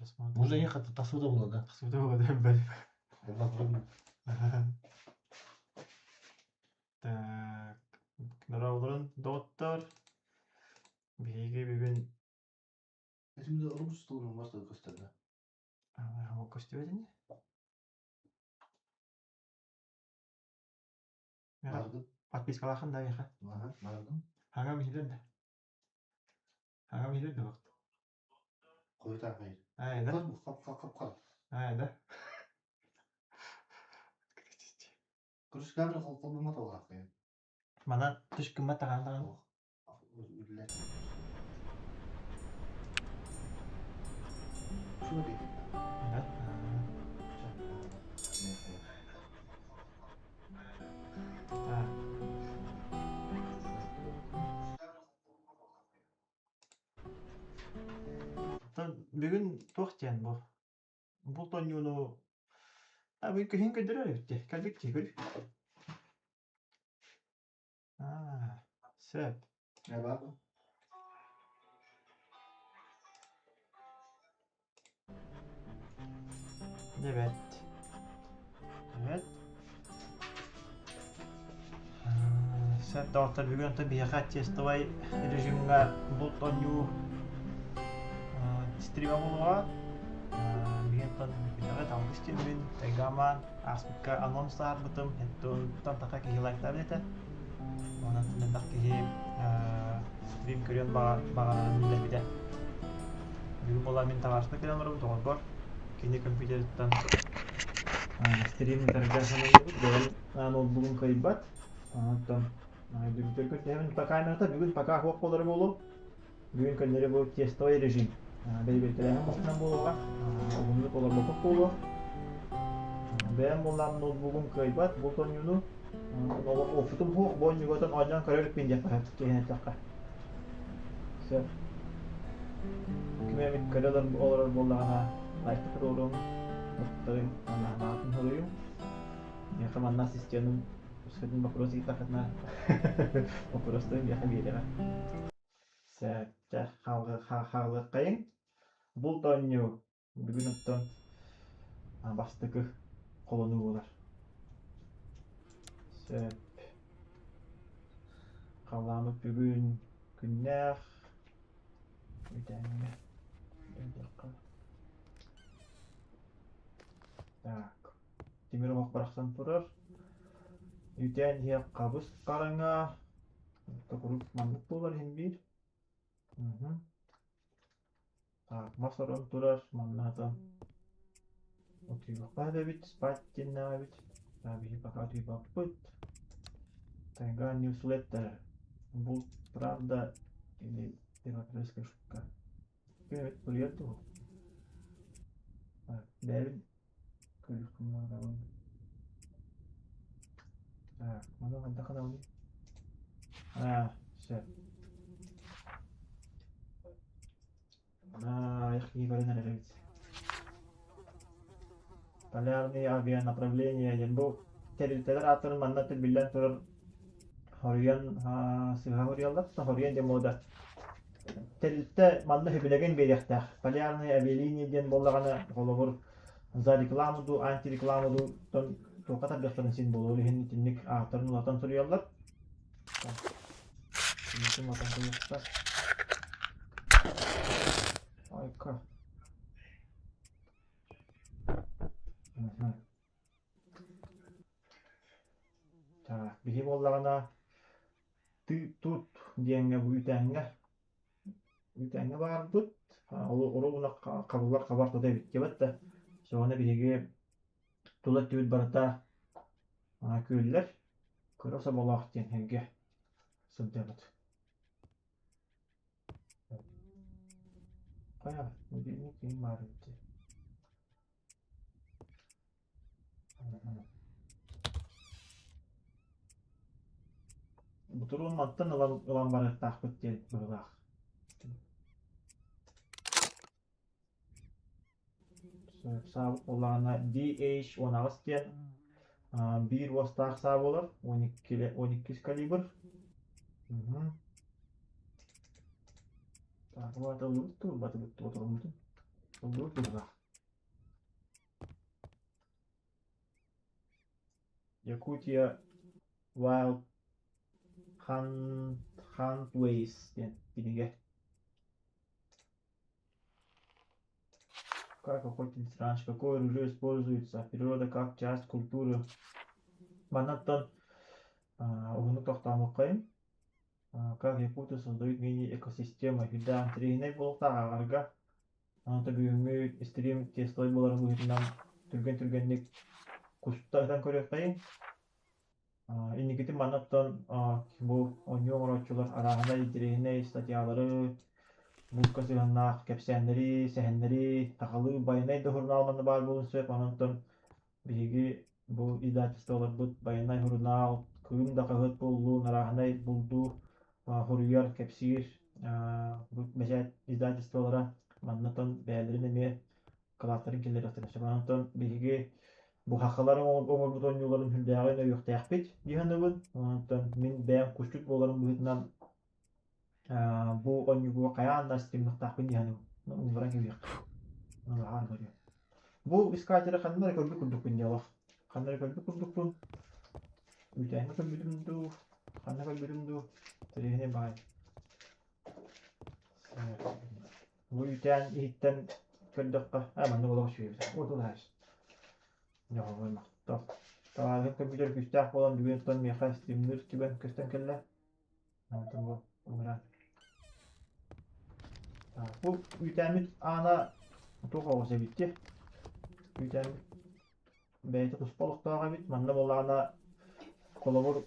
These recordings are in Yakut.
Просмотр. Уже ехать тахсыбыта буолла да? Тахсыбыта буолла да бэл. Так, дорооболорун доҕоттор. Биһиги бүгүн Şimdi Rus тылын varsa gösterdi. көстүбэт ини. Бардым. Подпискалаахын да миэхэ. Аха, бардым. Хаҥа биһилэр да. Хаҥа биһилэр да бакт. Koyutan hayır. Аа, да? Kap kap kap kap. Аа, да? Kırış kamera kol koluma da olarak ya. Манан түс гыммат таҕан даҕаны. Үллэр. Şunu değil. Да? Так. Оттон бүгүн туох диэн бу? Булт оонньууну а бүгүн күһүн көрдөрөр эбит дии. Кэлбит дии көрүй. Аа, сөп. Ne var mı? Evet. Evet. Сөп доҕоттор бүгүн онтон биһиэхэ тестовай режимҥа булт оонньуу стрима буолуоҕа. Биһиги онтон билэҕит алгыс диэммин Тайгама ааспыкка анонс таһаарбытым. Онтон таха киһи лайктаабыт этэ. Онон элбэх киһи стрим көрүөн баҕарарын биллэрбитэ. Бүгүн буолла мин табаарыспар кэлэн олоробут доҕорбор. Кини компьютерыттан стрим ыытарга сананныбыт. Бэйэм ноутбугум кыайбат. Оттон бүгүн пока камерата бүгүн пока суох буолара буолуо. Бүгүн көннөрү бу тестовый режим. Бэйбэркэлээһин быһыытынан буолуоҕа. Уһуннук олорбоппут буолуо. Бэйэм буоллаан ноутбугум кыайбат булт оонньууну. Олох опытым суох бу оонньуугутун оонньоон көрө иликпин диэххэ киһини эттэххэ. Сөп. Ким эмит көрө олорор буоллаҕына лайкта туруоруҥ, туттарыҥ, санаатын суруйуҥ. Миэхэ манна ассистеным өскөтүн боппуруос ыйыттаххытына боппуруостарын миэхэ биэриэҕэ. Сөптөөх хаалыаххайыҥ. Булт оонньуу бүгүн оттон бастакы холонуу буолар. Сөп. Халлааммыт бүгүн күннээх үүтээҥҥэ өйдөххө. Так. Тимир оһох барахсан турар. Үүтээн иһэ хабыс хараҥа. Куруук маннык буолар иһин биир. Так, мас орон турар, манна хатан утуйуохха эбит, спать диэннээх эбит. Так, биһи пока утуйбаппыт. Тайга newsletter. Бу правда или первоапрельская шутка? Ким эбит суруйар дуу? Так, бэйэбин көрүөхпүн баҕарабын. Так, маны хайдах гынабыный? Аа, сөп. Айах киһи көрөн эрэр эбит. Полярные авианаправления диэн бу тэрилтэлэр ааттарын манна биллэн турар хоруйан сыыһа хоруйаллар. Хоруйан диэн буолда. Тэрилтэ манна үбүлэгин биэриэхтээх. Полярные авиалинии диэн буоллаҕына, холобур, за рекламу дуу, антирекламу дуу туохха тардыахтарын син буолуо иһин итинник ааттарын улатан суруйаллар. Айка. Так, биһи буоллаҕына тут диэҥҥэ бу үүтээҥҥэ үүтээҥҥэ баарбыт. Ол оруобуна хабыллар хабар тута эбит диэбэт да. Соҕуна биһиги тула өттүбүт барыта күөллэр кыра соболоох диэн сиргэ сылдьабыт. Хайа, будильник ким баар эбит дии. Бутуруун мантан ылан ылан барыахтаахпыт диэн быһыылаах. Саа буоллаҕына DH18 диэн биир уостаах саа буолар, 12 калибр. Так, ылбат ылбат ылбат Холбуу быһыылаах. Якутия Wild Hunt Huntways диэн кинигэ. Как охотились раньше, какое ружье используется, природа как часть культуры. Маннаттан уһуннук тохтоомуккайын. Как якуты создают мини-экосистемы. Үрдээх интэриэһинэй буолуохтаах ааҕарга. Онон бүгүҥҥү стрим тестовай буоларын быһыытынан түргэн-түргэнник куста ытан көрүөххэйиҥ. Инникитин маннаттан бу оонньуу оҥорооччулар арааһынай интэриэһинэй статьялары, булка сыһыаннаах кэпсээннэри, сэһэннэри, сахалыы байанай да сурунаал манна баар буолуон сөп. Онон биһиги бу издательстволарбыт байанай сурунаал, Кыым да хаһыат буоллун, арааһынай булду суруйар, кэпсиир бу бэчээт издательстволара маннатан бэйэлэрин эмиэ кылааттарын киллэриэхтэрин сөп. Онтон биһиги бу хахалар оҥорбут оонньууларын сүрдээҕин өйүөхтээхпит дии саныыбын. Онтон мин бэйэм кусчут буоларым быһыытынан бу оонньууга хайаан да стримныахтаахпын дии саныыбын. Уҥнаран кэбиһиэххэ. Аһаан көрүө. Бу искателы ханна эрэ көрбүт курдукпун дии олох. Ханна эрэ көрбүт курдукпун. Үүтээҥҥэ көрбүтүм дуу, ханна көрбүтүм дуу, тэрээһинэ баай. Бу үүтээн иһиттэн көрдөххө, аа маннык олох үчүгэй эбит. Уотулаһар. Дьоһуой махтал. Табаарыһым компьютер күүстээх буолан бүгүн оттон миэхэ стримнүүр түгэн көстөн кэллэ. Онтон бу ыҥыран. Бу үүтээммит аана туох оҕус эбит дии. Үүтээммит бэйэтэ туспа олохтоох эбит. Манна буоллаҕына холобур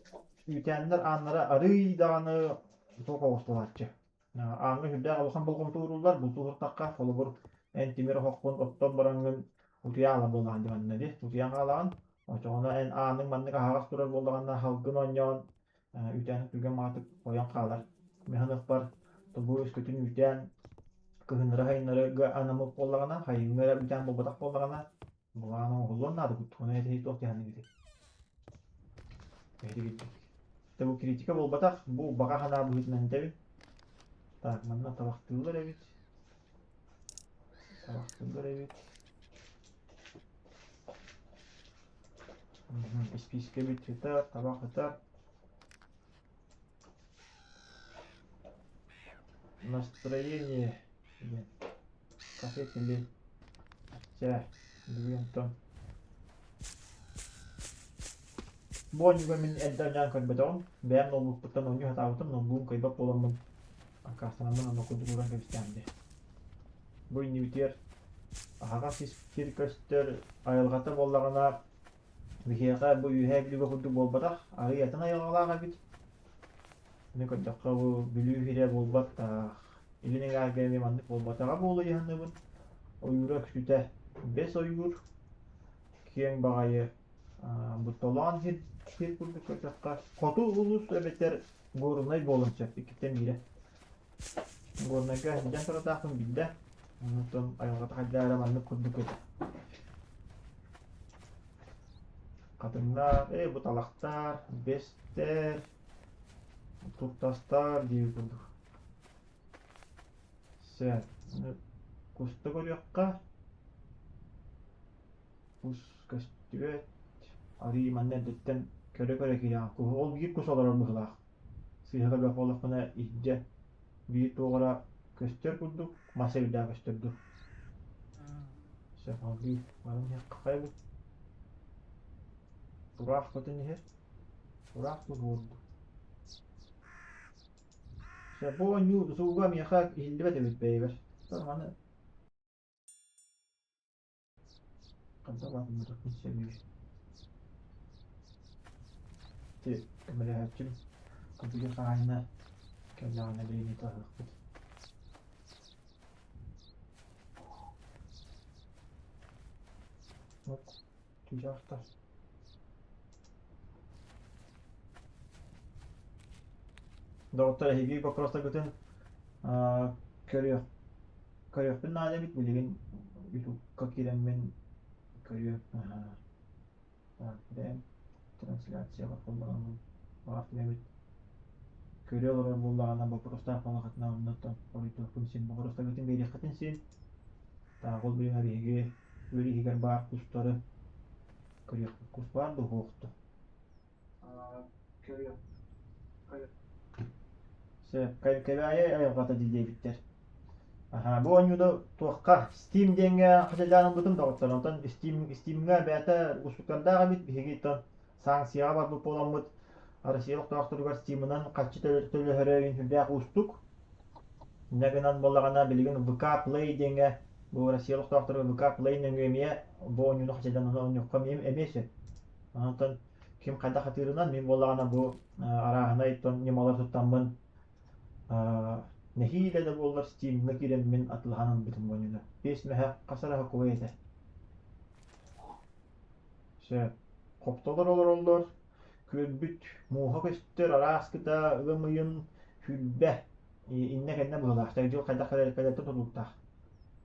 үүтээннэр ааннара арыый даҕаны туох оҕус буолааччы. Ааҥҥа сүрдээх улахан болҕомто ууруллар, бултуу сыртахха, холобур, эн тимир оһоххун оттон бараҥҥын утуйа хаалар буоллаҕын дии манна дии, утуйан хаалаҕын, оччоҕуна эн ааныҥ маннык аһаҕас турар буоллаҕына салгын оонньоон үүтээн түргэн маатык ойон хаалар. Мин саныахпар, бу өскөтүн үүтээн кыһыннары-сайыннарыга анаммыт буоллаҕына, сайыҥҥы эрэ үүтээн буолбатах буоллаҕына, былаан оҥоһуллуон наада курдук. Ону эти туох дии саныыгытый? Эһиги Дьэ бу критика буолбатах, бу баҕа санаа быһыытынан этэбин. Так, манна табахтыыллар эбит. Табахтыыллар эбит. Испиискэбит сытар, табах сытар. Настроение диэн кафе кили. Чэ, бүгүн онтон Бу оонньууга мин эрдэ оонньоон көрбөтөҕүм, бэйэм ноутбукпуттан оонньуу сатаабытым, ноутбугум кыайбат буоламмын аккаастанаммын онно курдук ууран кэбистэҕим дии. Бу иннибитигэр аһаҕас сир көстөр айылҕата буоллаҕына биһиэхэ бу Үөһээ Бүлүүгэ курдук буолбатах, арыый атын айылҕалаах эбит. Аны көрдөххө бу Бүлүү сирэ буолбатах, илин эҥээргэ эмиэ маннык буолбатаҕа буолуо дии саныыбын. Ойуура үксүтэ бэс ойуур, киэҥ баҕайы Бу толоон сир, сир курдук көрдөххө, хоту улуус эбэтэр Горнай буолуон сөп, иккиттэн биирэ. Горнайга сылдьан турардаахпын билдэ. Онтон айылҕата хайдах эрэ маннык курдук этэ. Хатыҥнар, бу талахтар, бэстэр, туртастар диир курдук. Сөп. Куста көрүөххэ. Кус көстүбэт, арыый манна эрдэттэн көрө-көрө киирэҕин. Куһу ол биир кус олорор быһыылаах. Сыыһа көрбөх буоллахпына иһирдьэ биир туох эрэ көстөр курдук, мас эбирдээх көстөр дуу. Сөп, ол биир баран иһиэххэ хайа бу? Тураах көтөн иһэр. Тураах дуу буолду. Сөп, бу оонньуу сууга миэхэ иһиллибэт эбит бэйэбэр. Маны Ханна баҕарбытын сөбүй Ити көмөлөһөөччүм компьютер хаһаайына кэллэҕинэ билигин таһыахпыт. Вот чыычаахтар. Доҕоттор эһиги боппуруостаргытын көрүөх көрүөхпүн наада эбит билигин ютубка киирэммин көрүөм бэйэм трансляцияҕа холбономмун баҕар эбит көрө олорор буоллаҕына боппуруостаах буоллаххытына оннуттан хоруйдуохпун син боппуруостаргытын биэриэххитин син. Так, ол билигин биһиги үөр иһигэр баар кустары көрүөхпүт. Кус баар дуо суох дуо? Көрүөх. Сөп, Кэбээйи айылҕата дии диэбиттэр. Аһаа, бу оонньууну туохха Steam диэҥҥэ хачайдаан ылбытым доҕоттор. Онтон Steam, Steamҥа бэйэтэ уустуктардаах эбит. Биһиги оттон санкцияҕа барбыт буоламмыт Россия олохтоохторугар Steamынан харчы төлөһөрө сүрдээх уустук. Инньэ гынан буоллаҕына билигин ВК Play диэҥҥэ бу Россия олохтоохторугар ВК Play нөҥүө эмиэ бу оонньууну хачайдаан оонньуохха эмиэ сөп. Онтон ким хайдах атыырынан мин буоллаҕына бу арааһынай ньымалар туттаммын нэһиилэ да буоллар Steamҥа киирэммин атылаһан ылбытым оонньууну. Биэс мэһэ хас эрэ кубай этэ. Сөп. Хоптолор олороллор, күөлбүт мууһа көстөр, араас кыта, ыам ыйын хүлбэ иннэ-кэннэ быһыылаах. Дьыл хайдах кэлэртэн тутулуктаах.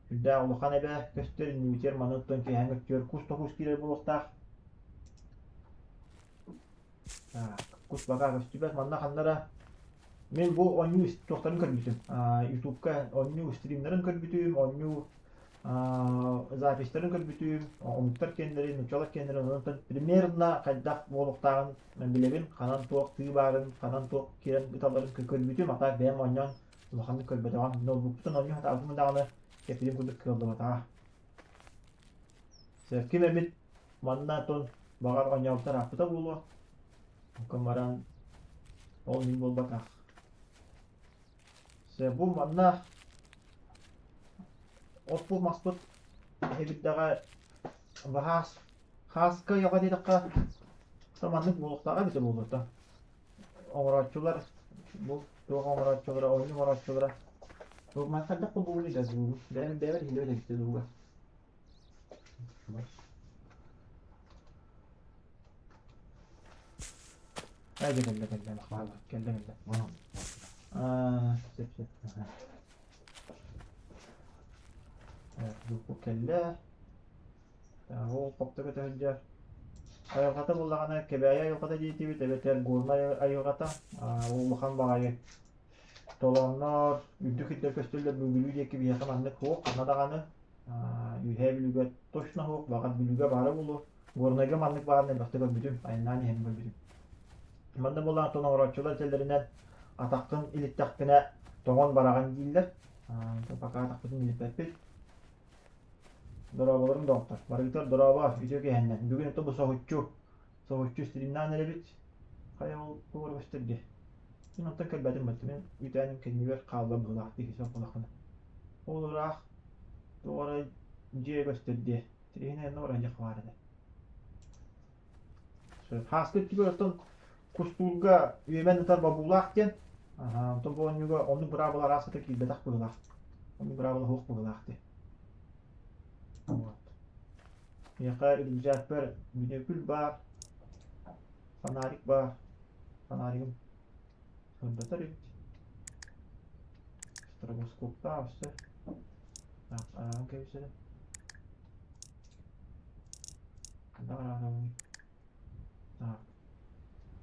Сүрдээх улахан эбэ көстөр, иннибитигэр маны оттон киэһээҥҥи өттүгэр кус да кус киирэр буолуохтаах. Кус баҕа көстүбэт. Манна ханна эрэ мин бу оонньуу туохтарын көрбүтүм. Ютубка оонньуу стримнэрин көрбүтүм, оонньуу записьтарын көрбүтүм, омуктар киэннэрин, нууччалар киэннэрин, онтон примерно хайдах буолуохтааҕын билэбин, ханан туох тыы баарын, ханан туох киирэн ыталларын көрбүтүм, а так бэйэм оонньоон улаханнык көрбөтөҕүм. Ноутбукпутун оонньуу сатаабытым даҕаны кэппитим курдук кыаллыбатаҕа. Ким эмит манна тон баҕар оонньообуттар ааппыта буолуо. Онтон баран ол мин буолбатах. Бу манна отпут маспыт эбиттэҕэ баһаас хааска уйаҕа диэтэххэ маннык буолуохтааҕа эбитэ буолуо оҥорооччулар бу туох оҥорооччулара оонньуу оҥорооччулара хайдах булбугунуй да бэйэм бэйэбэр иһиллибэт эбит дууга Ээ дьэ кэллэ кэллэ кэллэ кэллэ Аа сөп сөп Бу кэллэ Ол хопто көтө сылдьар. Айылҕата буоллаҕына Кэбээйи айылҕата диэтибит эбэтэр Горнай айылҕата улахан баҕайы толооннор, үрдүк сирдэр көстөллөр Бүлүү диэки биһиэхэ маннык суох ханна даҕаны Үөһээ Бүлүүгэ точно суох, баҕар Бүлүүгэ баара буолуо. Горнайга маннык баарын элбэхтэ көрбүтүм, айаннаан иһэн көрбүтүм. Манна буоллаҕына оттон оҥорооччулар этэллэринэн атаххын илиттэхпинэ тоҥон бараҕын дииллэр. Пока атахпытын илиппэппит. Дорооболоруҥ доҕоттор! Барыгытыгар дорообо, үтүө киэһэннэн. Бүгүн ото бу соһуччу, соһуччу стримнаан эрэбит. Хайа ол тугу эрэ көстөр дии. Мин онтон кэлбэтим баттым. Мин үүтээним кэннигэр хаалла быһыылаах дии сөп буоллахпына. Ол ыраах туох эрэ дьиэ көстөр дии. Тириһинэ онно баран дьиэх баар этэ. Хааскы өттүгэр оттон кустуурга үөмэн ытар бобуулаах диэн. Аһаа, онтон бу оонньууга оннук быраабыла араас ата киирбэтэх быһыылаах. Оннук быраабыла суох быһыылаах дии. Вот. Миэхэ рюкзакпар бүнүөкүл баар, фонарик баар. Фонаригым сырдатар эбит. Стробоскоптаах өссө. Так, араан кэбисэрим.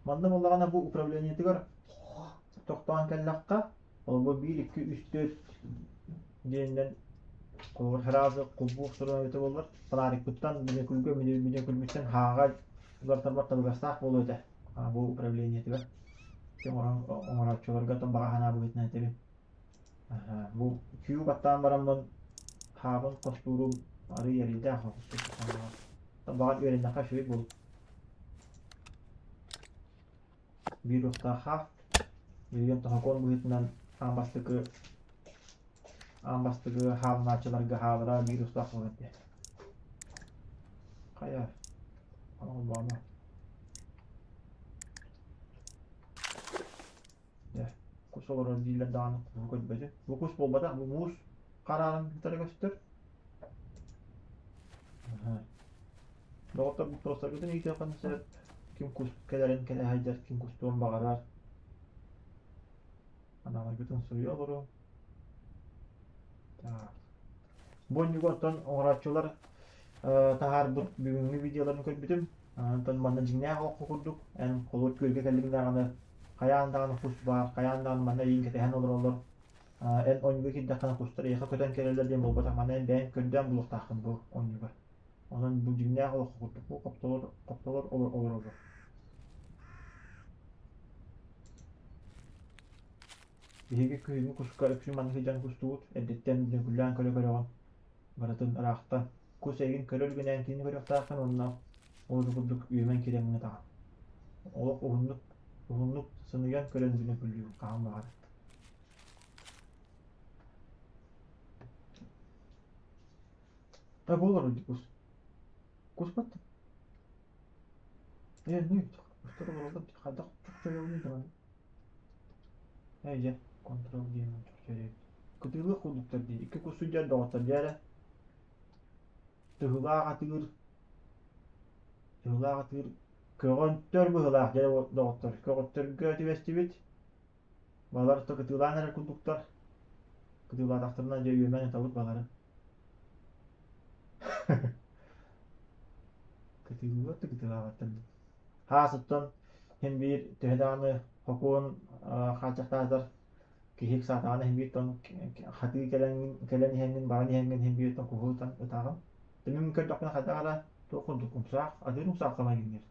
Манна буоллаҕына бу управлениетыгар тохтоон кэллэххэ, холобур биир, икки, үс, түөрт диэнинэн холобур сразу холбуу охсорун эбитэ буоллар, фонарикпыттан бүнүөкүлгэ бүнүөкүлбүттэн хааҕа уларытарбар табыгастаах буолуо этэ бу управлениетыгар оҥорооччуларга баҕа санаа быһыытынан этэбин. Бу Q баттаан бараммын хаабын хостуурум арыый эрэйдээх Баҕар үөрэннэххэ үчүгэй буолуо. Биир уохтаах хаах билигин тоһокуон быһыытынан аан бастакы аан бастакы хаалынааччыларга хаалара биир устаах буолар этэ. Хайа, оҥолбоомо. Дьэ, кус олорор дииллэр даҕаны куһу көрбөтүм. Бу кус буолбатах, бу муус хараарын кытары көстөр. Доҕоттор боппуруостаргытын ыйытыаххын сөп. Ким кус кэлэрин кэлэ сылдьар, ким кустуон баҕарар. Анааларгытын суруйа олоруҥ. Так. Бу онньугу оттон оҥорооччулар таһаарбыт бүгүҥҥү видеоларын көрбүтүм. Онтон манна дьиҥнээх олоххо курдук эн холуот күөлгэ кэллиҥ даҕаны хайаан даҕаны кус баар, хайаан даҕаны манна эйигин кэтэһэн олороллор. Эн оонньууга киирдэххинэ кустар эйиэхэ көтөн кэлэллэр диэн буолбатах, маны эн бэйэҥ көрдөөн булуохтааххын бу оонньууга. Онон бу дьиҥнээх олоххо курдук бу хоптолор хоптолор олороллор. Биһиги күһүҥҥү куска үксүн маннык сылдьан кустубут, эрдэттэн дьөкүллээн көрө-көрөҕүн, барытын ыраахтан. Кус эйигин көрөр гинээн кинини көрүөхтааххын уонна ол курдук үөмэн киирэн гынатаҕын. Олох уһуннук уһуннук сыныйан көрөн бүнүкүллүүгүн хаһан баҕарар. Та буолар дии кус. Куспат. Ээ, ну, кустар олороллор дии, хайдах чохчойобунуй даҕаны. Ээ, дьэ, контрол диэн чохчойобут. Кытыылыах курдуктар дии, икки кус сылдьар доҕоттор дьэ эрэ. Тыһылаах атыыр, тыһылаах атыыр көҕөнтөр быһыылаах дьэ доҕоттор. Көҕөттөргө түбэстибит. Балар то кытыылаан эрэр курдуктар. Кытыылаатахтарына дьэ үөмэн ытабыт балары. Кытыылыылар да кытыылаабаттар дии. Хаас оттон син биир төһө даҕаны хокуон хааччахтаатар киһи ыксаатаҕына син биир тон хатыы кэлэн кэлэн иһэҥҥин баран иһэҥҥин син биир тон куһу ытан ытаҕын. Мин көрдөхпүнэ хайдах эрэ туох курдук умсаах, атыыр умсаахха майгынныыр.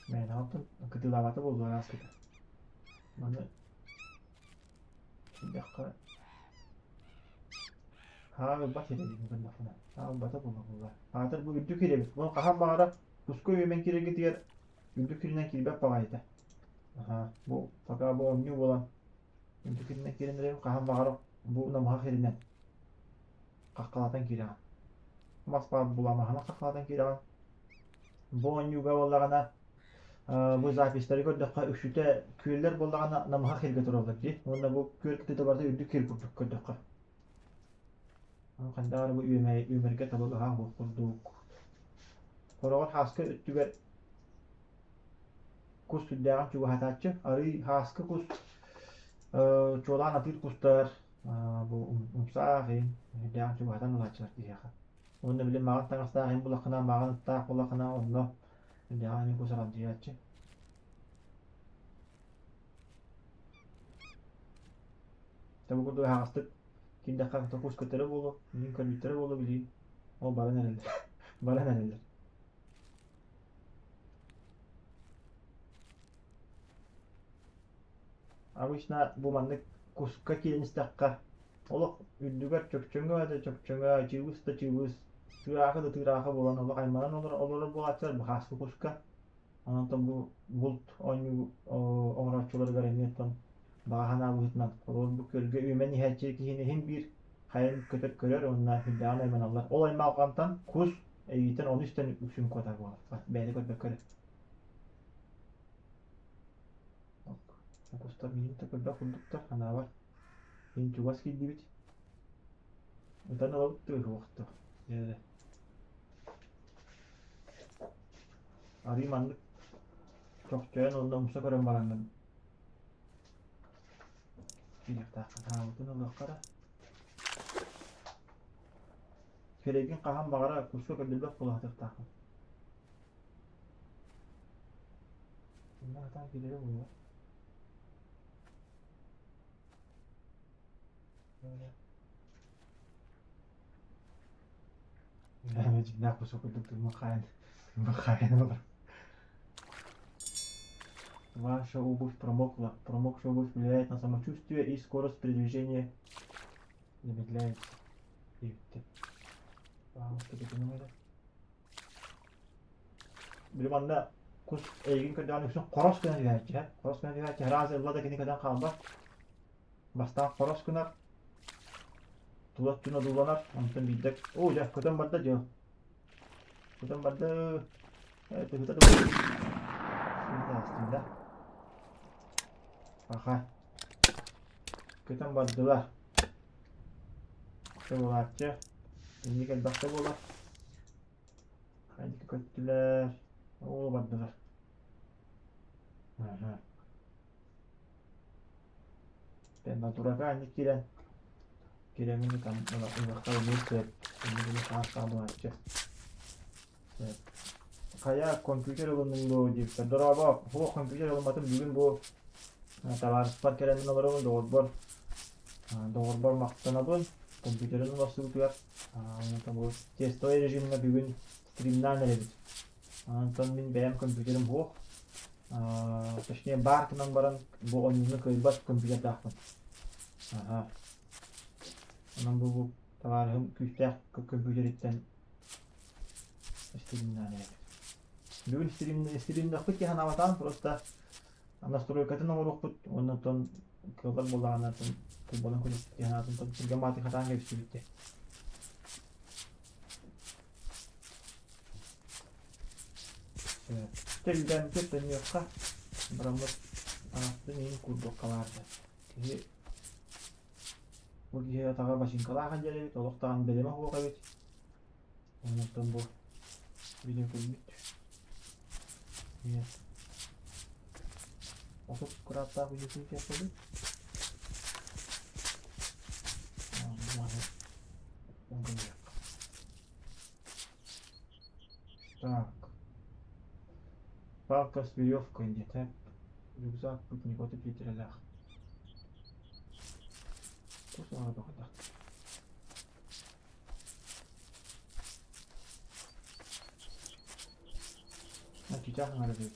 Мээнэҕэ оттон кытыылаабата буолуо араас кыта. Маны киирдэххэ хаа ылбат сирэ диэн көрдөхпүнэ хаа ылбата буолуо буолла. Аатыр бу үрдүк сир эбит. Бу хаһан баҕарар куска үөмэн киирэргитигэр үрдүк сиринэн киирбэт баҕайыта. Аха, бу пока бу оонньуу буолан үрдүк сиринэн киирэн эрэбин хаһан баҕарар бу намыһах сиринэн хаххалатан киирэҕин. Мас баар буламаһынан хаххалатан киирэҕин. Бу оонньууга буоллаҕына бу записьтары көрдөххө үксүтэ күөллэр буоллаҕына намыһах сиргэ тураллар дии. Уонна бу күөл кытыыта барыта үрдүк сир курдук көрдөххө. Хайдах эрэ бу үөмэргэ табыгаһаах буолуох курдук. Хороҕор хааска өттүгэр кус сүрдээҕин чугаһатааччы. Арыый хааска кус чуолаан атыыр кустар бу умсаах иһин сүрдээҕин чугаһатан ылааччылар киһиэхэ. Уонна били маҕан таҥастаах иһин булаххына, маҕан ыттаах булаххына онно сүрдээҕин эмиэ кус аралдьыйааччы. Дьэ бу курдук аһаҕастык киирдэххэ кус көтөрө буолуо, миигин көрбүттэрэ буолуо билигин ол баран эрэллэр, баран эрэллэр. Обычно бу маннык куска киирэн истэххэ олох үрдүгэр чөкчөҥөө да чөкчөҥөө, чыыбыс да чыыбыс, тыыраахы да тыыраахы буолан олох айманан олорор буолааччылар бу хааскы куска. Онтон бу булт оонньуу оҥорооччуларыгар эмиэ оттон баҕа санаа быһыытынан холобур бу күөлгэ үөмэн иһээччи киһини иһин биир хайан көтөр көрөр уонна сүрдээҕин айманаллар. Ол аймалҕантан кус эйиитин ону истэн үксүн куотар буолар. Бэйэтэ көрбөккө эрэ. Кустар миигин да көрбөх курдуктар санаабар. Мин чугас киирдибит. Ытан ылабыт тыаһы Дьэ Арыы маннык чохчойон уонна умса көрөн бараҥҥын киириэхтааххын хаалбытын ылыахха эрэ. Кэрэйгин хаһан баҕара куска көрдөрбөт буола сатыахтааххын. Онно сатаан киирэрэ буолуо. Дьиҥнээх кусок курдук тыыммын хаайан, тыыммын хаайан олорор. Ваша обувь промокла. Промокшая обувь влияет на самочувствие и скорость передвижения замедляется. Диэбиттэр. Били манна кус эйигин көрдөҕүнэ үксүн хорос гынан түһээччи, хорос гынан түһээччи, араас ылла да кини көтөн хаалбат. Бастаан хорос гынар, тула өттүн одууланар, онтон биирдэ оо дьэ көтөн барда дьыл. Көтөн барда тыһыта да да. Аха. Көтөн бардылар. Буолааччы. Инник элбэхтэ буолар. Хайдык көттүлэр. Оо бардылар. Аха. Натурага анньык киирэн киирэммин ытан ылыахха эмиэ сөп. Инникини хаастаах буолааччы. Сөп. Хайа компьютер ылынныҥ дуо диэбиттэр. Дорообо, суох компьютер ылымматым бүгүн бу. Табаарыспар кэлэн олоробун, доҕорбор доҕорбор махтанабын. Компьютерын уларсыбытыгар бу тестовай режимҥэ бүгүн стримнаан эрэбит. Онтон мин бэйэм компьютерым суох. Точнее баар гынан баран бу оонньууну кыайбат компьютердаахпын. Аха. Онон бу табаарыһым күүстээх компьютериттэн стримнаан эрэбит. Бүгүн стримнахпыт киһи санаабатаҕым просто настройкатын оҥоруохпут уонна оттон кыаллар буоллаҕына кулбанан көрүөхпүт диэн санаатын түргэн баҕайытык хатаан кэбистибит дии. Тэрилтэммитэ төннүөххэ бараммыт анаспын иһин курдукка баарда. Киһи бу киһи атаҕа бачыыҥкалаах сылдьар эбит, олох даҕаны бэлэмэ суох эбит. Онтон бу видео көрбүт. 30 кырааттаах видеотун киэппэбит. Так. Палка с веревкой где-то. Рюкзак путник вот литрелях. Кусаҕа баҕата. Чычах ыҥырабыт.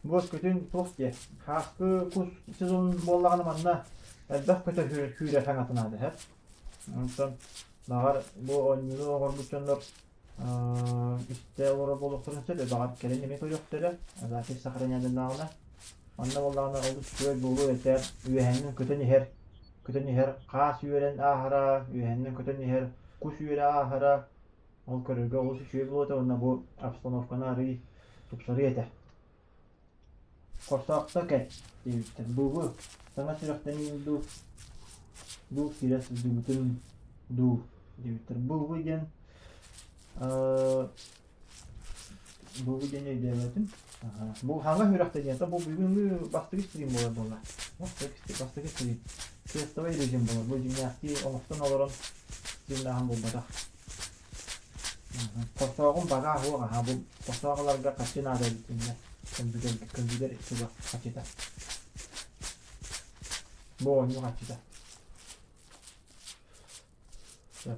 Бу өскөтүн туох диэ, хааскы кус сезон буоллаҕына манна элбэх көтөр күүрэ саҥатын аада эһэр. Онтон баҕар бу оонньууну оҥорбут дьоннор истэ олорор буолуохтарын сөп, баҕар кэлин эмиэ көрүөхтэрэ, запись сохраняланнаҕына. Манна буоллаҕына олус үчүгэй буолуо этэ, үөһэннэн көтөн иһэр, көтөн иһэр хаас үөрэн ааһара, үөһэннэн көтөн иһэр кус үөрэ ааһара, ол көрөргө олус үчүгэй буолуо этэ уонна бу обстановканы арыый тупсарыа этэ. Хорсоохто кэт диэбиттэр. Бу саҥа сүрэхтэниим дуу, дуу киирэ сылдьыбытым дуу диэбиттэр. Бу диэн бу диэн өйдөөбөтүм. Бу хаҥа сүрэхтэниэтэ бу бүгүҥҥү бастакы стрим буолар буолла. Бастакы стрим. Тестовый режим буолар. Бу дьиҥнээхтии оҥостон олорон стримнааһын буолбатах. Хорсооҕум баҕа суох аһа бу хорсоох ыларга харчы наада эбит иннэ компьютер компьютер туга харчыта бу оонньуу харчыта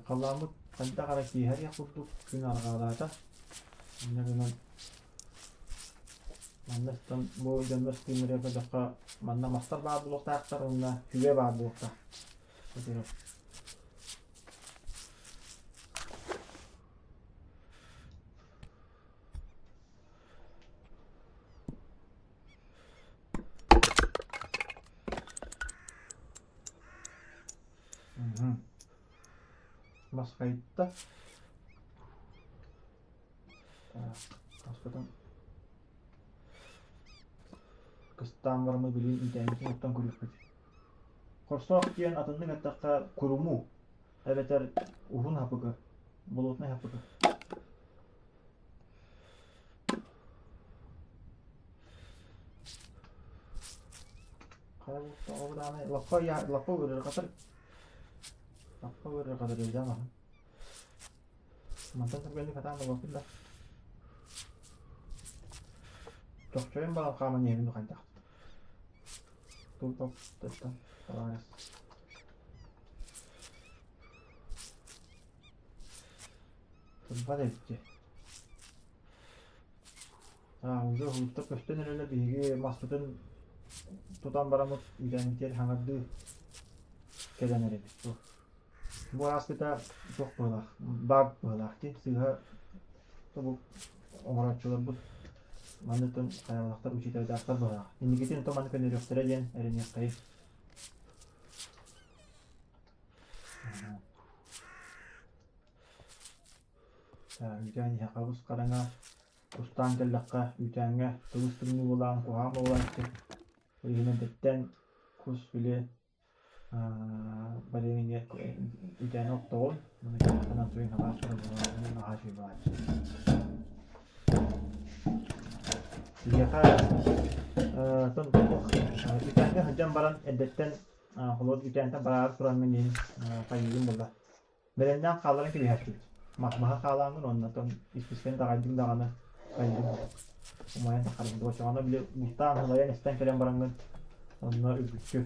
халлааммыт хайдах эрэ киэһэриэх курдук күн арҕаалаата инньэ гынан манна сытан бу дьоннор стримнэригэр көрдөххө манна мастар баар буолуохтаахтар уонна күгэ баар буолуохтаах Мас хайытта. Таспытын кыстаан бараммыт билигин үүтээммитин оттон көрүөхпүт. Хорсоох диэн атыннык эттэххэ курумуу эбэтэр уһун хапыгы, болотнай хапыгы. Хайа даҕаны лаппа лаппа ыарырҕатар лаппа ыарырҕатар өйдөөн аһын. Мантан түргэнник хатаан буолуохпут да. Чохчойон баран хааман иһэбин хайдах. Тур-топ табаарыс. Турбат эбит дии. Аа, уже уһуктар көстөн эрэллэр биһиги маспытын тутан бараммыт үүтээммитигэр хаҥардыы кэлэн эрэбит. Бу бу ааспыта туох быһыылаах, баар быһыылаах дии сыыһа бу оҥорооччуларбыт манныктан хайалаахтар учителдаахтар быһыылаах. Инникитин то маны көннөрүөхтэрэ диэн эрэниэххэйиҥ. Үүтээн иһэ хабыс хараҥа, кустаан кэллэххэ үүтээҥҥэ тыбыс тымныы буолаан куһаҕан буолааччы. Ол иһин эрдэттэн кус били Балиҥҥа үүтээни оттоҕун, уонна кэллэххинэ туйун халааччыны буолааччыны наһаа үчүгэй буолааччы. Киһиэхэ үүтээҥҥэ сылдьан баран эрдэттэн холуод үүтээнтэн бараары туран мин иһин хайыыбын буолла. Бэлэмнээн хаалларан кэбиһээччибит. Маһы хаалааҥҥын уонна оттон испискэни даҕайдыҥ даҕаны хайыыбын умайан таххарбын. Оччоҕуна били бултаан, сылайан, эстэн кэлэн бараҥҥын. Онно үгүччү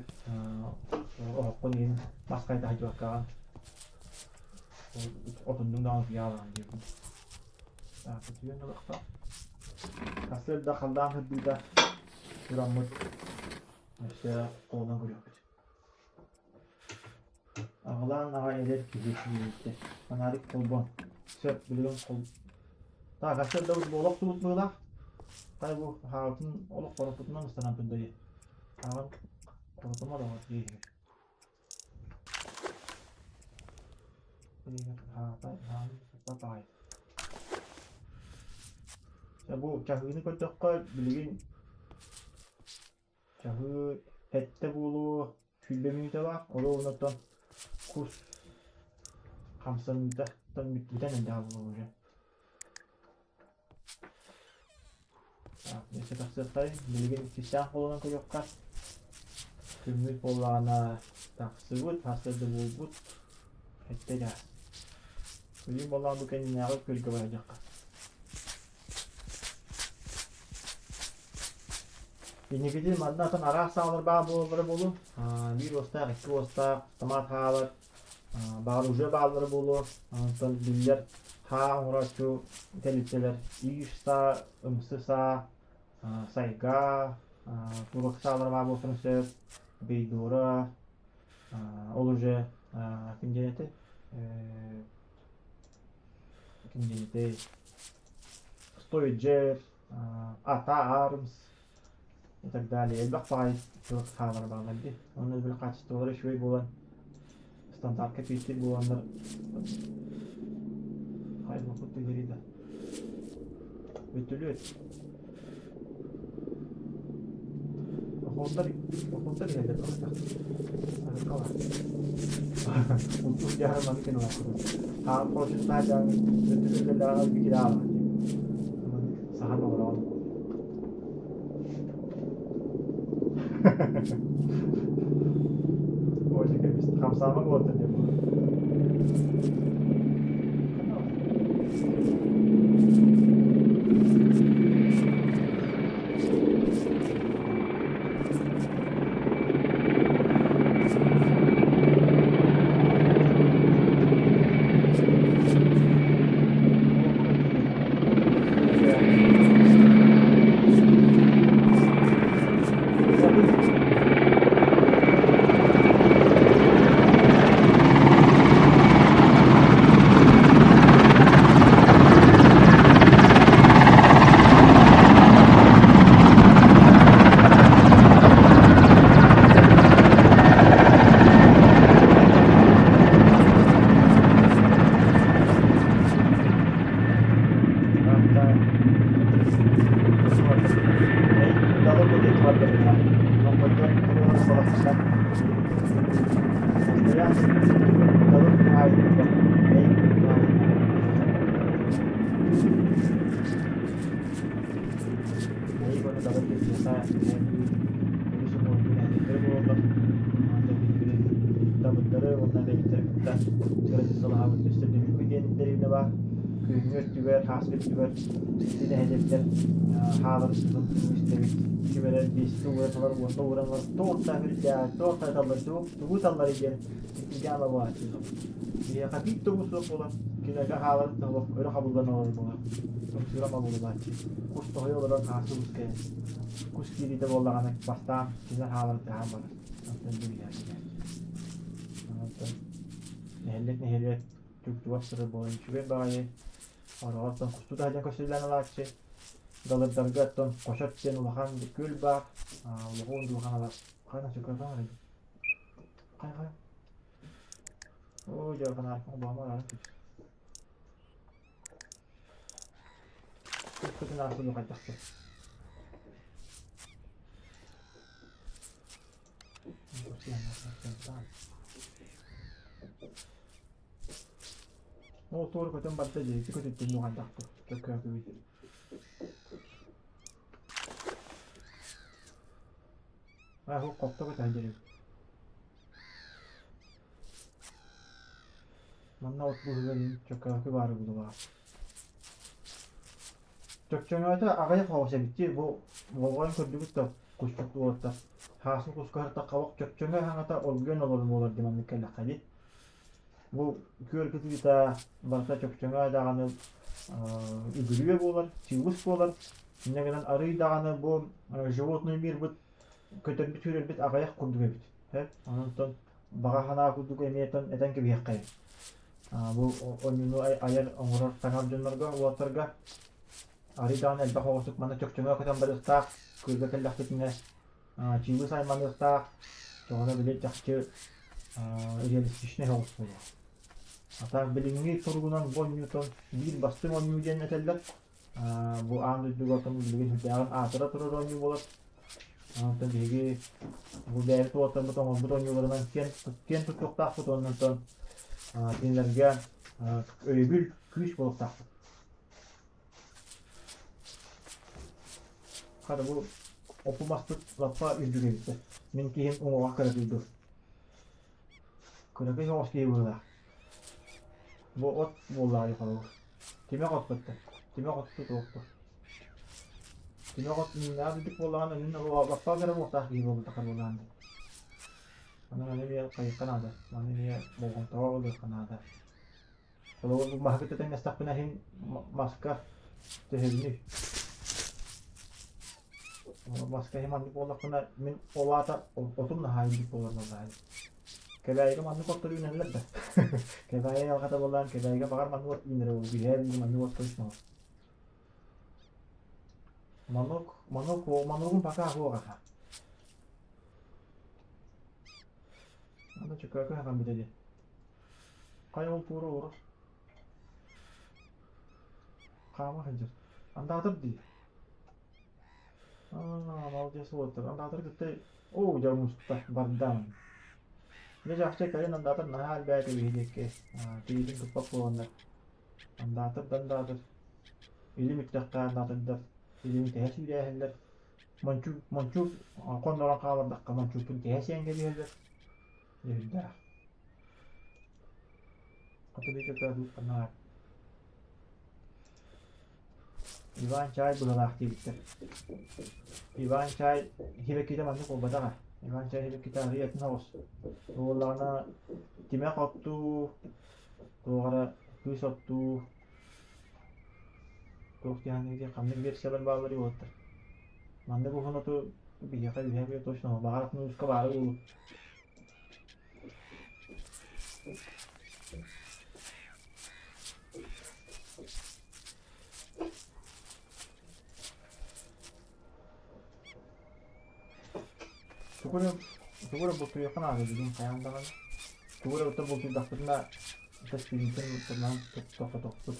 оһоххун иһин мас хайда сылдьыбаккаҕын отуннуҥ даҕаны утуйаалаҕын диэбитим. Утуйан ылыахтаах. Сарсыарда халлаан сырдыыта тураммыт өссө холонон көрүөхпүт. Аҕалаан аҕай эдэр киһи киирбитэ. Фонарик холбоон. Сөп, билигин хол... Так, сарсыарда бу олох субут быһыылаах. Хай бу хаабытын олох хороппутунан ыстанан турда дии. Ааҕан хоротума доҕор дии. Бу чаһыыны көрдөххө билигин чаһыы сэттэ буолуо 20 мүнүүтэ баар. Ол оннуттан кус хамсаныыта бүтэн эрдэҕэ буолуо уже. Өссө тахсыахтарай, билигин иккистээх буолан көрүөххэ. Күммүт буоллаҕына тахсыбыт, сарсыарда буолбут. Эттэ даа. Билигин буоллаҕына бу кэннинээҕи күөлгэ барыахха. Инникитин манна атын араас саалар баар буолаллара буолуо. Биир уостаах, икки уостаах, томат хаалар, баҕар уже бааллара буолуо. Онтон биллэр хаа оҥорооччу тэрилтэлэр Иш саа, Ымсы саа, Сайга, турок саалара баар буолуохтарын сөп, Бейдора, ол уже ким диэн этэй? Ким диэн этэй? Стоиджер, Ата Армс и так далее. Элбэх баҕайы тыл хаалара бааллар дии. Онно били хаачыстыбалара үчүгэй буолан, стандартка эппиэттиир буоланнар хайбаппыт тыгырый да. Бөтүлүөт. Охуонтар, охуонтар иһэллэр баҕата. Арыкала. Ултук дьаһар маны кэн олоххутун. Хаан хочуттаа дьаҥ бөтүлүөллэлээҕэр бикирэ аалаҕа дии. Сахан олороҕун. Ой, хамсаама буолта диэн Күһүҥҥү өттүгэр, хааскы өттүгэр ити нэһилиэктэр хаалар сытын истэбит. Ким эрэ биэстэ ууран ылар, уонна ууран ылар, туох да үрдээх, туох да таллар, тугу таллар диэн итигэ алабааччы. Биһиэхэ биир тугу суох буолан, кинилэргэ хаалар олох өрө хабыллан олорор буолар. Ымсыыра мабыллааччы. Кус тоһуйа олорон хааскы кускайан. Кус киириитэ буоллаҕына бастаан кинилэр хаалар тыһаан барар. Онтон биһиэхэ киирээччи. Онтон нэһилиэк нэһилиэк чугас сытар буолан үчүгэй баҕайы Ороҕоттон кустуу таһырдьан көстүллэн ылааччы. Далырдарга оттон Хочот диэн улахан күөл баар. Улахан дулҕаналар. Хайа чөкөтөн арый. Хай хай. Оо, дьэ, фонариком баама арарын күт. Күтүн ааспыт хайдахпын. Ол туора көтөн барда дии, ити көтүттүн нуҕайдахпыт, чөкөөтүбүт. Аа, хопто көтө сылдьар эбит. Манна от быыһыгар чөкөөкү баара буолуо. Чөкчөҥөөтө аҕыйах оҕус эбит дии, бу болҕойон көрдүгүт да. Кусчут уолаттар хаасын куска сырыттахха олох чөкчөҥө хаҥата оргуйан олорор буолар дии маннык кэллэххэ дии. Бу күөл кытыыта барыта чөкчөҥө даҕаны үгүрүө буолар, чыыбыс буолар. Инньэ гынан арыый даҕаны бу животный мирбыт көтөрбүт-сүүрэрбит аҕыйах курдук эбит. Онон баҕа санаа курдук эмиэ этэн кэбиһиэххэйиҥ. Бу оонньууну айар, оҥорор, таҥар дьоннорго, уолаттарга арыый даҕаны элбэх оҕусук манна чөкчөҥө көтөн барыахтаах, кыырга кэллэхпитинэ чыыбыс айманыахтаах, тоҕоно били чахчы реалистичнай оҕус буолуо. А так билиҥҥи туругунан бу оонньуутун биир бастыҥ оонньуу диэн этэллэр. Бу аан дойдуга билигин сүрдээҕин аатыра турар оонньуу буолар. Онтон биһиги бу бэйэбит уолаттарбыт оҥорбут оонньууларынан киэн, киэн туттуохтаахпыт уонна онтон кинилэргэ өйөбүл, күүс буолуохтаахпыт. Хата бу опу маспыт лаппа үрдүк эбит. Мин киһим уҥуоҕа кыратыйдым. Кыракый соҕус киһи быһыылаах. Бу от буоллаҕа холобур. Тимэх оппуттар. Тимэх отту туохпут. Тимэх от мииннээх үрдүк буоллаҕына мин лаппа кыра буолтаах киһи буолбатахха буолаан. Онон аны эмиэ хайыахха наада. Маны эмиэ болҕомтоҕо ылыахха наада. Холобур, бу маһы кытта тэҥнэстэхпинэ иһин маска төһөбүнүй? Маска иһин маннык буоллахпына, мин ол аата отум наһаа үрдүк буолар буоллаҕа. Кэбээйигэ маннык оттор үүнэллэр да. Кэбээйи айылҕата буоллаан, Кэбээйигэ баҕар маннык от үүнэрэ буолуо, биһээ биир маннык от точно Манок, манок, маногум пока суох аха. Аны чөкөөкө хахан бүтэ дии. Хайа ол туора олорор? Хаама сылдьар. Андаатар дии. Аа, молодец уолаттар. Андаатары кытта оо, дьэ муста бардаан. Дьэ чахчы кэлин андаатар наһаа элбээтэ биһи диэки. Тиийбин туппат буоланнар. Андаатар да андаатар. Илим үттэххэ андаатардар илими тэһэ сүүрээһэллэр. Мончуук, мончуук хоннорон хааллардахха мончуукпун тэһэ сиэн кэбиһэллэр. Дьүһүйдээх. Иван чай быһалаах диэбиттэр. Иван чай сибэккитэ маннык буолбатаҕа. Иван чай сибэккитэ арыый атын оҕус. Буоллаҕына тимэх оттуу, туох эрэ кыыс оттуу, туох диэн ханнык версиялар бааллар уолаттар. Маннык уһун оту биһиэхэ үһэ точно баҕар атын улууска баара буолуо. Тугу эрэ тугу эрэ бултуйуохха наада бүгүн хайаан даҕаны. Тугу эрэ оттон бултуйдахпытына көстүүмтэн тутунаан тохтотохпут.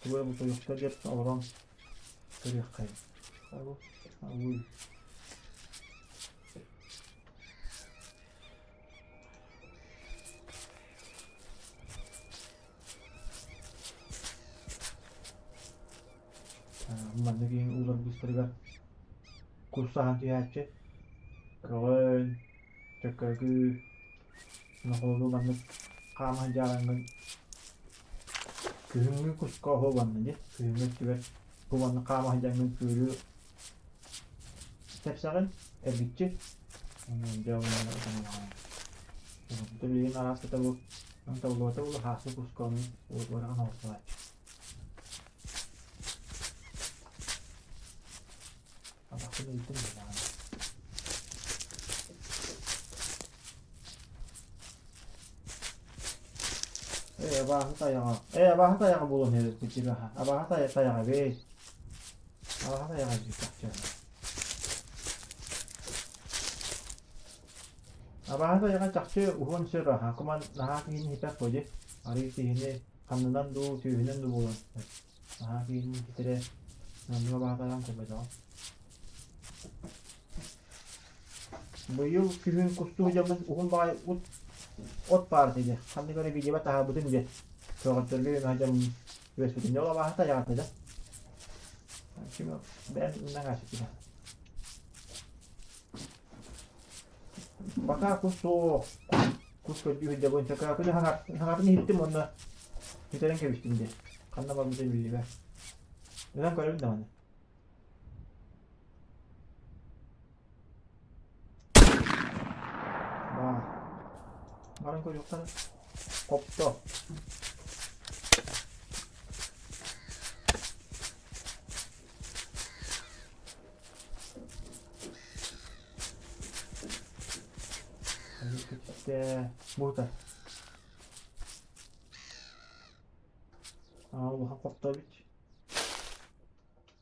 Тугу эрэ бултуйуохта диэт олорон көрүөххэйиҥ. Уй. Маннык иһин уулар быыстарыгар кус саһан түһээччи, көҕөн, чөккөөкүү, нохололуу маннык хаама сылдьаараҥҥын күһүҥҥү куска оһуобанна дии, күһүҥҥү өттүгэр бу маннык хаама сылдьаҥҥын күөлү Тэпсэҕин, эргиччи. Дьэ уонна ытамалаҕын. Билигин араас бу табыллыбата буолуо хааска куска ону уораҕын оҕусталааччы. Атахпын ыйытым буоллаҕына. Ээ, абааһы тайаҕа. Ээ, абааһы тайаҕа буолуон эбит тибэхэ. Абааһы тайаҕа эбит. Абааһы тайаҕа эбит чахчы. Абааһы тайаҕа чахчы уһуон сөп аха. Куман наһаа киһини хитэх ходи. Арыы киһини ханнынан дуу, түөһүнэн дуу буолуон сөп. Наһаа киһини хитэрэ маннык абааһы тайаҕын көрбөтөҕүм. Быйыл күһүн кустуу дьоммут уһун баҕайы ут от баар этэ дии. Ханнык эрэ видеоба таһаарбытым дии. Көҕөттөргө үөмэһэ үөспүтүм. Дьэ ол абааһы тайаҕата да. Бэйэм наҥааччы Пока кус суох. Кус көрдүү сылдьабын. Чакаакыны хаҥатын иһиттим уонна бүтэрэн кэбистим дии. Ханна барбыта биллибэт. Ынан көрөбүн даҕаны. Баран көрүөххэ. Хопто. Бута. А, улахан хопто эбит.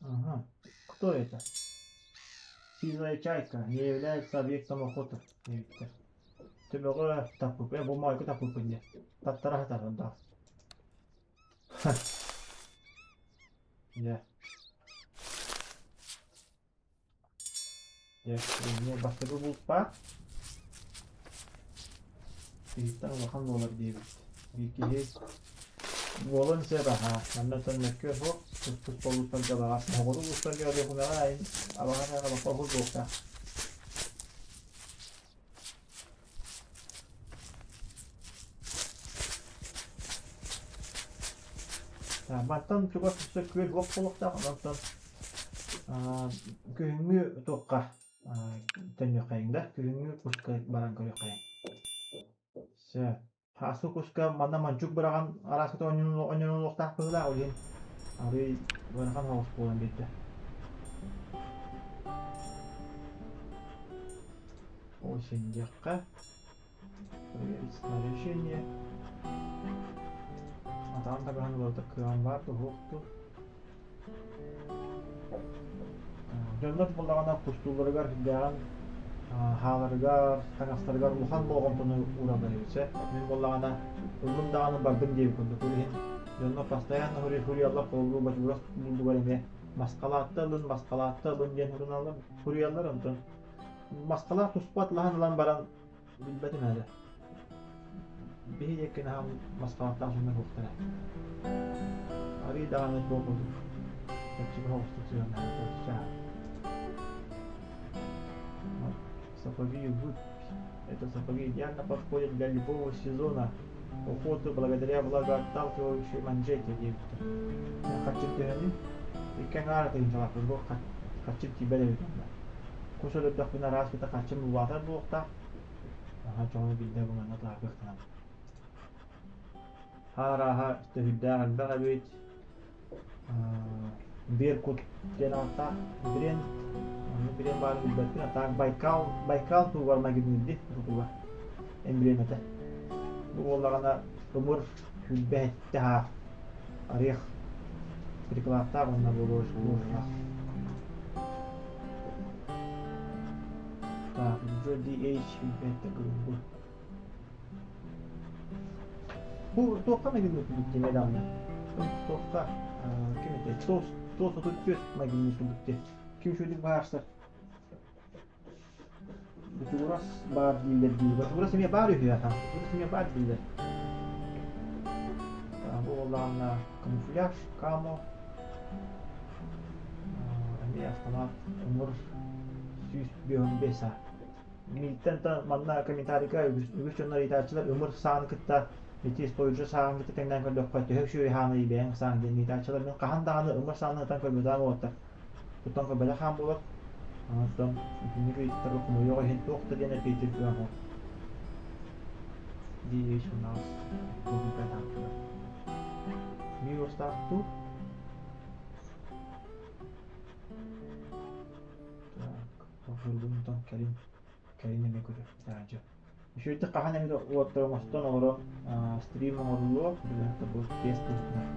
Ага. Кто это? Сизая чайка не является объектом охоты. Диэбиттэр. Төбөҕө таппыппын, бу моойго таппыппын диэн. Таттара сытар да. Дьэ. Дьэ, эмиэ бастакы бултаах. Киһиттэн улахан буолар диэбит. Биир киһи буолан сөп аһаа. Манна оттон мөккүөр суох. Тус-туспа улуустарга баҕар. Соҕуруу улуустарга Өлүөхүмэҕэ айын абаҕа саҕалаппа уһун буолуохтаах. Мантан чугас өссө күөл уох буолуохтаах, онтон күһүҥҥү туохха төннүөххэйиҥ да, күһүҥҥү куска баран көрүөххэйиҥ. Сөп. Хааскы куска манна манчук быраҕан арааскыта оонньонуохтаах быһыылаах, ол иһин арыый ыарахан соҕус буолан биэрдэ. Осень диэххэ. Проверить снаряжение. Атаҕын табаһан уларыта кыаҕым баар туһуохту. Дьоннор буоллаҕына кустуулларыгар сүрдээҕин хааларыгар, таҥастарыгар улахан болҕомтону уураллар эбит Мин буоллаҕына ыллым даҕаны бардым диэбит курдук. Ол иһин дьоннор постоянно суруйаллар, холобур, бочугурас булдугар эмиэ маскалаатта ылын, маскалаатта ылын диэн суруналлар, суруйаллар онтон Маскалаах туспа атылаһан ылан баран билбэтим эрэ. Биһи диэки наһаа маскалаахтаах дьоннор суохтара. Арыый даҕаны туох курдук чэпчэки соҕустук сыһыаннаһар Сапоги идут. Это сапоги идеально подходят для любого сезона охоты благодаря влагоотталкивающей манжете диэбиттэр. Харчы төһөнүй? Икки аҥаар тыһыынчалаахпын бу харчым тиийбэт эбит онно. Кус өлөрдөхпүнэ араас кыта харчым улаатар буолуохтаах. Аха чоҕуну билдэ бу манна таһаарбыахтанабын. Хаарааһа төһүйдээх элбэх эбит. Беркут диэн ааттаах бренд. Онно бренд баарын билбэппин. А так Байкал, Байкал тугар магнитный тутуга эмблемэтэ. Бу буоллаҕына ымыр сүүрбэһиттэ аах орех прикладтаах уонна буолуохтаах. Так, Jody H сүүрбэһиттэ кылгу. Бу туохха майгынныыр диэн даҕаны. Туохха ким этэй? Туос туос 34 майгынныыр курдук диэн. Ким үчүгэйдик быһаарсар? Бутугурас баар дииллэр дии. Бутугурас эмиэ баар үһү аха. Бутугурас эмиэ баар дииллэр. Бу буоллаҕына камуфляж, камо, эмиэ автомат умур 155 а. Мииттэн манна комментарийга үгүс дьоннор ыйытааччылар ымыр сааны кытта ити используя сааны кытта тэҥнээн көрдөххө төһө үчүгэй хааны бэйэҥ саан диэн ыйытааччылар мин хаһан даҕаны ымыр сааны ытан көрбөтөҕүм уолаттар туттан көрбөтөх хаан буолар онтон итинник ыйытыктарга хомойуох иһин туох да диэн эппиэттиир кыах суох дии сунаҕас Биир уостаах туу Так Тоһуургунтан кэлин кэлин эмэ көрүөхтээдьэ. Үчүгэйдик хаһан эмит уоттар оҥостон олорон стрим оҥоруллуо, билэхтэ бу тест быһыытынан.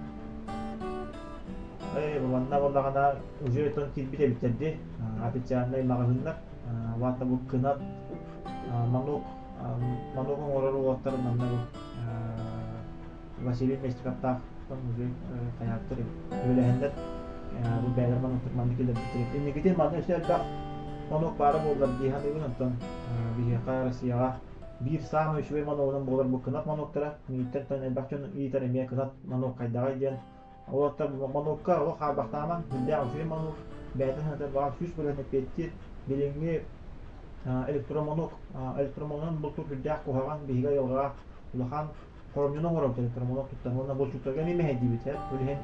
Ээ, манна буоллаҕына уже тон киирбит эбиттэр дии, официальнай маҕаһыыннар. Уонна бу кынат манок манок оҥорор уолаттар манна бу Василий Местниковтаах уже хайааттар үлэлэһэннэр бу бэйэлэр маннык маннык киллэрбиттэр. Инникитин манна өссө элбэх манок баара буоллар дии саныыбын. Онтон биһиэхэ Россияҕа биир саамай үчүгэй маногунан буолар бу кынат маноктара. Мииттэн элбэх дьон ыйытар эмиэ кынат манок хайдаҕай диэн. Олортон манокка олох хаалбахтаамаҥ, сүрдээх үчүгэй манок, бэйэтин санатар баҕар 100% эппиэттиир. Билиҥҥи электроманок, электроманогунан бултуур сүрдээх куһаҕан биһиги айылҕаҕа улахан хоромньуну оҥоробут электромонок туттан уонна булчуттарга эмиэ мэһэйдиибит ээ. Ол иһин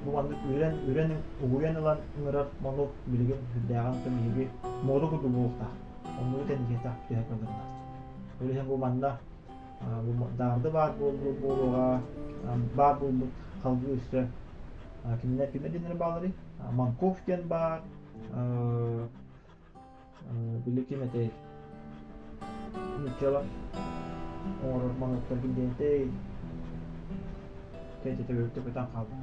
бу маннык үрэн, үрэн, угуйан ылан ыҥырар монок билигин сүрдээҕин оттон биһиги муода курдук буолуохтаах. Оннугу тэнийиэхтээх түһэ кылларына. Ол иһин бу манна Бу Дарды баар буолуоҕа, баар буолбут халгыы өссө кимнэр кимнэр диэннэр баалларый? Манков диэн баар, били ким этэй? Нуччалар оҥорор маныктар ким диэн этэй? Кэчэтэ көтөн хаалбыт.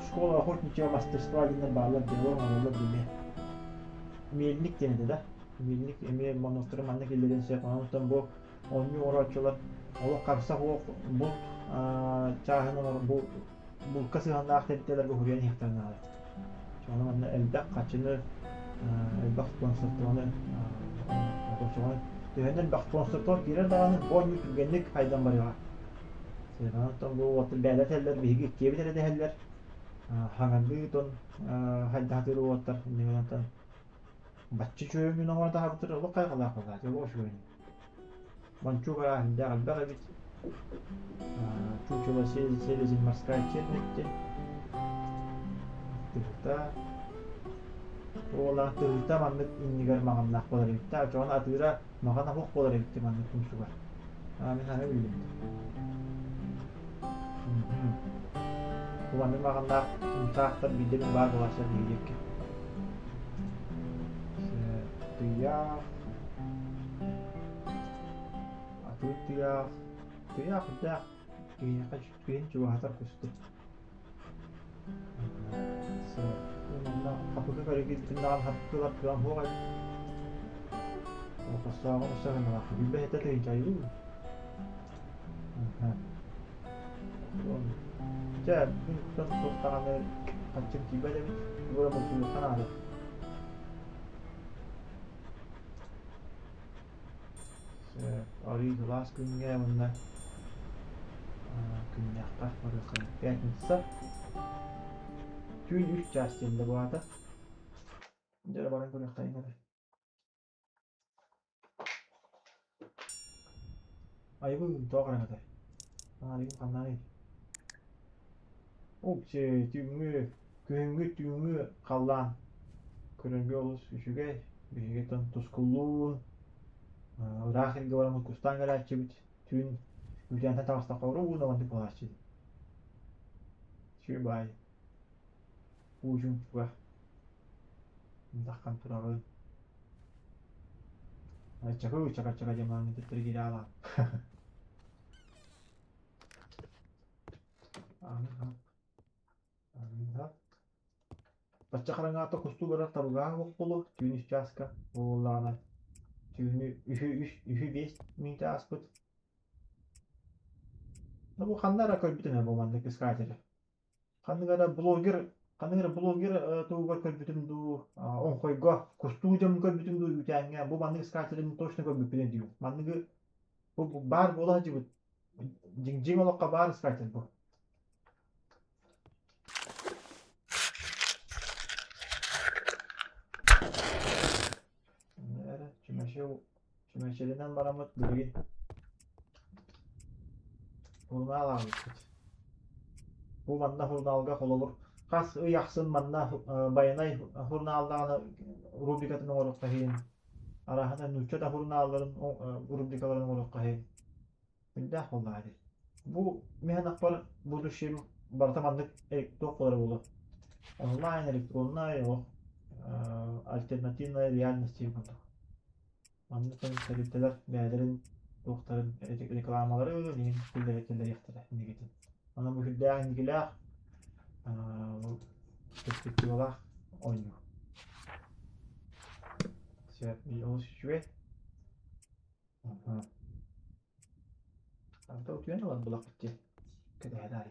Школа охотничьего мастерства диэннэр бааллар диэн оҥороллор диэмэ. Мельник диэн этэ да? Мельник эмиэ моностору манна киллэриэн сөп. Онтон бу оонньуу оҥорооччулар олох харса суох булт чааһын оҥор бу булка сыһыаннаах тэрилтэлэргэ уһуйан иһиэхтэрин наада. Ону манна элбэх хаччыны, элбэх спонсортуону төһөнөн элбэх спонсортуон киирэр даҕаны бу оонньуу түргэнник хайдан барыаҕа. Онтон бу уоттар бээлэр этэллэр, биһиги иккиэбит эрэ дэһэллэр. Хаҥардыы тон хайдаһатыыр уоттар иннигинэн бачча үчүгэйин оҥоро таһаарбыттар олох хайҕалаах буолааччы, олох үчүгэй. Мончуук арааһындаах элбэх эбит. Чучело селезень морская чернь Тыһыта. Уола тыһыта маннык иннигэр маҕаннаах буолар эбит. Очоҕун атыыра маҕан оһох буолар эбит маннык тумсугар. Мин хаһы биллим. Бу маннык маҕаннаах тумсаахтар биирдэ мин баар буолааччылар биһиги Тыйаах Атыыр тыйаах Тыйаах үрдээх киһиэхэ киһини чугаһатар көстөр. Манна хапыка көрө киирбитин даҕаны хапыкылар кыам суох эбит. Хостооҕун өссө гыналаах. Билбэт этэ тыһыынчайыы. Чэ, мин туох даҕаны хаччым тиийбэт эбит. Тугу эрэ бултуйуохха наада. Арыы сылаас күҥҥэ уонна күннээххэ барыахха пятница түүн үс чаас диэн да баата дьэ баран көрүөхтэйин эрэ айыбын тоҕо хараҥатай арыйым ханнааный Укси түүҥҥү күһүҥҥү түүҥҥү халлаан көрөргө олус үчүгэй биһиги тускуллуун ыраах сиргэ бараммыт кустаан кэлээччибит түүн үүтээнтэн таҕыстахха уруу маннык буолааччы үчүгэй баай уу чуумпуга даххан тураҕын чакы чака чака диэн маҥнай төттөрү киирэ аалаан Бачча хараҥаата кустуу барар табыгаһа суох буолуо, түүн үс чааска буоллаҕына түүнү үһү үс үһү биэс мүнүүтэ ааспыт. Ну бу ханна эрэ көрбүтүм ээ бу маннык искатели. Ханнык эрэ блогер ханнык эрэ блогер туһугар көрбүтүм дуу, оҥхойго кустуу дьон көрбүтүм дуу үүтээҥҥэ бу маннык искателин точно көрбүппүн өйдүүбүн. Манныгы бу баар буола сылдьыбыт дьиҥ олоххо баар искатель бу. Эрэ чүмэчи чүмэчилэнэн бараммыт билигин сурунаал ааҕыппыт. Бу манна сурунаалга холобур хас ый ахсын манна Байанай сурунааллаҕына рубрикатын оҥоруохха иһин, арааһына нуучча да сурунаалларын рубрикаларын оҥоруохха иһин Элбэх буоллаҕа дии. Бу мин ахпар будущем барыта маннык туох буолара буолуо? Онлайн, электроннай, олох альтернативная реальность диэн курдук. Маннык тэрилтэлэр бэйэлэрин туохтарын рекламалары иһин киллэриэхтэрэ инникитин. Онон бу сүрдээх инникилээх перспективалаах оонньуу. Сөп, олус үчүгэй. Анта утуйан ылан булахпыт дии. Кэтэһэ даай.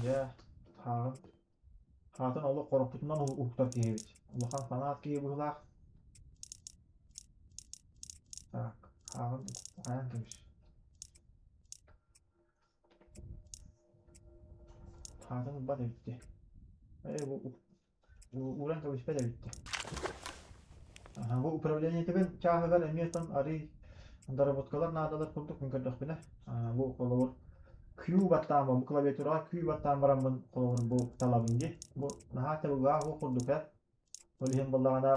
Дьэ, хааҕын хаатын олох хороппутунан уһуктар киһи эбит. Улахан фанат киһи быһыылаах. Так, хааҕын хайаан кэбис. Хаатын ылбат эбит дии. Ээ, бу ууран кэбиспэт эбит дии. Аха, бу управлениетыгар чааһыгар эмиэ тон арый Доработкалар наадалар курдук мин көрдөхпүнэ. Бу холобур Q баттаан бу клавиатураҕа Q баттаан бараммын холобур бу талабын дии. Бу наһаа табыгаах бу курдук ээ. Ол иһин буоллаҕына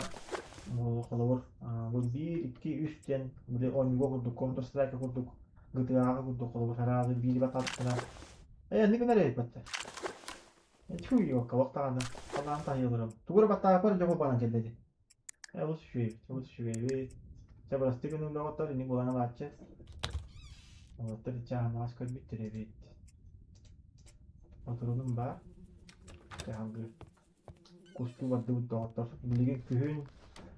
холобур бу биир, икки, үс диэн били оонньууга курдук Counter Strike курдук GTA-ҕа курдук холобур араазы биири баттаатаххына ээ инник гынар эбиппэттэр. Чуй олох даҕаны халаан таһыйаларым. Тугу эрэ баттаабаппар дьэ холбонон кэллэ дии. Ээ олус үчүгэй, олус үчүгэйбит. Чэ бырастыы гыныҥ доҕоттор, инник буолан ылааччы. Уолаттар чааһынаҕас көрбүттэр эбит. Отурунум баар. Чэ салгыы. Кустуу бардыбыт доҕоттор. Билигин күһүн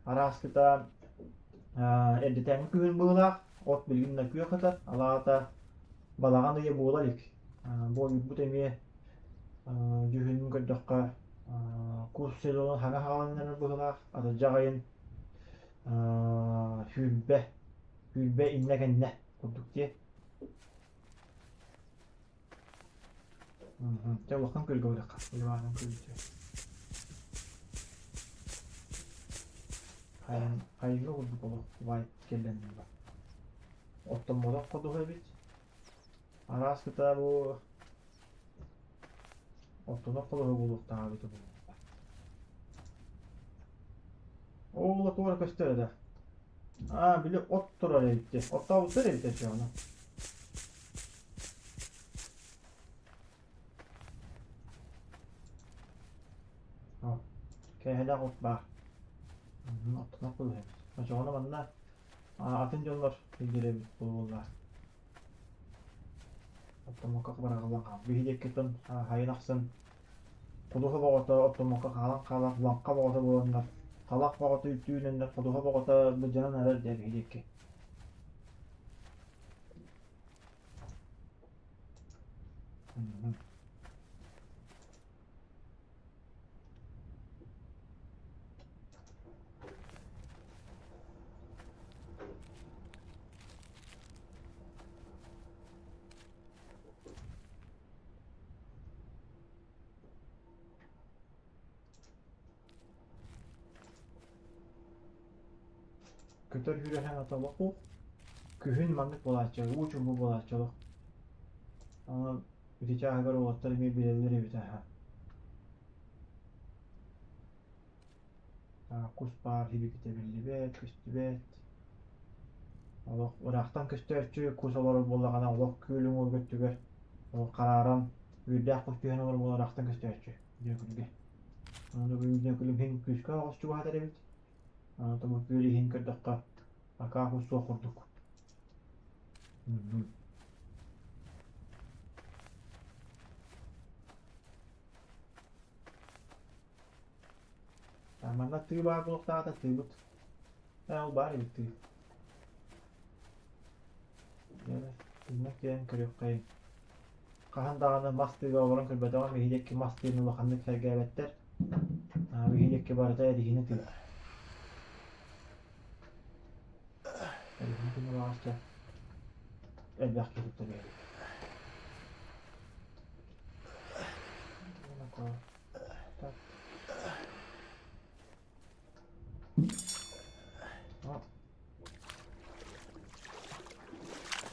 арааскыта эрдэтээҥҥи күһүн быһыылаах. От билигин да күөх ытар. Алаата балаҕан ыйа буола илик. Бу ойуурбут эмиэ дьүһүнүн көрдөххө кус сезонун хаҥа хаалан быһыылаах. Атырдьах ыйын сүүрбэ, сүүрбэ иннэ-кэннэ курдук дии. Дьэ улахан күөлгэ барыахха. Иванын күөлүтүгэр. Хайын хайыҥҥа курдук олох убай кэллэнним ба. Оттоммотох ходуһа эбит. Араас кытаа бу оттонох ходуһа буолуохтаах эбитэ буолуо. Ол туора көстөр этэ. Аа, били от турар эбит дии. Оттообуттар эбит эчи ону. Кээһэлээх от баар. Оттонох кылыһа эбит. Очоҕуна манна атын дьоннор илдьэр эбит буолуоллар. Оттоммокко быраҕыллан хаал. Биһи диэккиттэн хайын ахсын ходуһа боҕото оттоммокко хаалан хаалар, лаҥха боҕото буоланнар, талах боҕото үүнэннэр, ходуһа боҕото былдьанан эрэр дии биһи диэки. Көтөр үрэһэн отобоку күһүн маннык буолааччы, уу чуумпу буолааччы олох. Онон ити чааһыгар уолаттар эмиэ билэллэр эбит аһа. Кус баар сибикитэ биллибэт, көстүбэт. Олох ыраахтан көстөөччү кус олорор буоллаҕына олох күөл уҥуоргу өттүгэр ол харааран үөрдээх кус түһэн олорор буолан ыраахтан көстөөччү Дьөкүлгэ. Аны бу Дьөкүлүм иһин күүскэ оҕус чугаһатар эбит. Аны бу күөл иһин көрдөххө акаа кус суох курдук. Манна тыы баар буолуохтаата тыыбыт. Ээ ол баар эбит тыы. Иннэ киирэн көрүөххэйиҥ. Хаһан даҕаны мас тыыга олорон көрбөтөҕүм биһи диэки мас тыыны улаханнык сэргээбэттэр. Биһи диэки барыта эриһини тыы. Эриһини тыын улаҕасча элбэх киһи туттар эбит. Так.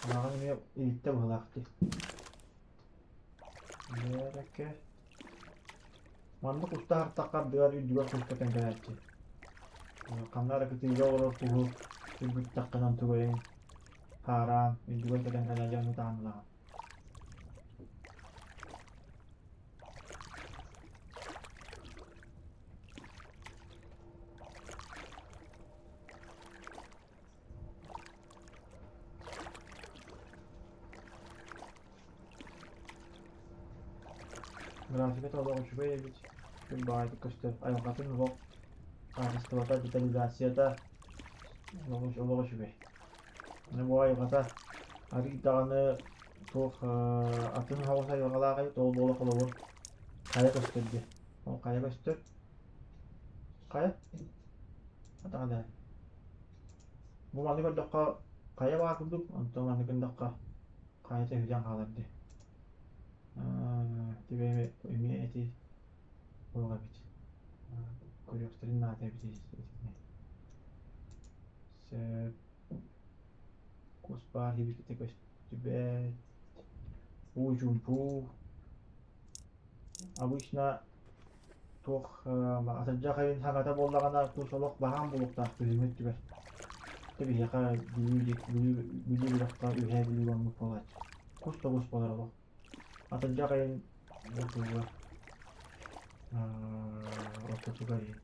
Анаҕын эмиэ иһиттэ быһыылаах дии. Бэрэкэ. Маннык уста хартахха ардыгар үрдүгэр куска тэҥкэлээччи. Ханна эрэ кытыыга олорор куһу үргүттэххинэ онтугайыҥ хаараан үрдүгэр кэтэн кэлэ дьону таанылаҕын. Графиката олох үчүгэй эбит. Күн баҕайытык көстөр. Айылҕатын олох хаачыстыбата, детализацията олох олох үчүгэй. Бу айылҕата арыый даҕаны туох атын соҕус айылҕалаах эбит, ол буола холобур хайа көстөр диэн. Ол хайа көстөр? Хайа? Атаҕа Бу маны көрдөххө хайа баар курдук, онтон маны көрдөххө хайа төһүтэн хаалар дии. Тебе эмиэ эти туох эбит көрүөхтэрин наада эбит итини. Сөп. баар киһибитэ көстүбэт. Уу чуумпу. Обычно туох атырдьах ыйын саҥата буоллаҕына кус олох баһаам буолуохтаах күһүҥҥү өттүгэр. Дьэ биһиэхэ Бүлүү диэки Бүлүү Бүлүү үрэххэ Үөһээ Бүлүүгэ оннук буолааччы. Кус да кус буолар олох. Атырдьах ыйын ортотугар ортотугар иһин.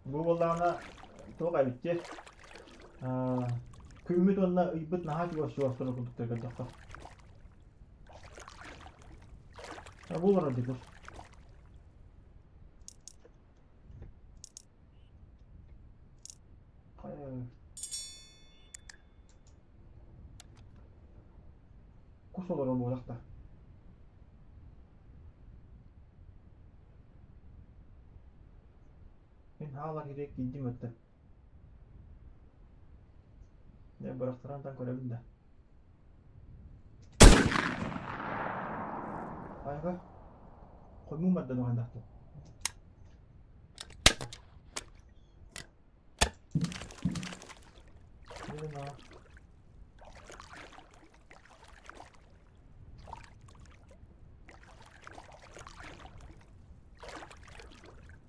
Бу буоллаҕына туох эбиттиэ күммүт уонна ыйбыт наһаа чугас чугастар курдуктар көрдөххө. Бу олорор дии кус. Кус олорор буолах да. Мин хаалар кириэк тиийдим өттө. Дьэ бырахтаран тан көрөбүн да. Айга хоймуун барда дуһандахтын.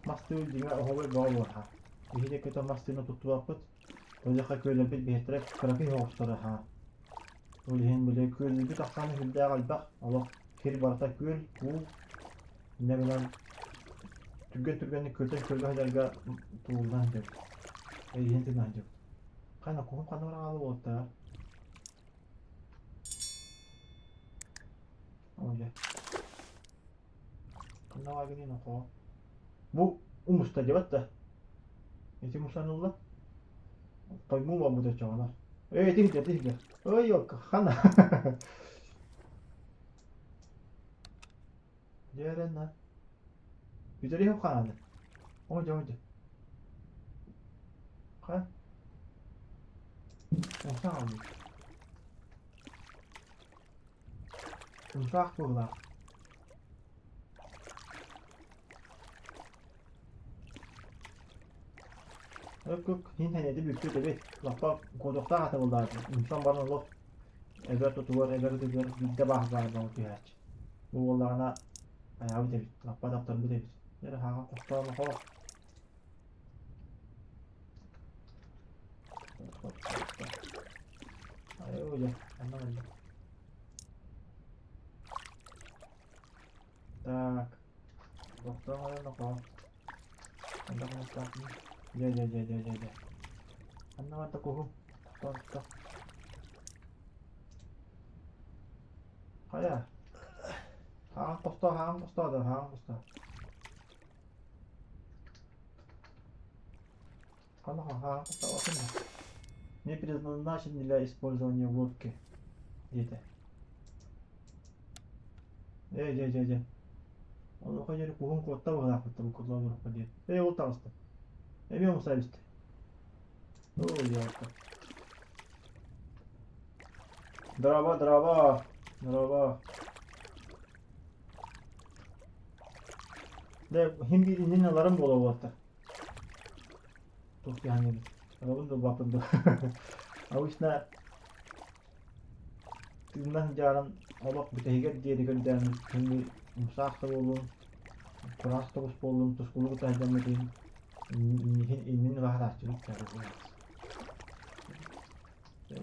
Мас тыы дьиҥэ оһолой бөҕө буолар. Биһиги көтө мас тыыны туттубаппыт. Ол күөллэрбит биһиэттэрэ кыракый оҕустара аһаа. Ол иһин били күөллэрбит ахсаана сүрдээх элбэх. Олох сир барыта күөл, уу. Инньэ гынан түргэн-түргэнник күөлтэн күөлгэ сылдьарга тулуурдаах сылдьабыт. Эйиһин тыына сылдьабыт. Ханна куһум ханна баран хаалла уолаттаар? Оо дьэ. Ханна бааргыный нохоо? Бу умуста диэбэт да. Ити мусан ылла. Тоймуу буолбут оччоҕуна. Эй, ити иһдэ, ити иһдэ. Ой, ёлка, хана. Дьэ, Бүтэриһ хааны. Оҥо оҥо Ха? Умсаах Умсаах быһыылаах. Өккүк иһин сэниэтэ бүппүт эбит. Лаппа куотуохтаах ата буоллаҕа. Умсан баран олох эбэр тутугар, эбэр ытыгар биирдэ баах баар буола түһээччи. Бу буоллаҕына айаабыт эбит, лаппа таптарбыт эбит. Дьэ хаһан хостоон хоо. Айуу дьэ, анна манна. Так, тохтоон эрэн нохоо. Ханна хомустаахпын? Дьэ дьэ дьэ дьэ дьэ дьэ. Ханна барда куһум? Тохтоо тохтоо. Хайа? Хаан тохтоо, хаан тохтоо да, хаан тохтоо. Ханна хаан тохтоо Не предназначен для использования в лодке. Диэтэ. Ээ дьэ дьэ дьэ. Онуоха диэри куһун куотта быһыылаахпыт бу курлаабырахха диэн. Ээ ол таҕыста. Эмиэ умса эбистэ. Оо ёлка. Здорово, здорово. Здорово. Дэ хим биир иннин ыларым буола уолаттар. Туох диэхин Ылабын да ылбаппын да. Обычно тыыннан дьааран олох бүтэһигэр диэри көрдөөн күндү умсаах да буоллун, кураах да буоллун, тускулу кытта сылдьаммытын иннин иннин ыла сатааччыбыт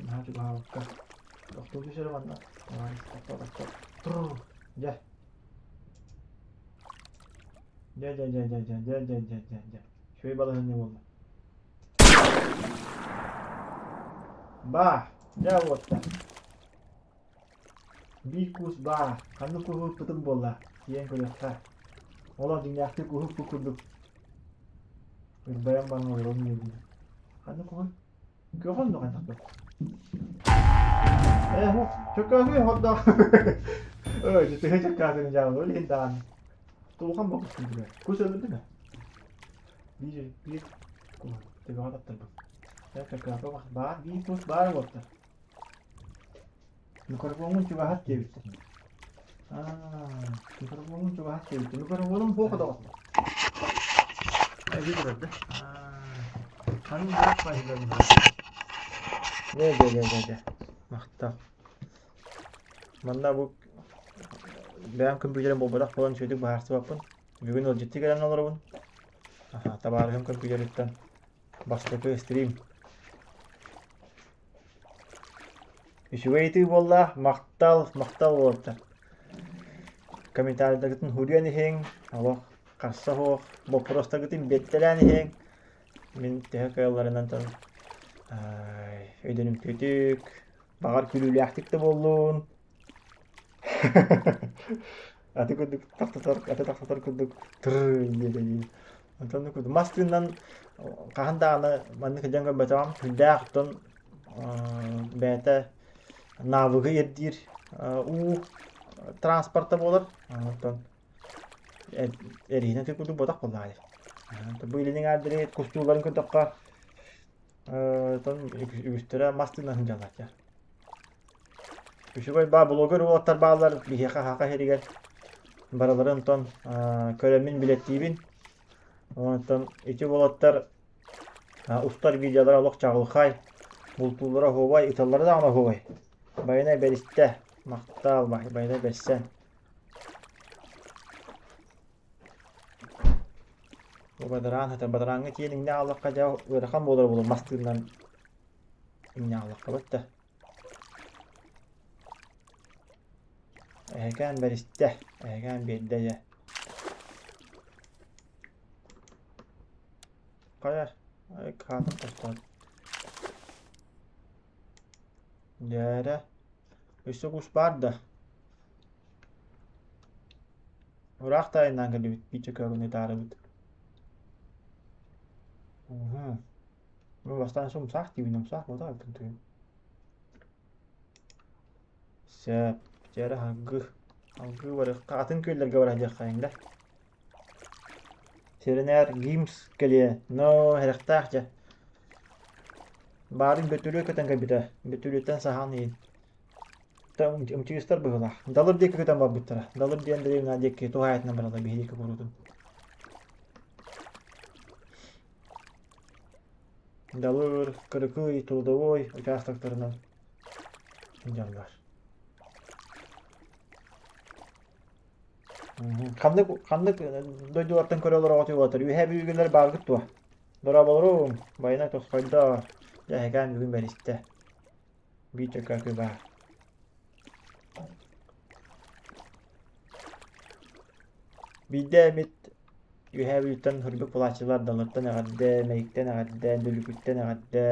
Наһаа чугаһаабакка тохтуу түс эрэ манна. Тохтоо, тохтоо. Тррр. Дьэ. Дьэ, дьэ, дьэ, дьэ, дьэ, дьэ, дьэ, дьэ, дьэ, дьэ. Үчүгэй балаһыанньа буолла. Баа! Дьэ уотта. Биир куус баа. Ханнык кууһу ыппытым буолла? Тиийэн көрүөххэ. Олох дьиҥнээхтик кууһу курдук ырбайан баран олорон үөрдүм. Ханнык кууһуй? Күөх оннук хайдах Ээ, хух, чөкөөһү хордоох. Ой, төһө чөкөөһүн дьаабы, ол иһин даҕаны. Тулхан бокустун билэр. Кус өлөрдүм ээ. Биир, биир куһун төбөҕө таптарбыт. Ээ, чөкөөһү баар, биир кус баар буолта. Микрофоҥҥун чугаһат диэбиттэр. Аа, микрофоҥҥун чугаһат диэбиттэр. Микрофонум суох доҕоттор. Эби турар да? Ханнык бырах баһылар Дэ, дэ, дэ, дэ, дэ. Махтал. Манна бу бэйэм компьютерым буолбатах буолан үчүгэйдик быһаарсыбаппын. Бүгүн ыалдьыттыы кэлэн олоробун. Аха, табаарыһым компьютерыттан бастакы стрим. Үчүгэй ыйытыы буолла. Махтал, махтал уолаттар. Комментарийдаргытын суруйан иһиҥ, олох харса суох, боппуруостаргытын биэртэлээн иһиҥ. Мин төһө кыалларынан тон өйдөнүмтүөтүк, баҕар күлүүлээхтик да буоллун. Аты курдук тахтатар, аты тахтатар курдук тырр диэтэ дии. Онтон курдук мас тыыннан хаһан даҕаны маннык сылдьан көрбөтөҕүм. Сүрдээх оттон бэйэтэ навыгы ирдиир уу транспорта буолар. Онтон эриһинэ курдук буотах буоллаҕа дии. Бу илин эҥээрдэри кустууларын көрдөххө, оттон үгүстэрэ мас тыынан сылдьаллар. Үчүгэй баа блогер уолаттар бааллар биһиэхэ Саха сиригэр барыларын онтон көрөммүн билэттиибин. Онтон ити уолаттар устар видеолара олох чаҕылхай, бултууллара оһуобай, ыталлара даҕаны оһуобай. Байанай бэристэ, махтал, байанай бэрсэн. Бу бадараан сытар, бадарааҥҥа тиийэн иҥнэ ааллахха дьэ ыарахан буолар буолуо мас тыынынан иҥнэ ааллахха бытта. Эһэкээн бэристэ, эһэкээн биэрдэ дьэ. Хайа, хаатын хостоон. Дьээрэ, өссө кус баар да? Ыраах таайыннаан кэллибит, биир чөкөөгүнү ытаарыбыт. Бу бастаан сумсаах диибин, умсаах буолта алтын тыын. Сөп, дьэ алгыы. Алгыы барыахха, атын күөллэргэ баран диэххэйиҥ да. Сэрэнээр Гимс кэлиэ, но сэрэхтээх дьэ. Баарын бөтүрүө көтөн кэлбитэ, бөтүрүөттэн саһаан иһин. Ымчыыстар быһыылаах. Далыр диэки көтөн барбыттара. Далыр диэн дэриэбинэ диэки туһаайытынан бараллар биһи диэки куруутун. Далыр, Кырыкый, Трудовой участоктарынан сылдьаллар. Ханнык ханнык дойдулартан көрө олороҕут уолаттар? Үөһээ Бүлүүлэр бааргыт дуо? Дорооболоруҥ, байанай тосхойдо. Дьэ, эһэкээн бүгүн бэристэ. Биир чөкөөкү баар. Биирдэ эмит Үөһээ Бүлүүттэн Хөрбүк булааччылар Далыртан эҕэрдэ, Мэйиктэн эҕэрдэ, Дүлүкүттэн эҕэрдэ,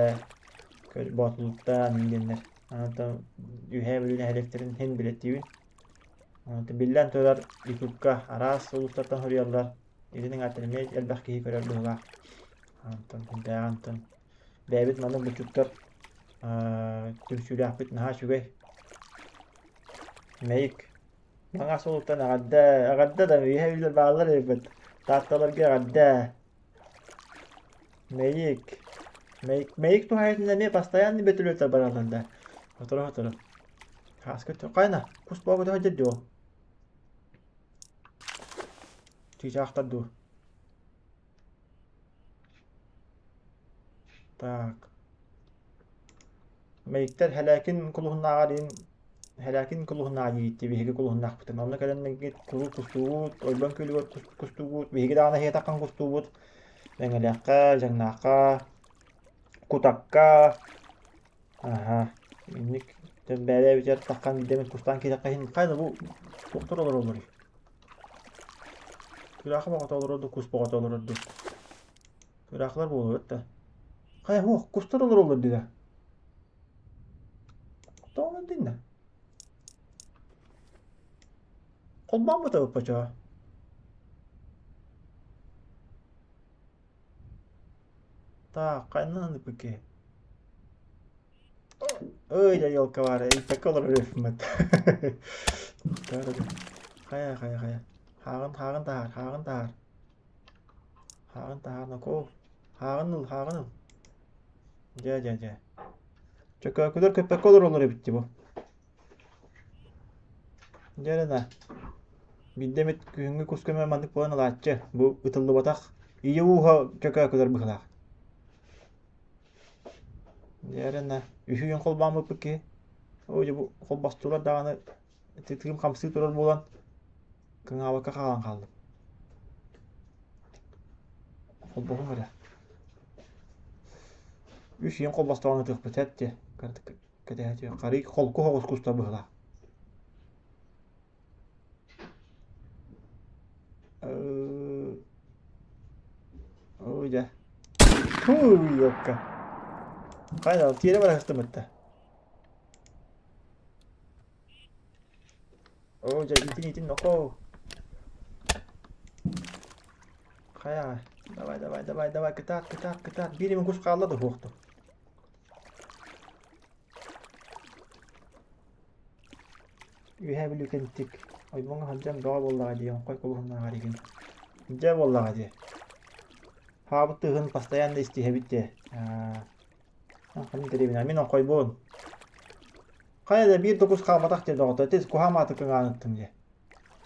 Боотулуттан диэннэр. Онтон Үөһээ Бүлүү нэһилиэктэрин иһин билэттиибин. Онтон биллэн турар Ютубка араас улуустартан суруйаллар. Итини ааттан эмиэ элбэх киһи көрөр быһыылаах. Онтон күндээҕи онтон бэйэбит маннык булчуттар түмсүүлээхпит наһаа үчүгэй. Мэйик Маҥаас уолуттан эҕэрдэ, эҕэрдэ да үөһэ үлэр бааллар эбит. Таатталарга эҕэрдэ. Мэйик. Мэйик, Мэйик туһаайытын эмиэ постоянный бөтүлүөтэ бараллар да. Сотору-сотору. Хааска хайна, кус боогу сылдьар дуо? Чыычаахтар дуу? Так. Мэйиктэр Һэлээкин кулуһуннааҕар иһин Һэлээкин кулуһуннааҕа диигит дии биһиги кулуһуннаахпытын. Онно кэлэн куруук кустуубут, Ойбон күөлүгэр кустуубут, биһиги даҕаны эһиэтэххин кустуубут. Мэҥэлээххэ, Дьаҥнаахха, Кутакка, аһа, инник бэйэбитигэр таххан биирдэ эмит кустаан киирэххэ иһин хайа да бу туохтар олороллоруй? Тыраахы бөҕөтө олорор дуу, кус бөҕөтө олорор дуу? Тыраахылар буолуо да. Хайа суох, кустар олороллор дии да. Тоҕо динна? Холбооммута ыппачаа. Так, хайнан ыппыкки? Ой, да елка баар, ииппэккэ олорор үөппүммэт. Хайа, хайа, хайа. Хааҕын, хааҕын таһаар, хааҕын таһаар. Хааҕын таһаар, нокоо. Хааҕын ыл, хааҕын ыл. Дьэ, дьэ, дьэ. Чөкөөкүлэр көппөккө олороллор эбит дии бу. Дьэ эрэ да, биирдэ эмит күһүҥҥү кус көмө маннык буолан ылааччы, бу ытыллыбатах ийэ ууһа чөкөөкүлэр быһыылаах. Дьэ эрэ на, үһүөн холбооммуппут киһи. Оо дьэ бу холбостулар даҕаны тыым хамсыы турар буолан кыҥаабакка хаалан хааллым. Холбоһуҥ эрэ. Үс ийэм холбостоҕун ытыахпыт эт диэ. Кэтэһэ Харый холку соҕус куста быһыылаах. Ой дьэ. Туу, ёпка. Хайда, тиэрэ бара сыстымытта. Оо, дьэ, итин итин нохоо. Хайа, давай, давай, давай, давай, кытаат, кытаат, кытаат. Биир эмэ кус хаалла да суохту. Үөһээ Бүлүү кэнтик ойбоҥҥо сылдьан бөҕө буоллаҕа дии, оҥхой кулуһуннааҕар игин. Дьэ буоллаҕа дии. Хаабыт тыаһын постоянно истиһэбит дии. Ханнык дэриэбинэ мин оҥхойбун. Хайа да биир да кус хаалбатах диэн доҕоттор, ити куһаҕан ааты кыҥаан ыттым дии.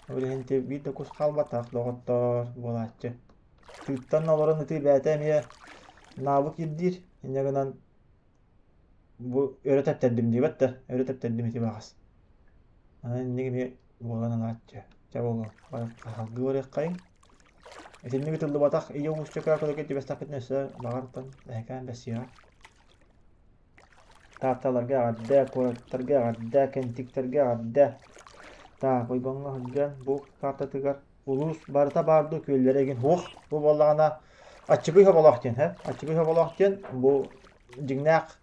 Ол иһин ити биир да кус хаалбатах доҕоттоор буолааччы. Тыыттан олорон ытыы бэйэтэ эмиэ навык ирдиир. Инньэ гынан бу өрө тэптэрдим диэбэт да, өрө тэптэрдим ити баҕас. Аны инник эмиэ буолан ылааччы. Чэ буолуо, салгыы барыаххайыҥ. Итинник ытыллыбатах ийэ уус чөкөөкөлөргө түбэстэхпитинэ өссө баҕартан эһэкээн бэссиэҕэ. Таатталарга эҕэрдэ, куораттарга эҕэрдэ, кэнтиктэргэ эҕэрдэ. Так, ойбоҥҥо сылдьан бу картатыгар улуус барыта баар дуу күөллэрэ игин суох. Бу буоллаҕына Аччыгый Соболоох диэн, һэ? Аччыгый Соболоох диэн бу дьиҥнээх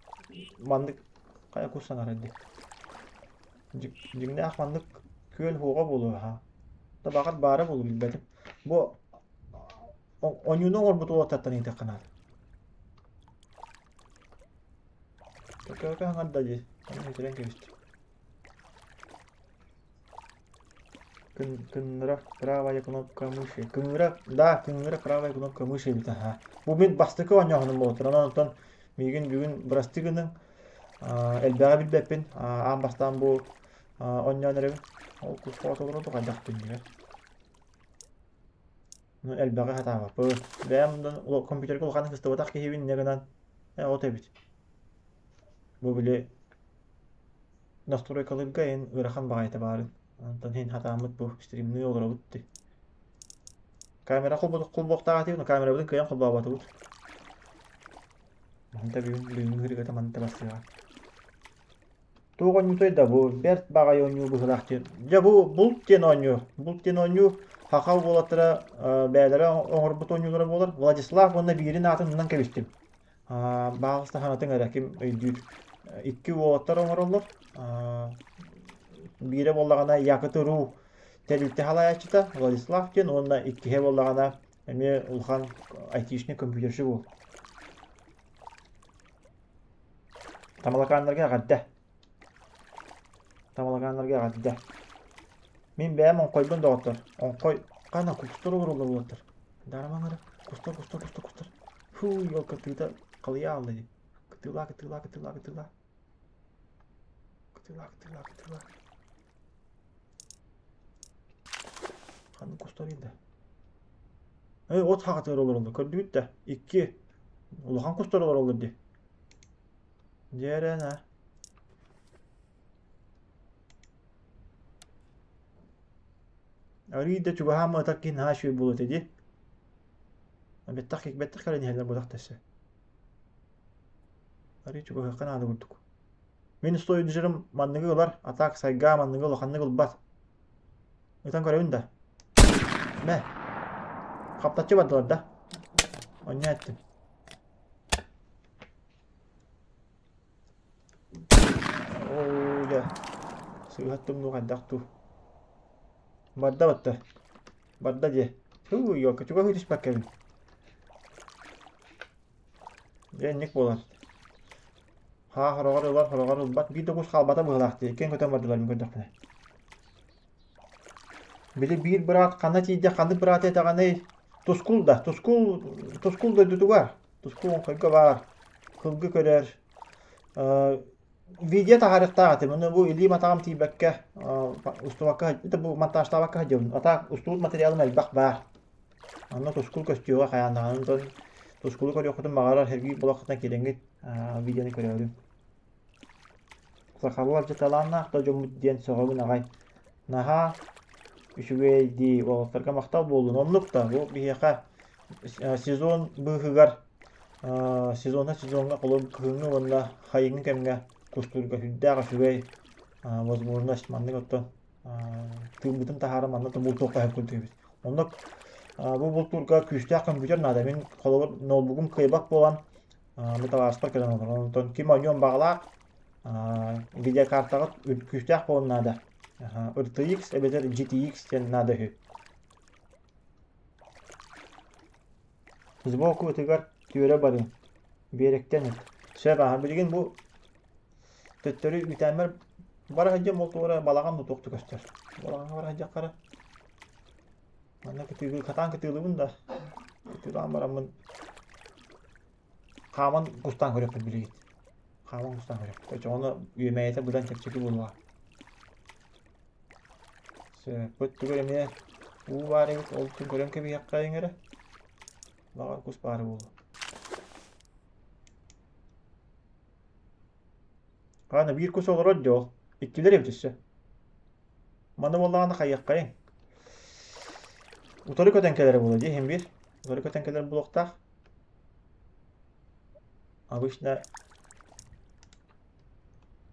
маннык хайа кус саҥарар дии. Дьиҥнээх маннык күөл суоҕа буолуо аһа. Да баҕар баара буолуо билбэтим. Бу оньууну оҥорбут уолаттартан ыйытыахха наада. Көкө хаҥарда дии. Аны үтүрэн кэбистим. Кыҥыра правая кнопка мыши. Кыҥыра, да, кыҥыра правая кнопка мыши эбит аһа. Бу мин бастакы оонньооһунум буолтар. Онон онтон миигин бүгүн бырастыы гыныҥ. Элбэҕи билбэппин. Аан бастаан бу оонньоон эрэбин. Ол кус олорон хайдах түннүбэт. Ну, элбэҕи сатаабаппын. Бэйэм компьютерга улаханнык сыстыбатах киһибин инньэ гынан от эбит. Бу били настройкалыырга эн ыарахан баҕайыта баарын. Онтон иһин хатааммыт бу стримныы олоробут дии. Камера холбуохтаах этибит, но камерабытын кыайан холбооботубут. Манта бүгүн бүгүҥҥү ырыгата манта барсыаҕа. Туох оонньуутай да бу бэрт баҕайы оонньуу быһыылаах диэн. Дьэ бу булт диэн оонньуу. Булт диэн оонньуу саха уолаттара бэйэлэрэ оҥорбут оонньуулара буолар. Владислав уонна биирин аатын умнан кэбистим. Баҕаласта санатыҥ эрэ ким өйдүүр. Икки уолаттар оҥороллор. Биирэ буоллаҕына Якутуру тэрилтэ салайааччыта Владислав диэн уонна иккиһэ буоллаҕына эмиэ улахан айтишник компьютерщик уол. Тамалакааннарга эҕэрдэ! Тамалакааннарга эҕэрдэ! Мин бэйэм оҥхойбун доҕоттор. Оҥхой хана кустар олороллор уолаттар. Дарамаҥ эрэ. Кустар, кустар, кустар, кустар. Фу, елка тыыта халыйа аалла дии. Кытыылаа, кытыылаа, кытыылаа, кытыылаа. Кытыылаа, кытыылаа, кытыылаа. Ханнык кустар да? Эй, от хаҕатыгар олороллор, көрдүгүт да? Икки улахан кустар олороллор дии. Дьэ на. Арыый да чугаһаан ытар киһи наһаа үчүгэй буолуо этэ дии. Бэттэх бэттэх кэлэн иһэллэр буолах тэсэ. Арыый чугаһыахха наада курдук. Мин стоюджерым манныгы ылар, а так сайгаа манныгы улаханнык ылбат. Ытан көрөбүн да. Мэ. Хаптаччы бардылар да. Онньо эттим. Оо, дьэ. Сыыһаттым дуу хайдах дуу. Барда батта. Барда дьэ. Һуу, ёлка, чугаһыы түспэккэбин. Дьэ, инник буолар. Хаа хороҕор ылар, хороҕор ылбат. Биир да кус хаалбата быһыылаах дии. Иккиэн көтөн бардылар мин көрдөхпүнэ. Били биир быраат ханна тиийдэ, ханнык бырааты этэҕиний? Тускул да, Тускул, Тускул дойдутугар. Тускул оҥхойго баар. Кылгы көрөр. Видео таһаарыахтаах этим. Ону бу илиим атаҕым тиийбэккэ, устубакка, это бу монтажтаабакка сылдьабын. А устубут материалым элбэх баар. Онно тускул көстүөҕэ хайаан даҕаны. Онтон тускулу көрүөххүтүн баҕарар сэргиир буолаххытына киирэҥҥит видеоны көрөөрүҥ. Сахалар дьэ талааннаах да дьоммут диэн сөҕөбүн аҕай. Наһаа үчүгэй дии, уолаттарга махтал буоллун. Оннук да, бу биһиэхэ сезон быыһыгар сезонтан сезоҥҥа холобур кыһыҥҥы уонна хайыҥҥы кэмҥэ кустуурга сүрдээх үчүгэй возможность маннык оттон тыыммытын таһааран манна да бултуохха сөп курдук эбит. Оннук бу бултуурга күүстээх компьютер наада. Мин холобур ноутбугум кыайбат буолан бу табаарыспар кэлэн олорор. Онтон ким оонньуон баҕалаах видеокартаҕыт күүстээх буолуон наада. RTX эбэтэр GTX диэн наада үһү. Сбоку ытыгар түөрэ барыҥ, биэрэктэн ыт. Сөп аһа билигин бу төттөрү үүтээммэр бара сылдьан ол туора балаҕан да туох да көстөр. Балаҕаҥҥа бара сылдьаххара манна кытыылыы хатаан кытыылыбын да кытыылаан бараммын хааман кустаан көрүөхпүт билигин. Хааман кустаан көрүөхпүт. Оччоҕуна үөмэйэтэ быдан чэпчэки буолуоҕа. Сөп. Бу өттүгэр эмиэ уу баар эбит, ол өттүн көрөн кэбиһиэххэйиҥ эрэ. Баҕар кус баара буолуо. Аны биир кус олорор дьол. Иккилэр эбит өссө. Маны буоллаҕына хайыаххайыҥ. Утары көтөн кэлэрэ буолуо дии иһин биир. Утары көтөн кэлэр буолуохтаах. Обычно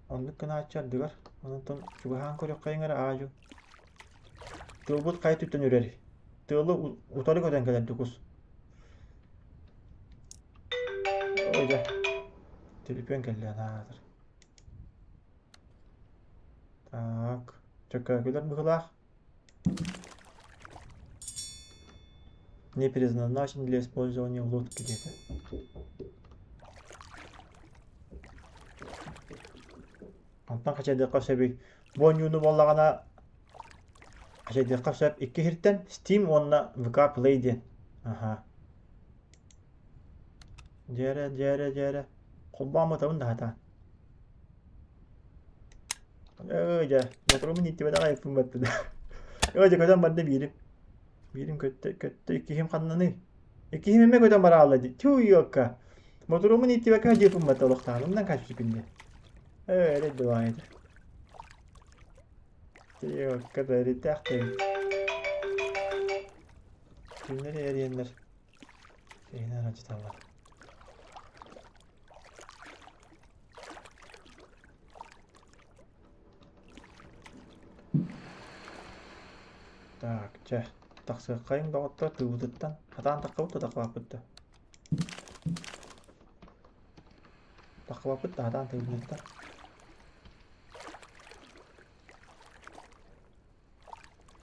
Оннук гынааччы ардыгар, онтон чугаһаан көрүөххэйиҥ эрэ аа-дьуо. Тыалбыт хайа өттүттэн үрэрий? Тыалы утары көтөн кэлэр дьукус. Ой дьэ, түлүпүөн кэллэ анаатар. Так, чөкөөкүлэр быһыылаах. Не предназначен для использования в лодке диэтэ. Онтон хачайдыахха сөбүй? Бу оонньууну буоллаҕына хачайдыахха сөп икки сиртэн Steam уонна VK Play диэн. Аха. Дьээрэ, дьээрэ, дьээрэ. Холбооммотабын да сатаан. Өө дьэ, ботурумун ииттибэтэх айыппын баттыда. Өө дьэ көтөн барда биирим. Биирим көттө, көттө, иккиһим ханнаный? Иккиһим эмиэ көтөн бараалла дии. Тю-йокка. Ботурумун ииттибэккэ дьиэппин батта олохтоон. Оннан каччыппын дии. Ээ, эрэ дыбаайда. Тю-йокка да эритээх да. Күннэри эриэннэр. Киһини аралдьыталлар. Так, чэ, тахсыаххайыҥ доҕоттор тыыбытыттан. Хатаан таххабыт да таххыбаппыт да. Таххыбаппыт да хатаан тыыбытыттан.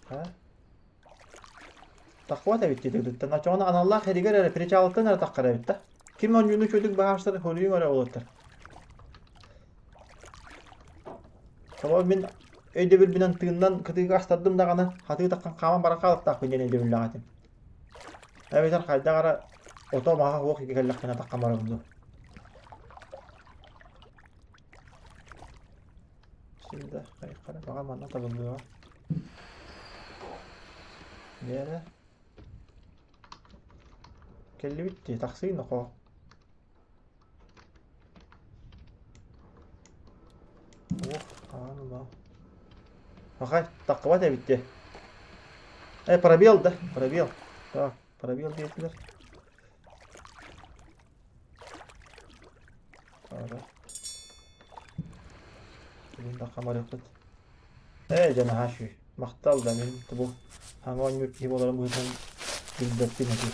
Ха? Таххыбат эбит дии тыытыттан. Оччоҕуна аналлаах эригэр эрэ причалыттан эрэ таххар эбит да. Ким оонньууну үчүгдүк баһаарсар хоруйуҥ эрэ уолаттар. Холобур мин өйдөбүлбүнэн тыыннан кытыыга астардым даҕаны хатыы таххан хааман баран хаалыктаахпын диэн өйдөбүллээх этим. Эбэтэр хайдах эрэ ото маһа суох кэллэхпинэ таххан барабын дуу. Всегда хайхара баҕа манна табыллыаҕа. Дьээрэ. Кэллибит дии, тахсыы нохоо. Ох, аан улаа. Хахай, таххыбат эбит дии. Э, пробел да, пробел. Так, пробел диэтилэр. Бүгүн да хамарыахпыт. Ээ, дьэ наһаа үчүгэй. Махтал да мин бу саҥа оонньуур киһи буоларым быһыытынан билбэппин этим.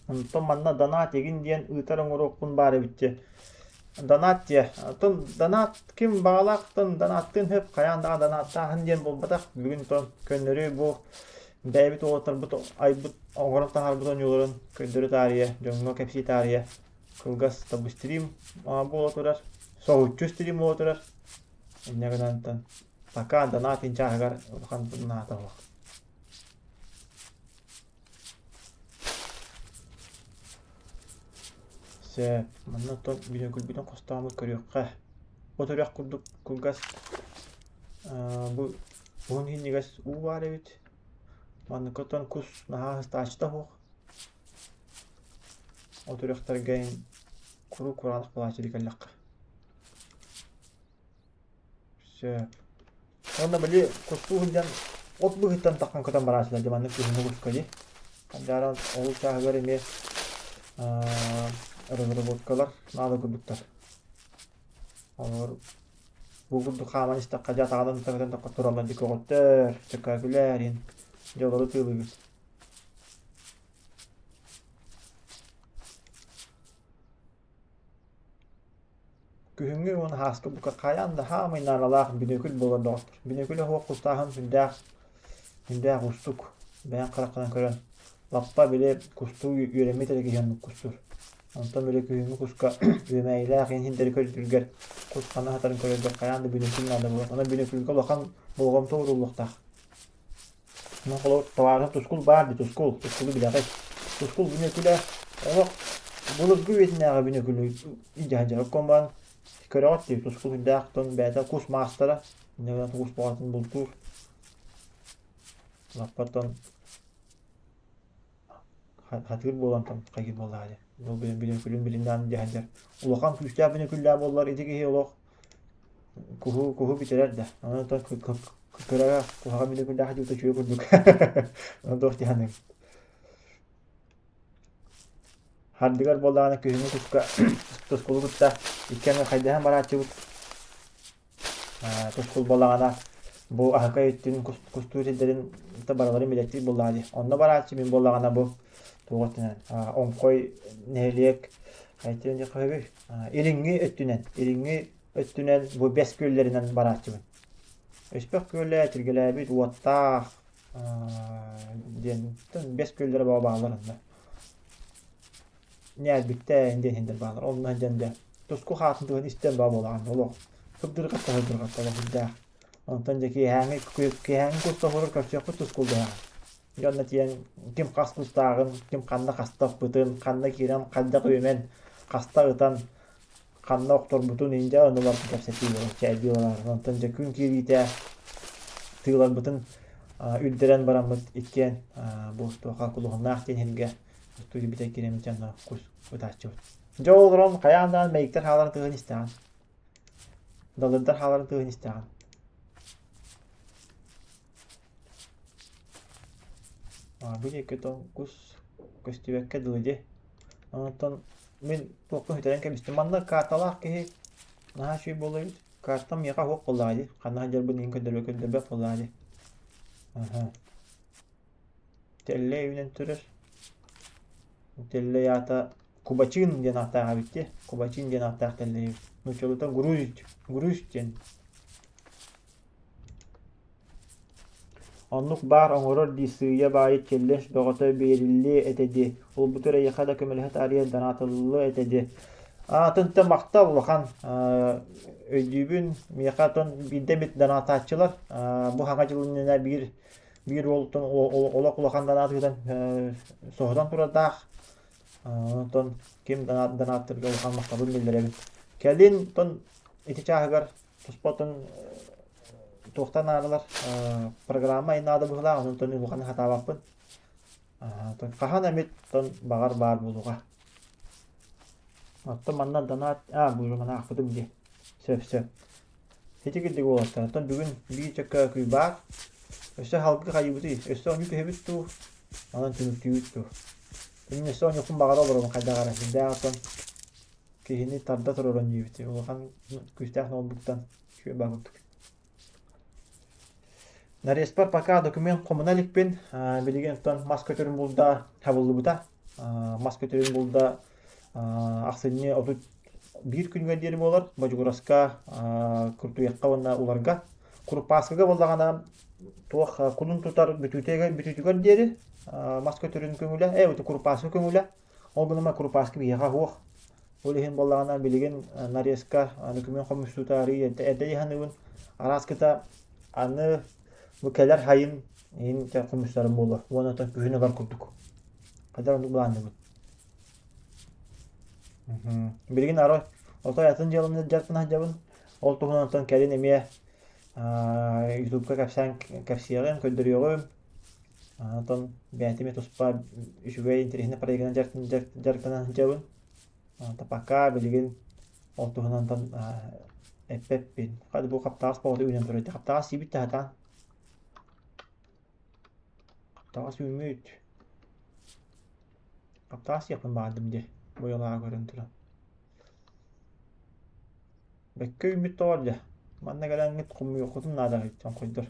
Онтон манна донат игин диэн ыытар оҥоруохпун баар эбит дии. Донат диэ. Оттон донат ким баҕалаахтан донаттыын сөп, хайаан даҕаны донаттааһын диэн буолбатах. Бүгүн тон көннөрү бу бэйэбит уолаттарбыт айбыт, оҥорон таһаарбыт оонньууларын көрдөрө таарыйа, дьоҥҥо кэпсии таарыйа кылгас табы стрим буола турар, соһуччу стрим буола турар. Инньэ гынан пока донат чааһыгар улахан наада суох. Сөп. Манна оттон бүнүөкүлбүтүн хостооммут көрүөххэ. От үрэх курдук кылгас бу уһун иһинньигэс уу баар эбит. Маннык оттон кус наһаа ыстааччыта суох. От үрэхтэргэ куруук кураанах буолааччы дии кэллэххэ. Сөп. Уонна били кустуу сылдьан от быыһыттан таххан көтөн барааччылар дии маннык күһүҥҥү куска дии. Хандааран ол чааһыгар эмиэ разработкалар наада курдуктар. Олор бу курдук хааман истэххэ дьэ атаҕынан көтөн тахха тураллар дии көҕөттөр, чөкөөкүлэр иһин дьэ олору тыылыыбыт. Күһүҥҥү уонна ааспыт бука хайаан да хаамай наадалаах бүнүөкүл буолар доҕоттор. Бүнүөкүлэ суох кустааһын сүрдээх сүрдээх уустук. Бэйэҥ хараххынан көрөн лаппа били кустуу үөрэммит эрэ киһи оннук кустуур. Онтон били күһүҥҥү куска үөмээйилээх иһин сирдэри көрдүүргэр кус ханна сытарын көрөргөр хайаан да бүнүөкүл наада буолар. Онон бүнүөкүлгэ улахан болҕомто ууруллуохтаах. Ну, холобур, табаарыһым Тускул баар дии, Тускул, Тускулу билэҕит. Тускул бүнүөкүлэ олох былыргы үйэтинээҕи бүнүөкүлү илдьэ сылдьар. Оккон көрөҕүт дии, Тускул үрдээх тон бэйэтэ кус маастара, инньэ гынан кус бөҕөтүн бултуур. Лаппаттан хатыыр буолан там хайгыр буоллаҕа дии. Ол бүнүөкүлүн билиннээн илдьэ сылдьар. Улахан күүстээх бүнүөкүллээх буоллар ити киһи олох Куһу, куһу бүтэрэр да. Онон оттон кыра куһаҕан бүлүкүлээх дьылта үчүгэй курдук. Ону туох дии саныыгын? Хардыгар буоллаҕына күһүҥҥү куска тускулу кытта икки аҥы хайдаһан барааччыбыт. Тускул буоллаҕына бу аһыкай өттүн кустуур сирдэрин барыларын билэттиир буоллаҕа дии. Онно барааччы мин буоллаҕына бу туох өттүнэн Оҥхой нэһилиэк хайдах диэххэ сөбүй? Илиҥҥи өттүнэн, илиҥҥи өттүнэн бу бэс күөллэринэн барааччыбын. Өспөх күөлэ тиргэлээбит уоттаах диэн бэс күөллэрэ баҕа бааллар онно. Ньээлбиттэ диэн иһиндэр бааллар. Онно сылдьан дьэ туску хаатын туһун истэн баа буолаҕын олох. Сыбдырҕатта сыбдырҕатта олох үрдээх. Онтон дьэ киэһээҥҥи киэһээҥҥи кус тоһуурар көрсүөхпүт тускул дэһэҕин. Дьонно тиийэн ким хас кустааҕын, ким ханна хаста ыкпытын, ханна киирэн хайдах үөмэн, хаста ытан, ханна охторбутун индэ оннулар кэпсэтии буолар, чээйдии олорор. Онтон дьэ күн киириитэ тыыларбытын үрдэрэн бараммыт иккиэн бу туохха кулуһуннаах диэн иһиргэ студия киирэммит дьонно кус ытааччыбыт. Дьэ ол олорон хайаан даҕаны мэйиктэр хааларын тыаһын истэҕин. Далырдар хааларын тыаһын истэҕин. Бу диэки тоҥкус көстүбэккэ дылы дии. Онтон мин туохпун сүтэрэн кэбистим. Манна карталаах киһи наһаа үчүгэй буолла эбит. Картам миэхэ суох буоллаҕа дии. Ханна сылдьарбын иһин көрдөрбөт көрдөрбөт буоллаҕа дии. Аһа. Тэллэй үүнэн турар. Тэллэй аата Кубачыын диэн ааттаах эбит дии. Кубачыын диэн ааттаах тэллэй эбит. Нууччалыыта груздь, груздь диэн. Оннук баар оҥорор дии сыыйа-баайы челлендж бөҕөтө биэриллиэ этэ дии, улбутур эйиэхэ да көмөлөһө таарыйа донатыллыа этэ дии. Аатынта махтал улахан өйдүүбүн миэхэ оттон биирдэ эмит донатааччылар бу хаҥа дьыл иннинэ биир биир уолтан олох улахан донат ыытан соһутан турардаах онтон ким донаттарга улахан махталын биллэрэбин. Кэлин тон ити чааһыгар туспатын туохтан наадалар программа наада быһыылаах онтон улаханы хатаабаппын хаһан эмит тон баҕар баар буолуоҕа оттон манна донат а бу маны аахпытым дии сөп сөп ити курдук уолаттар оттон бүгүн биир чөккө күй баар өссө халгы хайыбытый өссө оонньуу түһэбит дуу онон түмүктүүбүт дуу мин өссө оонньуохпун баҕара олоробун хайдах эрэ сүрдээх оттон Киһини тарда турар диэбит улахан күүстээх ноутбуктан үчүгэй баа курдук. Нареспар пока документ хомуна иликпин. Билигин оттон мас көтөрүн булда табыллыбыта. Мас көтөрүн булда ахсынньы 31 күнүгэр диэри буолар. Бодьугураска, Куртуйахха уонна Уларга. Куруппааскыга буоллаҕына туох кулун тутар бүтүүтүгэр бүтүүтүгэр диэри мас көтөрүн көҥүлэ, э, куруппааскы көҥүлэ. Ол гынан курупааскы биһиэхэ суох. Ол иһин буоллаҕына билигин нарезка документ хомуйсуута арыый эрдэ эрдэ дьаһаныбын. Арааскыта аны бу кэлэр хайын иһин хомуйсарым буолуо. Уонна оттон күһүн ылар курдук. Хайдах оннук былаанныыбын. Билигин арай отой атын дьыаланы дьарыктана сылдьабын. Ол туһунан онтон кэлин эмиэ Ютубка кэпсээн кэпсиэҕим, көрдөрүөҕүм. Онтон бэйэтим эмиэ туспа үчүгэй интэриэһинэй проегынан дьарыктана сылдьабын. Пока билигин ол туһунан онтон эппэппин. Хата бу хаптаҕас бөҕөтө үүнэн турар. Хаптаҕас сиибит да сатаан. Хаптаҕас үүммүт. Хаптаҕас сиэхпин баҕардым дии, бойолааҕы көрөн туран. Бэккэ үүммүт тоҕор дьэ. Манна кэлэҥҥит хомуйуоххутун наада тоҥхойдор.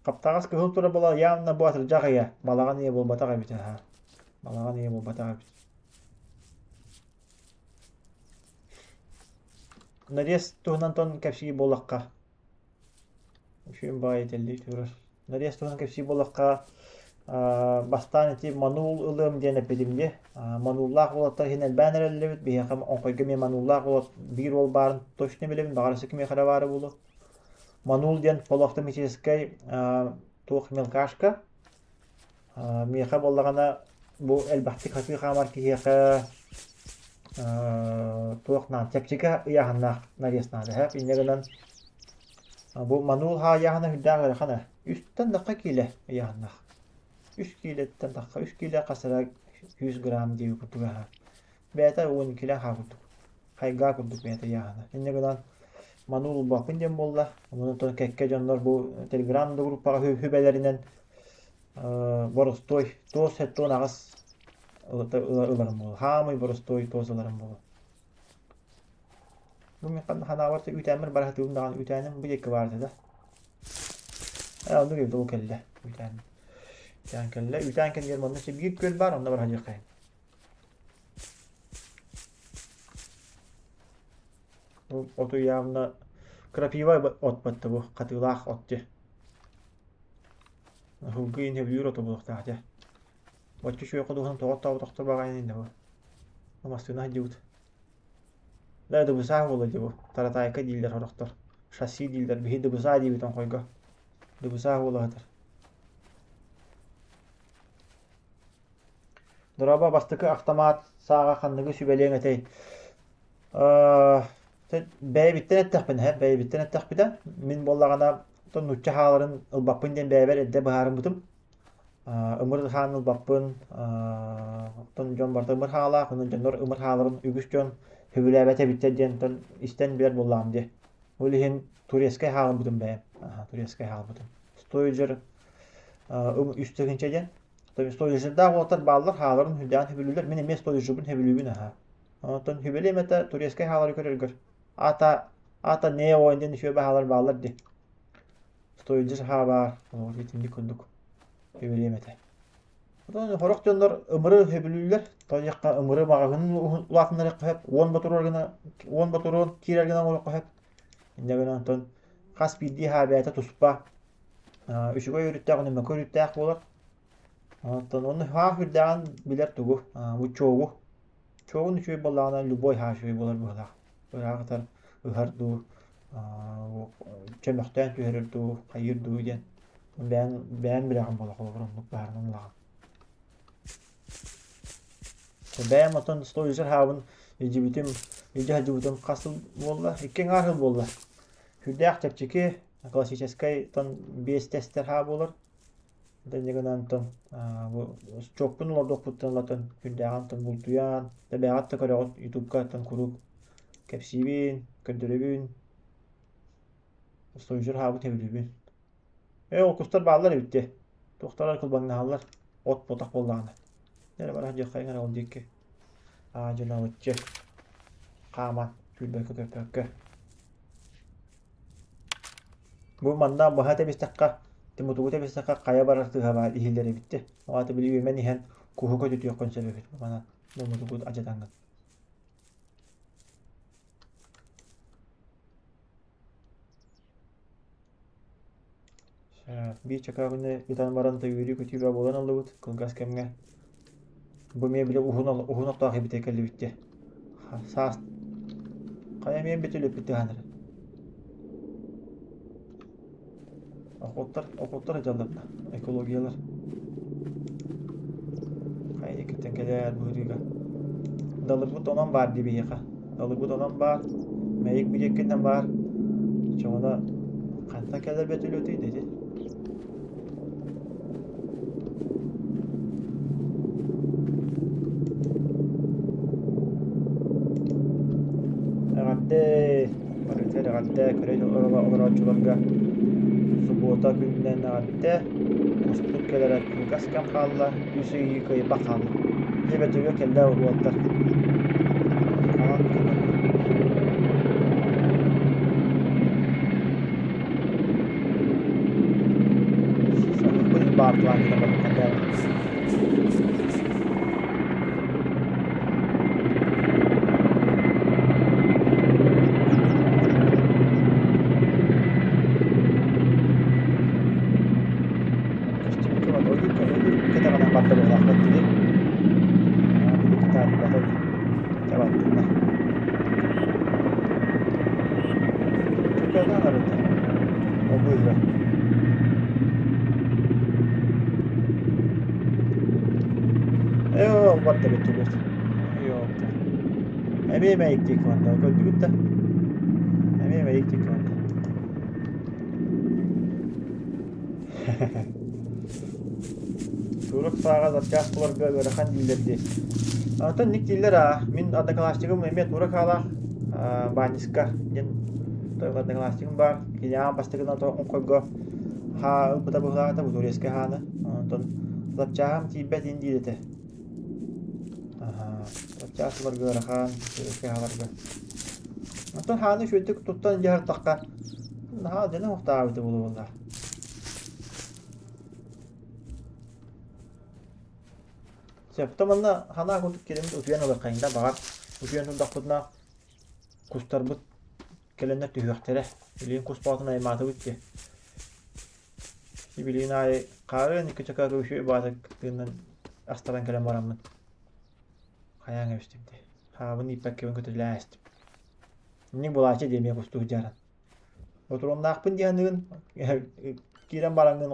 Хаптаҕас кыһыл тура буола явно бу атырдьах ыйа, балаҕан ыйа буолбатах эбит аһаа. Балаҕан ыйа буолбатах эбит. Нарез туһунан тон кэпсии буоллахха, үчүгэй баҕайы этэллии турар. Нарез туһунан кэпсии буоллахха, бастаан ити мануул ылыам диэн эппитим дии. Манууллаах уолаттар иһин элбээн эрэллэбит. Биһиэхэ оҥхойго эмиэ манууллаах уол биир уол баарын точно билэбин, баҕар өссө кимиэхэ эрэ баара буолуо. Мануул диэн полуавтоматическай туох мелкашка. Миэхэ буоллаҕына бу элбэхтик хатыы хаамар киһиэхэ туох наада чэпчэки ыйааһыннаах навес наада эһэ. Инньэ гынан бу мануул ыйааһына сүрдээх ыарахан ээ. Үстэн тахха киилэ ыйааһыннаах. Үс киилэттэн тахха үс киилэ хас эрэ 100 грамм диэби курдук аһа. Бэйэтэ уон килэ хаа курдук. Хайгаа курдук бэйэтэ ыйааһына. Инньэ гынан мануул ылбаппын диэн буолла. Онон кэккэ дьоннор бу телеграм да группаҕа сүбэлэринэн боростуой туос 78 ыларым буолуо. Хаамый боростуой туос ыларым буолуо. Бу мин ханаабар үүтээммэр бара сатыыбын даҕаны үүтээним бу диэки баар этэ да. Ээ оннук эбит ол кэллэ үүтээн. Үүтээн кэллэ. Үүтээн кэннигэр манна биир күөл баар онно бара сылдьыаххайын. Бу оту явно крапива от батта бу хатыылаах от дьэ. Һылгы иһин сөбүлүүр ото буолуохтаах дьэ. Бачча үчүгэй ходуһаны тоҕо оттооботохтор баҕайы иннэ бу. Массыына сылдьыбыт. Да дыбысаа буолла дии бу. Таратаайка дииллэр сорохтор. Шасси дииллэр. Биһи дыбысаа диибит оҥхойго. Дыбысаа буола сытар. Дорообо, бастакы автомат сааҕа ханныгы сүбэлиэҥ этэй? Бэйэбиттэн эттэхпинэ, бэйэбиттэн эттэхпинэ, мин буоллаҕына нуучча хааларын ылбаппын диэн бэйэбэр эрдэ быһаарыммытым. Ымыр хаан ылбаппын, оттон дьон барыта ымыр хаалаах, онон дьоннор ымыр хааларын үгүс дьон сөбүлээбэт эбиттэр диэн истэн билэр буоллаҕым дии. Ол иһин турецкай хаалбытым бэйэм. Турецкай хаалбытым. Стояджер үс тыһыынча диэн. Стояджердаах уолаттар бааллар, хааларын сүрдээҕин сөбүлүүллэр. Мин эмиэ стояджербын сөбүлүүбүн аһаа. Оттон сөбүлүөм этэ турецкай хаалары көрөргөр. Аата аата нео диэн үчүгэй баһаалар бааллар дии. Стояджер хаа баар, олор итинник курдук сөбүлүөм этэ. Оттон сорох дьоннор ымыры сөбүлүүллэр. Тоҕо ымыры маҕаһыын улаатыннарыахха сөп, уон ботуруон гына уон ботуруон киирэр гына оҥоруохха сөп. Инньэ гынан онтон хас биирдии хаа бэйэтэ туспа үчүгэй өрүттээх уонна мөкү өрүттээх буолар. Оттон онно хаах үрдээҕин билэр тугу? Бу чуогу. Чуогун үчүгэй буоллаҕына любой хаа үчүгэй буолар быһыылаах. Ыраах ыһар дуу, чөмөхтөөн түһэрэр дуу, хайыыр дуу диэн бэйэн бэйэн билэҕин буолар холобур оннук баарынан ылаҕын. Бэйэм оттон стоизер хаабын илдьибитим, илдьэ сылдьыбытым хас сыл буолла? Икки аҥаар сыл буолла. Сүрдээх чэпчэки, классическай тон биэс тестер хаа буолар. Инньэ гынан онтон чуоппун олордуохпуттан ылатын сүрдээҕин онтон бултуйан, тэбээҕит да көрөҕүт ютубка оттон куруук кэпсиибин, көрдөрөбүн, стоизер хаабын сөбүлүүбүн. Ээ ол кустар бааллар эбит дии. Туохтара кылбаҥнаһаллар. От ботах буоллаҕына. Эрэ бара сылдьыаххайыҥ эрэ ол диэки. Аа дьоно хааман сүүрбэккэ көппөккө. Бу манна быһа тэбистэххэ, тимутугу тэбистэххэ хайа барар тыаһа баар иһиллэр эбит дии. Ол аата били үөмэн иһэн куһу көтүтүөххүн сөп эбит. Манан бу мутугу адьатаҥҥын. Биир чакаабыны ытан баран үөрүү-көтүү буолан ыллыбыт кылгас кэмҥэ. Бу эмиэ били уһун уһун оттоох эбитэ кэллибит дии. Саас хайа эмиэ бүтүлүппүт тыаһанар. Охоттар охоттар дьалларна экологиялар. Хайа диэкиттэн кэлээр быһыыга. Далырбыт онон баар дии биһиэхэ. Далырбыт онон баар. Мэйик бу диэкиттэн баар. Чоҕуна хантан кэлэр бөтүлүөтүй да ити? Эҕэрдэ! Барытыгар эҕэрдэ! Көрө олорооччуларга субуота күнүнэн эҕэрдэ! Куспут кэлэрэ кылгас кэм хаалла, үс ый кыайбах хаалла. Дьэ бөтүгө кэллэ уолаттар. Ханан кэлэр? Эмиэ мэйиктии кыбанна көрдүгүт да? Эмиэ мэйиктии кыбанна. Турок сааҕа запчаас буларга ыарахан дииллэр дии. Онтон ник дииллэр аа, мин одноклассникым эмиэ турок хаалаах Баанньыска диэн одноклассникым баар. Кини аан бастакынан оҥхойго хаа ылбыта быһыылаата, бу турецкай хааны. Онтон запчааһым тиийбэт ин диир этэ. Запчаас ыларга ыарахан, турецкай хааларга. Онтон хааны үчүгэйдик туттан дьаһартахха, наһаа дьоно уохтаабыта буолуо Сөптө манна ханаа курдук киирэммит утуйан ылыаххайыҥ да баҕар утуйан турдахпытына кустарбыт кэлэннэр түһүөхтэрэ. Билигин кус баҕатын аймаатыбыт дии. Билигин аайы хаарыан икки чакаакы үчүгэй баатык тыыннан астаран кэлэн бараммын хайаан кэбистим дии. Хаабын ииппэккэбин көтүлээн эстим. Инник булааччы диэ эмиэ кустуу дьааран. Ботуруоннаахпын дии саныыбын. Киирэн бараҥҥын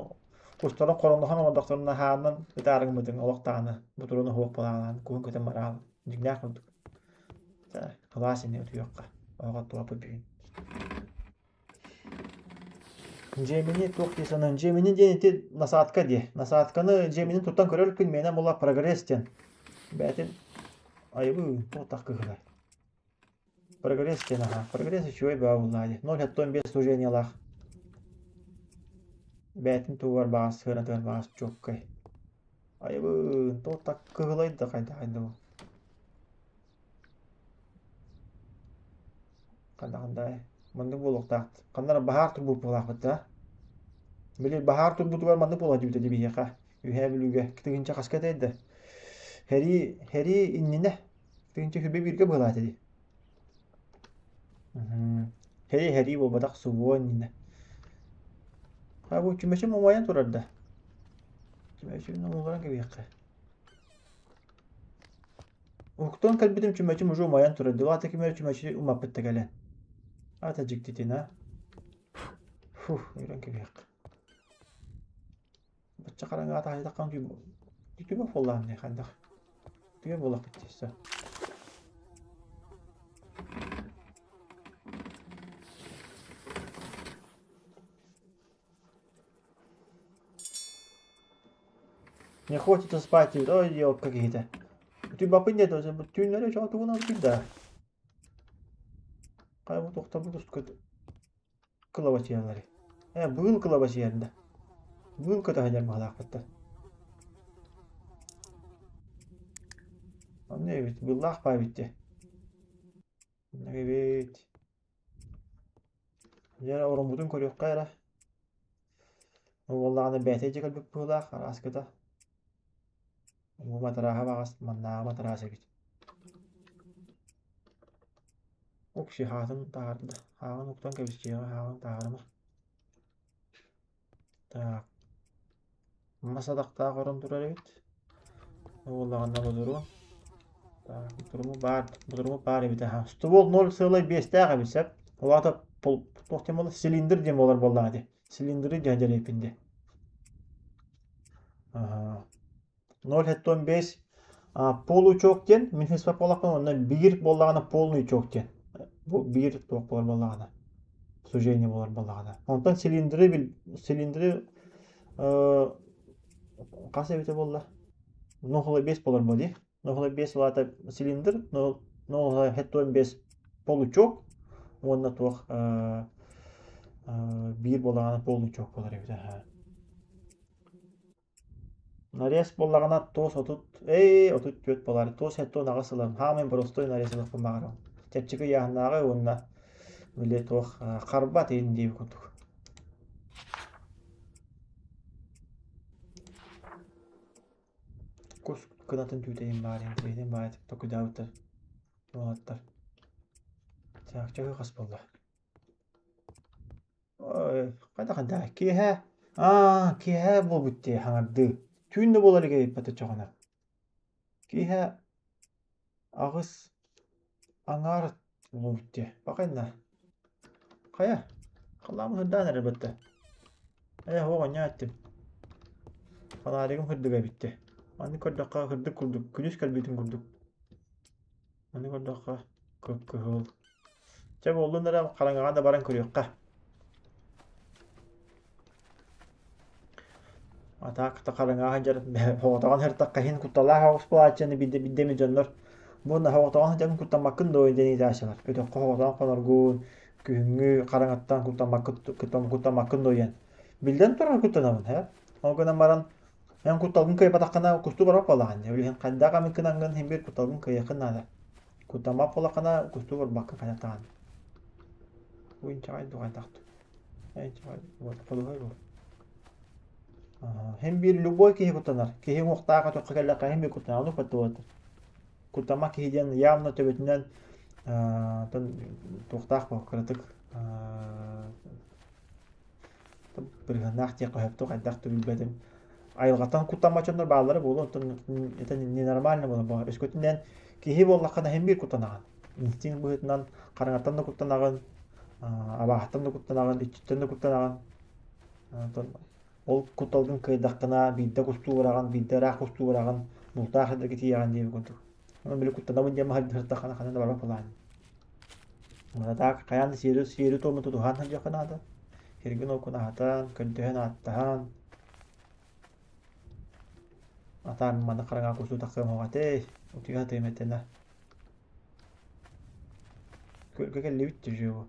кустарын хороҥноһон олордохторуна хаанан ытаарыҥмытыҥ олох даҕаны ботуруона суох буолаалаан куһун көтөн бараал дьиҥнээх курдук. Кылаас ини утуйуохха. Оҕо туоппут бүгүн. Джемини туох дии саныын? Джемини диэн ити насадка дии. Насадканы Джемини туттан көрөр күн миэнэ була прогресс диэн. Бээтин айыбы туох кыһылай. Прогресс диэн аһа. Прогресс үчүгэй баа буоллаа дии. 0,5 служениелаах. Бээтин тугар баҕас сыанатыгар баҕас чуоккай. Айыбын, туох так кыһылай да хайдах да бу. Ханна-ханна маннык буолуохтаах. Ханна эрэ баһаар турбут буолаахпыт да. Били баһаар турбутугар маннык буола дьүбүтэ дии биһиэхэ. Үһээ Бүлүүгэ. Тыһыынча хаска этэй да. Һэрии, һэрии иннинэ. Тыһыынча сүрбэ бииргэ быһалаата дии. Һэрии, һэрии буолбатах субуо иннинэ. А бу чүмэчим умайан турар да. Чүмэчим умулларан кэбиһиэххэ. Уһуктан кэлбитим чүмэчим уже умайан турар. Дылаата ким эрэ чүмэчи умаппыт да кэлэн. Аата дьиктитин а. Фух, үрэн кэбиһиэххэ. Бачча хараҥаҕа таһыйтаххына түбэх буоллаҕым дии хайдах. Түгэн буоллахпыт дии всё. Не хочется спать диэбит, ой елка киһитэ. Утуйбаппын диэтэ, түүннэри чоо тугунан утуйда. Хайа бу тохтобут устка кылабачыйалларый? Ээ, быыл кылабачыйар да. Быыл көтө сылдьар быһалаахпыттар. Онно эбит, быыллаах баа эбит дии. Онно эбит. Дьэ эрэ ороммутун көрүөххэ эрэ. Буоллаҕына бэйэтэ дьэ кэлбит быһыылаах арааскыта. Бу матарааһа баҕас маннааҕы матараас эбит. Окси хаатын таһаарда. Хааҕын уктан кэбистиэҕэ, хааҕын таһаарыма. Так. Мас атахтаах орон турар эбит. Буоллаҕына бодоруо. Так, бодоруму баар, бодоруму баар эбит аха. Ствол 0,5-тээх эбит сөп. Ол аата туох диэн буолар? Цилиндр диэн буолар буоллаҕа дии. Цилиндры диэн дьэлэйпин дии. Аха. 0,5. Получок диэн мин хыспат буоллахпына онно биир буоллаҕына полный чок диэн. Бу биир туох буолар буоллаҕына сужение буолар буоллаҕына. Онтон цилиндры цилиндры хас эбитэ буолла? 0,5 буолар буо дии. 0,5 улаата цилиндр, 0,75 получок уонна туох биир буоллаҕына получок буолар эбит. Нарез буоллаҕына туос 30 ээ 34 буолар туос 78 ылан хаамай боростуой нарез ылыахпын баҕарабын. Чэпчэки ыйааһыннааҕы уонна били туох харбат иһин диэбит курдук. Кус кынатын түүтэйин баар интириэһинэй баайытык токуйдаабыттар уолаттар. Так, чаһыы хас буолла? Хайдах да киэһэ аа киэһэ буолбут дии хаҥардыы. Түүн да буолар игэйиппэт оччоҕуна. Киэһэ 8 аҥаар буолбут дии. Бакайна. Хайа, халлааммын сырдаан эрэр батта. Ээ, оҕонньоо эттим. Фонаригым сырдыга эбит дии. Маннык көрдөххө сырдык курдук, күнүс кэлбитин курдук. Маннык көрдөххө кып-кыһыл. Чэ буоллун эрэ хараҥаҕа да баран көрүөххэ. А так та хараҥаҕа сылдьар соҕотоҕун сыртахха иһин кутталаах оҕус буолааччыны биирдэ биирдэ эмит дьоннор бу соҕотоҕун сылдьарын куттаммаккын дуо диэн ыйытааччылар. Өтөххө соҕотоҕун хоноргун, күһүҥҥү хараҥаттан куттаммаккын куттаммаккын дуо диэн. Биллэн турар куттанабын ээ. Ол гынан баран эн кутталгын кыайбатаххына кустуу барбат буоллаҕын дии. Ол иһин хайдах эмит гынаҥҥын иһин биир кутталгын кыайыаххын наада. Куттаммат буоллаххына кустуу барбаккын хайдах даҕаны. Уинчаҕай дуо хайдах Һин биир любой киһи куттанар. Киһи уҥуохтаах өтөххө кэллэххэ һин биир куттанар. Оннук баттыбатар. Куттаммат киһи диэн явно төбөтүнэн туохтаах буо кыратык бырыһыаннаах диэххэ сөп дуо хайдах да билбэтим. Айылҕаттан куттаммат дьоннор бааллара буолуо оттон это ненормально буолар. Өскөтүнэн киһи буоллаххына һин биир куттанаҕын. Инстинкт быһыытынан хараҥаттан да куттанаҕын, абааһыттан да куттанаҕын, иччиттэн да куттанаҕын. Онтон ол кутталгын кыайдаххына биирдэ кустуу бараҕын, биирдэ ыраах кустуу бараҕын, бултаах сирдэргэ тиийэҕин диэбит курдук. Онон били куттанабын диэн маһырдаххына ханна да барбат буолаҕын. Так хайаан да сиэри сиэри-туому тутуһан сылдьыахха наада. Сиргин-уоккун аһатан, көрдөһөн ааттаһан Атаан маны хараҥаҕа кустуу тахсыам суоҕа этэй, утуйа сатыам этэнэ. Күөлгэ кэллибит дьэ бу.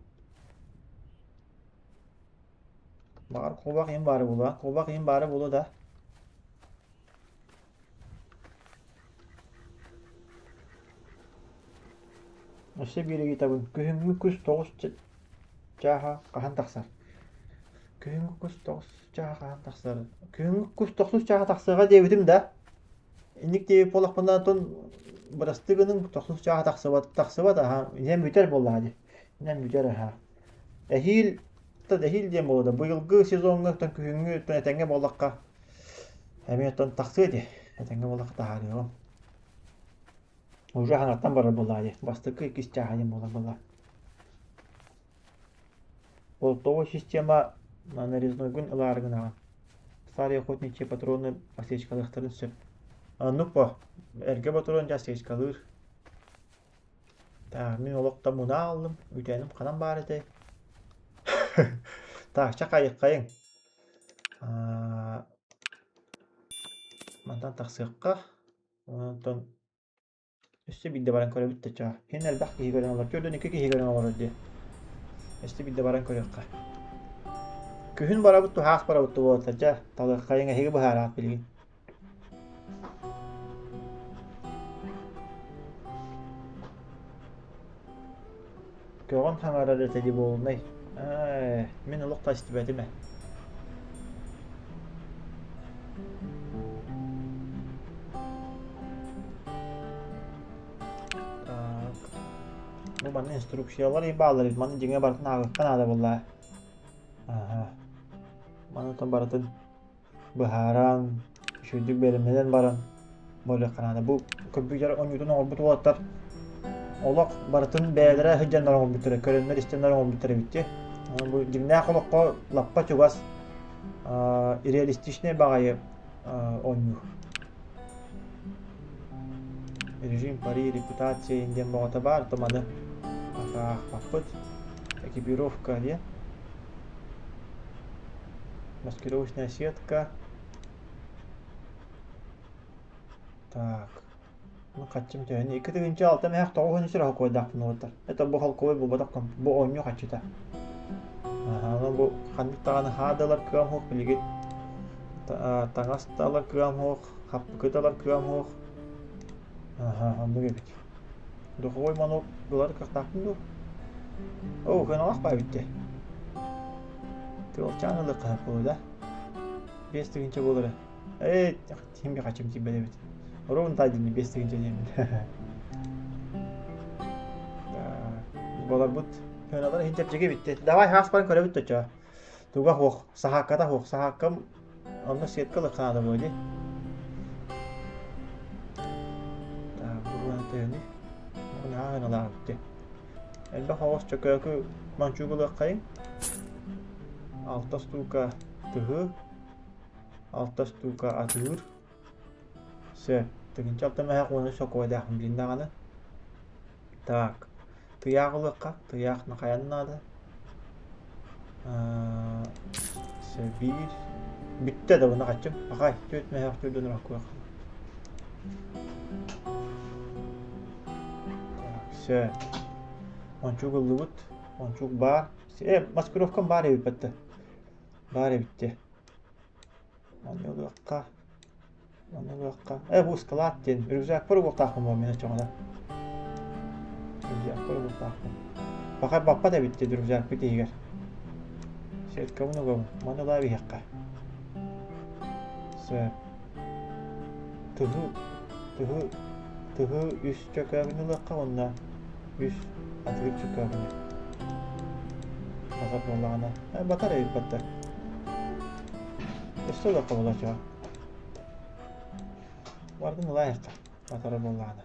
Баҕар куобах иһин баара буолуо, куобах иһин баара буолуо да. Өссө биир ыйытабын. Күһүҥҥү кус 9 чааһа хаһан тахсар? Күһүҥҥү кус 9 чааһа хаһан тахсар? Күһүҥҥү кус тохсус чааһа тахсыаҕа диэбитим да. Инник диэбит буоллахпына оттон бырастыы гыныҥ тохсус чааһа тахсыбат тахсыбат аһа инэн бүтэр буоллаҕа дии. Инэн бүтэр аһа. Эһиил эһиил диэн буолуо да быйылгы сезоҥҥа оттон күһүҥҥү оттон этэҥҥэ буоллахха эмиэ оттон тахсыа дии. Этэҥҥэ буоллахха таһаарыаҕым. Уже хаҥаттан барар буоллаҕа дии. Бастакы иккис чааһа диэн буолар буоллаҕа. Болтовой система нарезнойгун ылаары гынаҕын. Старые охотничьи патроны осечкалыахтарын сөп. Оннук бо. Эргэ патрон дьэ осечкалыыр. Так, мин олох да муна ааллым. Үүтээним ханан баар этэй? Так, чэ хайыххайыҥ. Мантан тахсыахха. Онтон Өссө биирдэ баран көрөбүт да чаа. Һин элбэх киһи көрөн олорор. 42 киһи көрөн олорор дии. Өссө биирдэ баран көрүөххэ. Күһүн барабыт туһаах барабыт буолта дьэ талыаххайыҥ эһиги быһаараат билигин. Көҕөн хаҥарар этэ дии буолунай. Ээ, мин олох да истибэтим ээ. Так. Бу манна инструкциялар и бааллар. Маны дьиҥэ барытын ааҕыахха наада буолла. Аха. Маны барытын быһааран, үчүгэйдик бэлэмнэнэн баран буолуохха наада. Бу компьютер оонньуутун оҥорбут уолаттар олох барытын бэйэлэрэ сылдьаннар оҥорбуттара, көрөннөр-истэннэр оҥорбуттар эбит дии. Бу дьиҥнээх олоххо лаппа чугас реалистичнай баҕайы оонньуу. Режим пари репутация диэн бөҕөтө баар, то маны аахпаппыт. Экипировка диэн. Маскировочная сетка. Так. Ну, хаччым төһөнү? 2 6 мэһэх 9 сир холкуойдаахпын уолаттар. Это бу холкуой буолбатах бу оонньуу хаччыта. Аха, ну бу ханнык даҕаны хаадалар кыам суох билигин. Таҥас да ылар кыам суох, хаппыкы да ылар кыам суох. Аха, оннук эбит. Духовой манок ылар кыахтаахпын дуо? Оо, кыаналаах баа эбит дии. Тыалчаан ылыахха сөп буолуо да? 5 тыһыынча буолар. Ээ, ким хачым тиийбэт эбит. Ровно таайдым 5 тыһыынча диэммин. Баларбыт кыаналар иһин чэпчэки эбит. Давай хаас баран көрөбүт точо. Туга суох, саһаакката суох. Саһааккам онно сетка ылыахха наада буолуо дии. Так, буруона төһөнүй? Наһаа ыналаах эбит дии. Элбэх оҕус чөкөөкү мончуук ылыаххайыҥ. Алта штука тыһы, алта штука атыыр. Сөп. 1006 мэһэх уону сокуойдаахпын билин даҕаны. Так, тыйаах ылыахха. Тыйаах нахайан наада. Биир. Бүттэ да буна хаччым. Ахай, түөрт мэһэх түрдүн рахкуах. Так, сөп. Ончук ыллыбыт. Ончук баар. Э, маскировкам баар эбит батта. Баар эбит те. Манна ылыахха. Манна ылыахха. Э, бу ыскалаат диэн. Рюкзакпар угуохтаахпын буо мин оччоҕуна. Рюкзакпар угуохтаахпын. Бахар баппат эбит диэн рюкзакпыт иһигэр. Сеткабын угабын. Маны ылаа биһиэххэ. Сөп. Тыһы, тыһы, тыһы үс чөкөөбүн ылыахха уонна үс атыыр чөкөөбүнү. Батар буоллаҕына. Э, батар эбит батта. Өссө ылыахха буолаччы. Бардын ылаайахха. Батара буоллаҕына.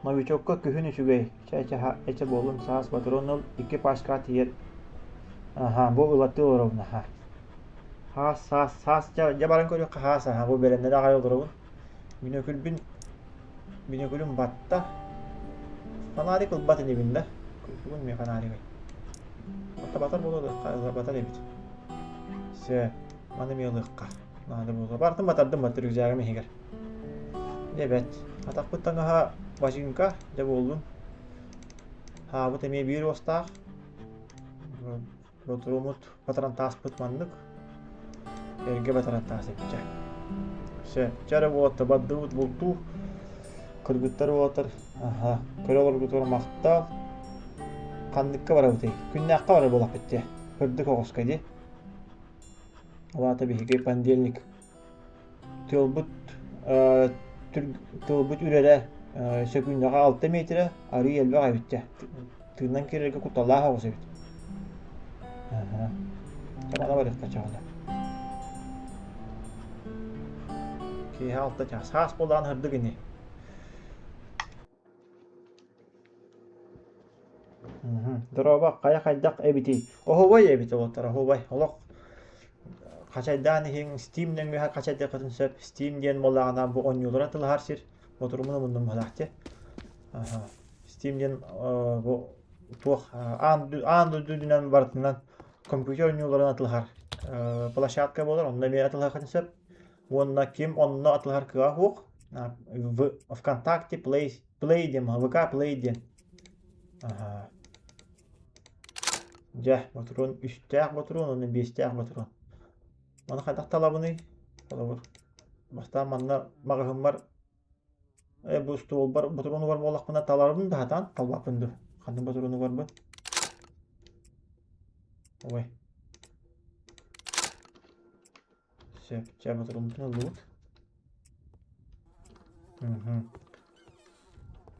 Новичокка күһүн үчүгэй, чэ эчэ буоллун саас ботуруон ыл, икки пачкаҕа тиийэр Аһаа, бу ылаттыы олоробун аһаа. Хаас, саас, саас дьэ, дьэ баран көрүөххэ хаас аһаа, бу бэлэмнэнэ аҕай олоробун. Бүнөкүлбүн, бүнөкүлүм батта. Фонарик ылбат инибин да. Бүгүн эмиэ фонаригай. Батта батар буолуо да, батар эбит. Сөп, маны эмиэ ылыахха. Наада буолуо. Бартын батардым батыр рюкзагым иһигэр. Дьэ бэт. Атахпыт таҥаһа бачыыҥка, дьэ буоллун. Хаабыт эмиэ биир уостаах. Ботуруомут батарантааспыт маннык. Эргэ батарантаас эбит дьэ. Сөп. Чэ эрэ уолаттар бардыбыт бултуу. Кыргыттар уолаттар аха көрө олоргутугар махтал. Ханныкка барабытый? Күннээххэ барар буоллахпыт дии. Кырдык оҕуска дии. Ол аата биһиги понедельник Тыалбыт тыалбыт үрэрэ сөкүүндэҕэ алта миэтэрэ, арыый элбэх эбит дьэ. Тыынан киирэргэ кутталлаах оҕус эбит. Чамана барыахха чаҕына. Киэһэ алта чаас. Саас буоллаҕына сырдык ини. Дорообо, хайа хайдах эбитий? Оһуобай эбит уолаттар, оһуобай. Олох хачайдаан иһиҥ, Steam нөҥүө хачайдыаххытын сөп. Steam диэн буоллаҕына бу оонньуулары атылаһар сир. Ботурумун умуннум быһалаах дии. Аха. Steam диэн бу туох аан аан дойду үрдүнэн барытынан компьютер оонньууларын атылаһар площадка буолар. Онно эмиэ атылаһыаххытын сөп. Уонна ким онно атылаһар кыаҕа суох. В ВКонтакте Play Play диэн, ВК Play диэн. Аһаа. Дьэ, ботуруон үстээх ботуруон уонна биэстээх ботуруон. Маны хайдах талабыный? Холобур, бастаан манна маҕаһыыммар э, бу устуолбар ботуруон угар буоллахпына таларбын да сатаан талбаппын дуу. Ханнык ботуруон угарбын? Ой. Сөп, чэ ботуруоммутун ыллыбыт.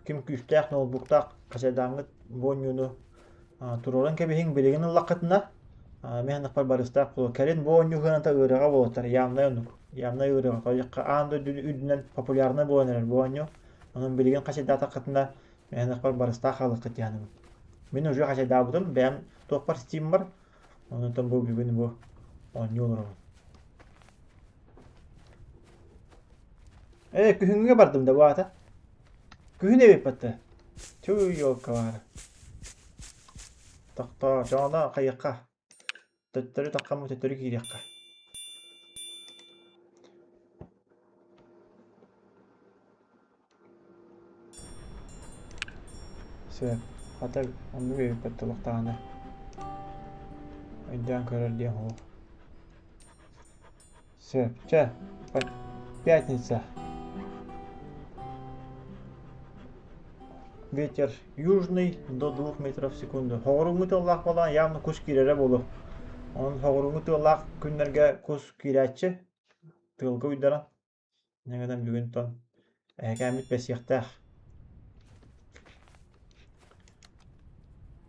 Ким күүстээх ноутбуктаах хачайдааҥҥыт бу оонньууну туруоран кэбиһиҥ билигин ыллаххытына мин саныахпар барыстаах буолуо. Кэлин бу оонньуу сыаната ыарыаҕа буолуохтар явнай оннук. Явнай ыарыаҕа. Тоҕо аан дойду үрдүнэн популярнай буолан эрэр бу оонньуу. Онон билигин хачайдаатаххытына мин саныахпар барыстаах хаалыаххыт дии саныыбын. Мин уже хачайдаабытым бэйэм туохпар Steamмар Онтон бу бүгүн бу оонньуу олоробун. Ээ, күһүҥҥүгэ бардым да баата. Күһүн эбит батта. Түү, елка баара. Тохтоо, дьоно хайыахха. Төттөрү таххаммы төттөрү киириэххэ. Сөп. Хата оннук эбиппэт туолуохтааҕына. Өйдөөн көрөр диэн суох. Сөп. Чэ, пятница. Ветер южный до 2 метров в секунду. Хоҕуруҥҥу тыаллаах буолан явно кус киирэрэ буолуо. Онон хоҕуруҥҥу тыаллаах күннэргэ кус киирээччи. Тыалга уйдаран. Инньэ гынан бүгүн тон эһэкээммит бэсиэхтээх.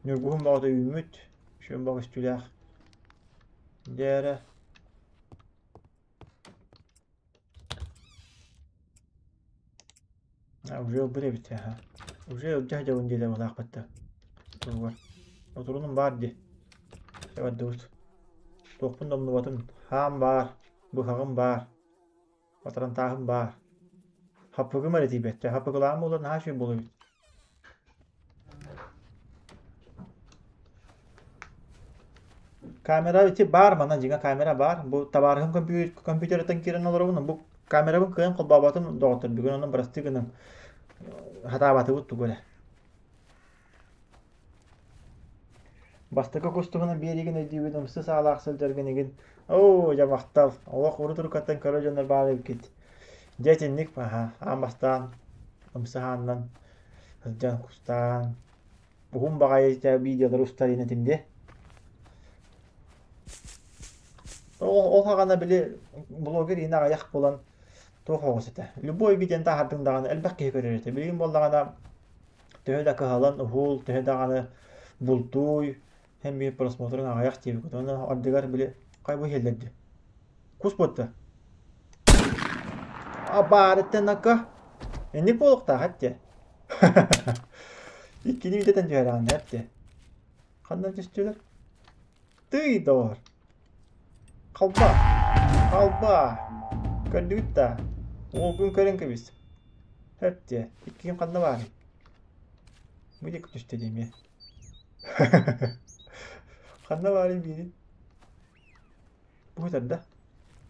Ньургуһун бөҕөтө үүммүт, үчүгэй бөҕө көстүүлээх. Дьэ эрэ уже ылбыт эбит аха. Уже илдьэ сылдьабын диэтэ быһыылаахпыт туругар. Отурунум баар дии. Чэ бардыбыт. Туохпун да умнубатым. Хаам баар, быһаҕым баар. Батарантааһын баар. Хаппыгым эрэ тиийбэт. Хаппыгылааҕым буоллар наһаа үчүгэй буолуо эбит. Камера ити баар манна дьиҥэ камера баар. Бу табаарыһым компьютерыттан киирэн олоробун. Бу камерабын кыайан холбооботум доҕоттор. Бүгүн онон бырастыы гыныҥ. Хатаабатыбыт тугу эрэ. Бастакы кустугунан биэриигин өйдүүбүн, умса саалаах сылдьаргын игин. Оо, дьэ махтал, олох урут-уруккаттан көрө дьоннор баар эбиккит. Дьэ итинник аһа, аан бастаан умса хаанынан сылдьан кустаан, уһун баҕайы видеолары устар этим дии. Ол, ол хаҕана били блогер иин аҕыйах буолан туох оҕус этэ. Любой видеоны таһаардыҥ даҕаны элбэх киһи көрөр этэ. Билигин буоллаҕына Төһө да кыһалан уһул, төһө даҕаны бултууй, һэн биир просмотрын аҕыйах диэбиккит. Уонна ардыгар били хай бу иһэллэр дии. Кус буотта. А баарыттан акка. Инник буолуохтаах эттэ. Иккини бүтэтэн түһэрэҕин эттэ. Ханна түстүлэр? Тый доҕор. Халба. Халба. Көрдүгүт да. Уолгун көрөн кэбис. Хөп диэ. Иккигин ханна баарый? Бу диэки түстэ дии эмиэ. Ханна баарый биирин? Бу тарда.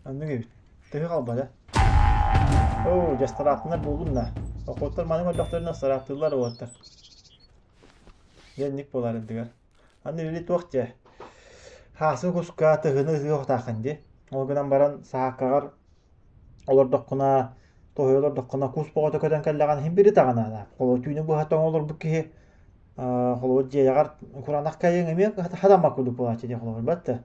Оннук эбит. Төһө халбада? Оо, дьэ стараатынар буоллун да. Охоттор маны көрдөхтөрүнэ старааттыыллар уолаттар. Дьэ инник буолар ардыгар. Аны били туох дьэ, хаасы куска тыһыны ыһыахтааххын дии. Ол гынан баран саакаҕар олордоххуна, тоһуйа олордоххуна кус бөҕөтө көтөн кэллэҕинэ иһин бири таҕана. Холобур түүнү быһа тоҥ олорбут киһи холобур дьиэҕэр кураанах кайыҥ эмиэ хатаммат курдук буолааччы дии холобур бат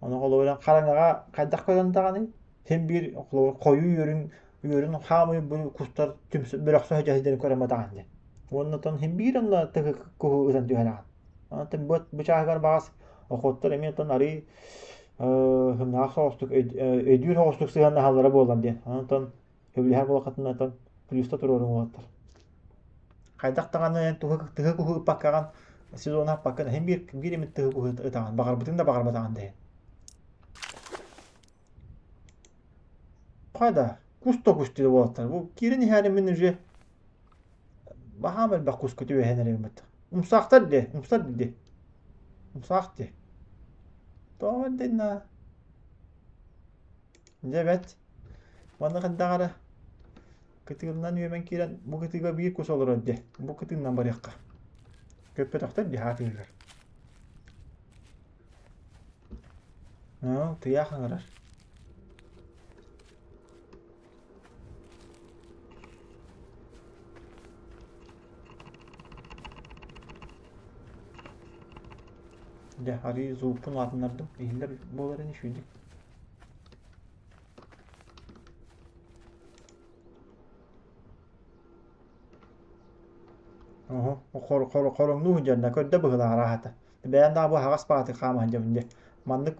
Ону холобура хараҥаҕа хайдах көрөн даҕаны син биир холобур хойуу үөрүн үөрүн хаамыы бу кустар түмсэ бөлөхсө сылдьан көрөн батаҕын дии. Уонна оттон син биир онно тыһы куһу ытан түһэрэҕин. Онтон бу бу чааһыгар баҕас охоттор эмиэ оттон арыый һымнаах соҕустук өйдүүр соҕустук сыһыаннаһаллара буолар диэн. Онтон сөбүлэһэр буолаххытына оттон плюста туруоруҥ уолаттар. Хайдах даҕаны эн туһу тыһы куһу ыппаккаҕын сезону аппаккын иһин биир биир эмит тыһы куһу ытаҕын баҕарбытыҥ да баҕарбатаҕын да иһин. Хайда кус да кус диye уолаттар. Бу киирэн иһээри мин уже баһаам элбэх куска түбэһэн эрэбин бытта. Умсаахтар де, умсар де. Умсаах де. Тоҕо дэнна. Дьэ бэт. Манна хайдах эрэ кытыылынан үөмэн киирэн бу кытыыга биир кус олорор дии. Бу кытыынан барыахха. Көппөтөхтөр дии хаатыыллар. Тыйаах ыҥырар. Дьэ, арыый звукпун улаатыннардым. Иһиллэр буоларын үчүгэй. Оһо, хороҥнуу сылдьарна көрдө быһыылаах арааһата. Бэйэм даҕаны бу аһаҕас баҕатык хаама сылдьабын дии. Маннык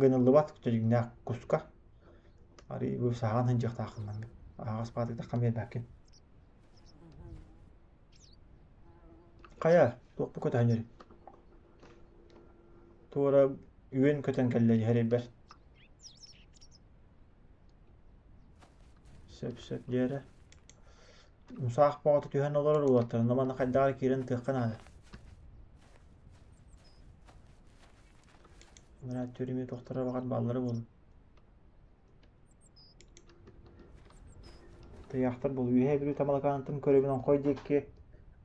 гыныллыбат дьиҥнээх куска. Арыый бу саһаан сылдьыахтааххын маннык. Аһаҕас баҕатык таххан биэрбэккин. Хайа, туохпун көтөһөн иһэрий? Туора үөн көтөн кэллэ иһэрийбэр. Сөп-сөп диэрэ. Мусаах бөҕөтө түһэн олорор уолаттар, онно манна хайдах эрэ киирэн ытыахха наада. Анараа түрүмү туохтара баҕар бааллара буолуо. Тыйаахтар бул үөһээ Бүлүү Тамалакаанытын көрөбүн оҥхой диэки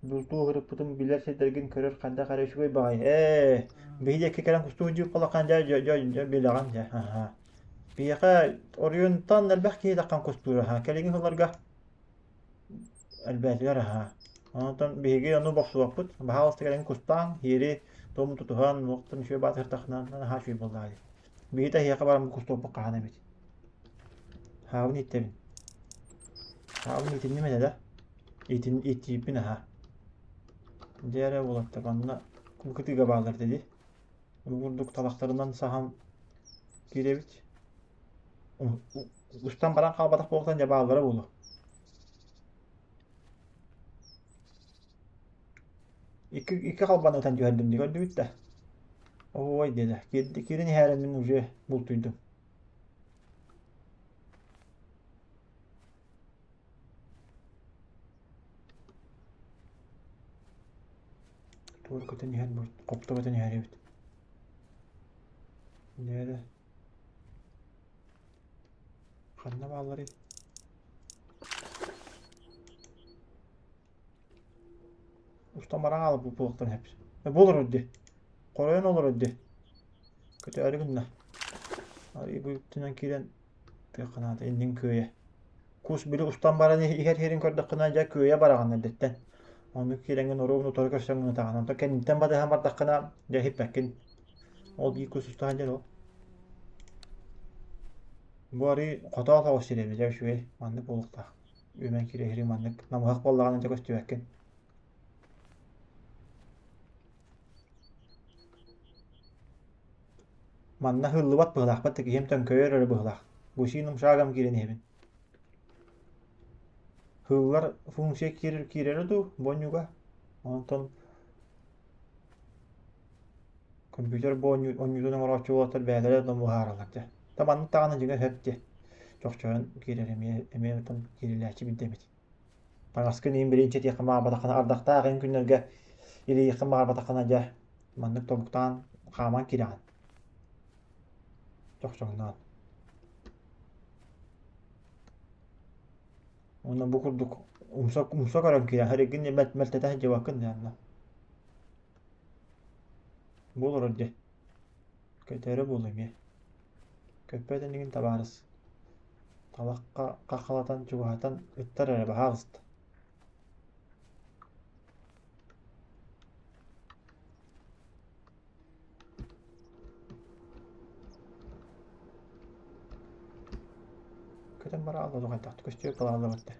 бултуу ыһырыппытым билэр сирдэргин көрөр хайдах эрэ үчүгэй баҕайы. Ээ, биһи диэки кэлэн кустуу дьүүп халахан дьэ дьэ дьэ дьэ билэҕин дьэ аһаа. Биһиэхэ оройуонтан элбэх киһи таххан кустуур аһаа. Кэлиҥҥи сылларга элбээтилэр аһаа. Онтон биһиги ону бохсубаппыт. Баһаалыста кэлэн кустааҥ, иһири туому тутуһан, муохтан үчүгэй баатыртахына наһаа үчүгэй буоллаҕа дии. Биһиги эһиэхэ баран кустуоппут хаһан эбит. Хаабын ииттэбин. Хаабын иитинним этэ да. Иитин ииттииппин аһаа. Дьэ эрэ уолаттар манна бу кытыыга бааллар этэ дии. Бу курдук талахтарынан саһан киирэбит. Устан баран хаалбатах буолтан дьэ бааллара буолуо. Икки, икки халбаны ытан түһэрдим дии көрдүгүт да. Ой диэтэ. Киирин иһээрэн мин уже бултуйдум. Туора көтөн иһэн бу хопто көтөн иһэр эбит. Нээрэ. Ханна баалларый? Устан баран хаалбыт буолуохтарын сөп. Бу олорор дии. Хоройон олорор дии. Көтөөрү гынна. Арыы бу өттүнэн киирэн тыахха наада иннин күөйэ. Кус били устан баран иһэр иһэрин көрдөххүнэ дьэ күөйэ бараҕын эрдэттэн. Оннук киирэҥҥин оруобун утары көрсөҥҥүн ытаҕын. Онтон кэнниттэн батыһан бардаххына дьэ иһиппэккин. Ол биир кус устаһан дьэ ол. Бу арыы хотоол соҕус сир эбит дьэ үчүгэй. Маннык буолуохтаах. Үөмэн киирэһири маннык намыһах буоллаҕына дьэ көстүбэккин. Манна ыһыллыбат быһыылаахпыт да киһим төҥкөйөр эрэ быһыылаах. Гусиным шагом киирэн иһэбин. Ыһыллар функция киирэр киирэрэ дуу, бонньуга. Онтон компьютер бу оонньуутун оҥорооччу уолаттар бэйэлэрэ да быһаараллар дьэ. Да маннык даҕаны дьиҥэ сөп дии. Чохчойон киирэр эмиэ эмиэ оттон киирилээччи биллибит. Таҥаскын иин билин чэтиэххин баҕарбатаххына ардахтаах иин күннэргэ илийиэххин баҕарбатаххына дьэ маннык тобуктаан хааман киирэҕин. Чохчоҥноон. Уонна бу курдук умса умса көрөн киирэн эригин мэлтэтэ сылдьыбаккын дии анна. Бу олорор дии. Көтөрө буолуо эмиэ. Көппөт инигин табаарыс. Талахха хаххалатан чугаһатан ыттар эрэ баһаалыста. Көтөн бараалла дуу хайдах көстүө кылааллыбат да.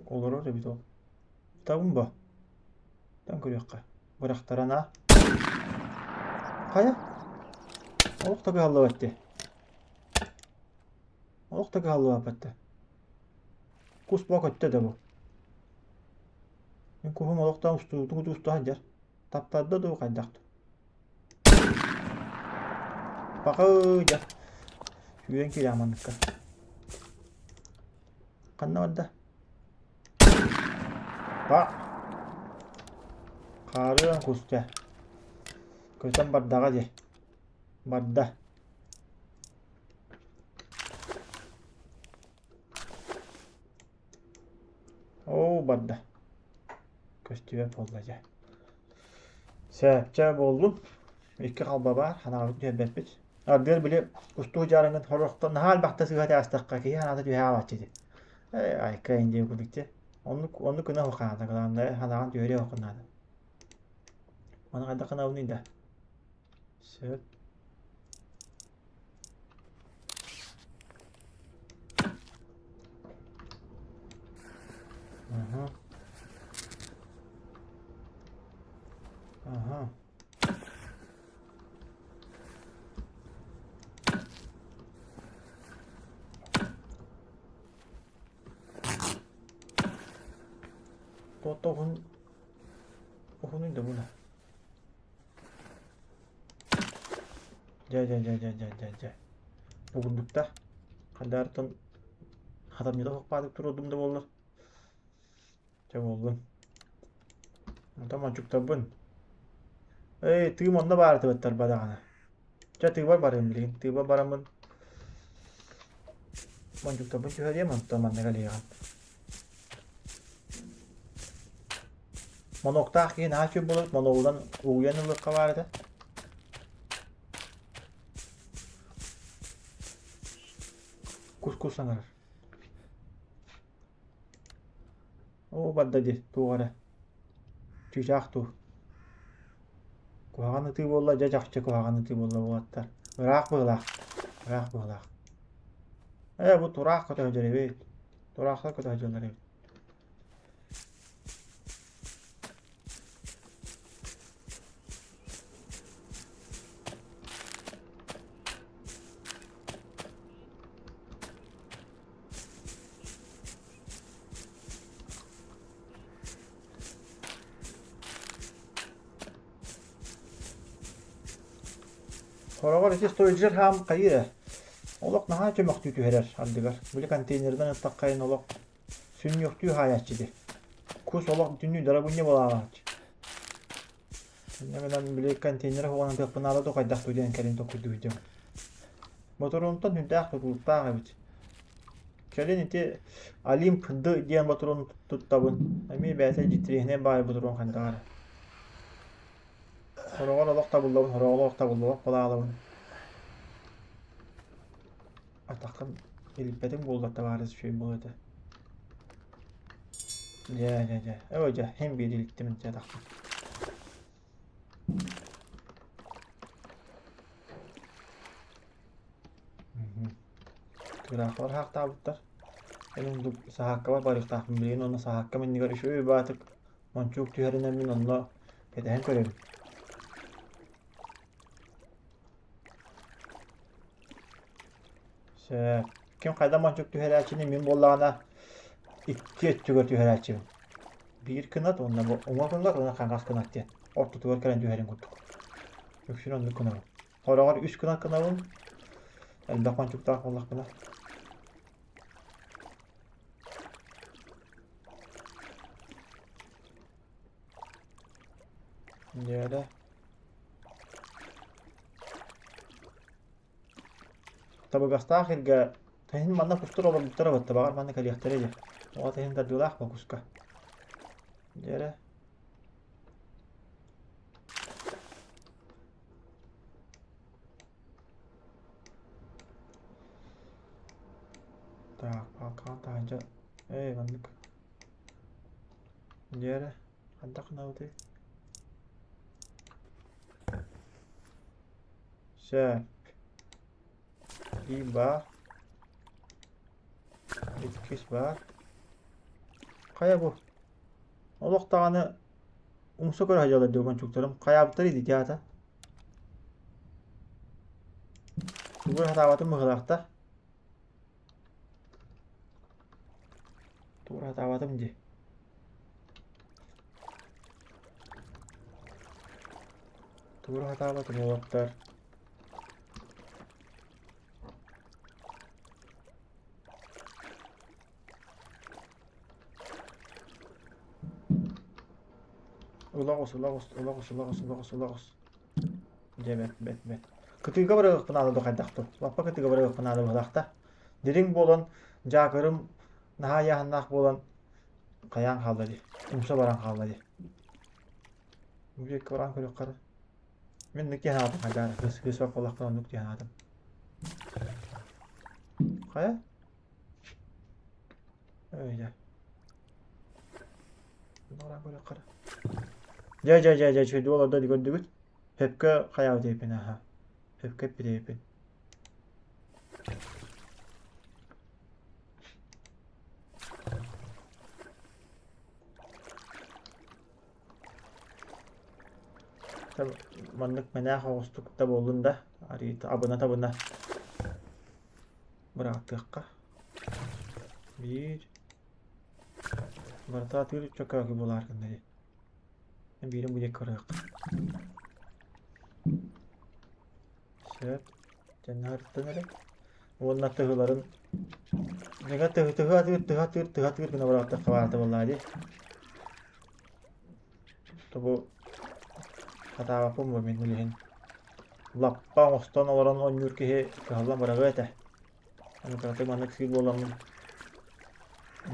Олорор эбит ол. Табын бо. Тан көрүөххэ. Бырахтаран а. Хайа? Олох да кыһаллыбат дии. Олох да кыһаллыбаппат да. Кус бо көттө да бу. Мин куһум олохтон устуутун усту сылдьар. Таптарда дуу хайдах дуу. Бакы дьэ. Сүүрэн киирэ манныкка. Ханна барда? Ба. Хаарыан кус дьэ. Көтөн бардаҕа дии. Барда. Оо, барда. Көстүбэт буолла дьэ. Сөп, буоллун. Икки халба баар, ханаабыт түһэрбэппит. Ардыгар били устуу дьаарыҥын хорохтон наһаа элбэхтэ сыыһа таастахха киһи ханаата түһэ хаалааччы ити. Ээ, айка индия курдук дии. Оннук оннук гына ханаата главное ханаҕын түһэриэ оххун наада. Маны хайдах гынабыный да? Сөп. Ага. Ага. Туотта уһун уһунуй да була. Дьэ дьэ дьэ дьэ дьэ дьэ дьэ. Бугурдукта. Хандаартан хатамньыта хохпаатык туруордум да буоллар. Чэ буоллун. Онтон мончуктарбын. Эй, тыым онно баар этибэттэр бадаҕана. Чэ тыыбар барыам билигин. Тыыбар бараммын мончуктарбын түһэриэм, онтон манна кэлиэҕим. Моноктаах киһи наһаа үчүгэй буолар, моногунан угуйан ылыахха баар этэ. Кус-кус саҥарар. Оо, барда дии, туох эрэ. Чыычаах дуу. Куһаҕан ытыы буолла, дьэ чахчы куһаҕан ытыы буолла уолаттар. Ыраах быһыылаах. Ыраах быһыылаах. Ээ, бу тураах көтө сылдьар эбит. Тураахтар көтө сылдьаллар эбит. Хороҕор ити сториджер хаам хайыы олох наһаа чөмөхтүү түһэрэр ардыгар. Били контейнерынан ыттаххайын олох сүнньүөхтүү хаайааччы дии. Кус олох бүтүннүү дарабынньа буолааччы. Инньэ гынан били контейнеры хуганан тыахпын наада дуу хайдах дуу диэн кэлин толкуйдуу сылдьабын. Ботуруонтан сүрдээх тутулуктаах эбит. Кэлин ити Олимп Д диэн ботуруон туттабын. Эмиэ бэйэтэ дьиктириэһинэй баай ботуруон хайдах эрэ. Сороҕор олох табыллабын, сороҕор олох табыллыбат балаалабын. Атаххын илиппэтиҥ буоллар табаарыс үчүгэй буолуо этэ. Дьэ, дьэ, дьэ. Ой, дьэ, һин биир илиттим дьэ атахпын. Тыраахтар хаахтаабыттар. Эн саһааккабар барыахтаахпын билигин уонна саһааккам иннигэр үчүгэй баатык мончуук түһэринэн мин онно кэтэһэн көрөбүн. Сөп. Ким хайда мончуук түһэрээччини мин буоллаҕына икки өттүгэр түһэрээччибин. Биир кынат уонна бу уҥа кынат уонна хаҥас кынат диэн ортотугар кэлэн түһэрин курдук. Үксүн оннук гынабын. Хороҕор үс кынат гынабын. Элбэх мончууктаах буоллахпына. Дьиэлэ. Табыгастаах сиргэ тэһин манна кустар олорбуттара батта баҕар манна кэлиэхтэрэ дии. Оҕо тэһин тардыылаах ба куска. Дьиэлэ. Так, палкаҕын таһырдьа Эй, маннык. Дьиэрэ, хайдах гынабытый? Сөп. Биир баар. Иккис баар. Хайа бу? Олох даҕаны умса көрө сылдьаллар дии мончуктарым. Хайаабыттар ити аата? Тугу сатаабатым быһыылаахтар. Тугу сатаабатым дии. Тугу сатаабатым уолаттар. Ыла оҕус, ыла оҕус, ыла оҕус, ыла оҕус, ыла оҕус, ыла оҕус. Дьэ бэт, бэт, бэт. Кытыыга барыахпын наада дуо хайдах дуу? Лаппа кытыыга барыахпын наада быһыылаах да. Дириҥ буолан, дьаакырым наһаа ыйааһыннаах буолан хайаан хаалла дии. Умса баран хаалла дии. Бу диэки баран көрүөххэ эрэ. Мин оннук дии санаатым хайдах эрэ. Кыыс кыыс буоллахпына оннук дии санаатым. Хайа? Öyle. Дьэ дьэ дьэ дьэ үчүгэйдик олордо дии көрдүгүт. Сөпкө хайаабыт эбиппин аха. Сөпкө эппит эбиппин. Маннык мэнээх оҕустук да буоллун да, арыйта абына-табына быраҕаттыахха. Биир. Барыта атыыр чөкөөкү буолаар гынна дии. Биирин бу диэки көрүөххэ. Сөп. Дьаныһартан эрэ. Уонна тыһыларын Дьиҥэ тыһы тыһы атыыр тыһы атыыр тыһы атыыр гына барааттахха баата буоллаҕа дии. Тобу хатаабаппын бу мин билигин. Лаппа оҥостон олорон оонньуур киһи кыһаллан быраҕыа этэ. Аны кыратык маннык сыыр буоламмын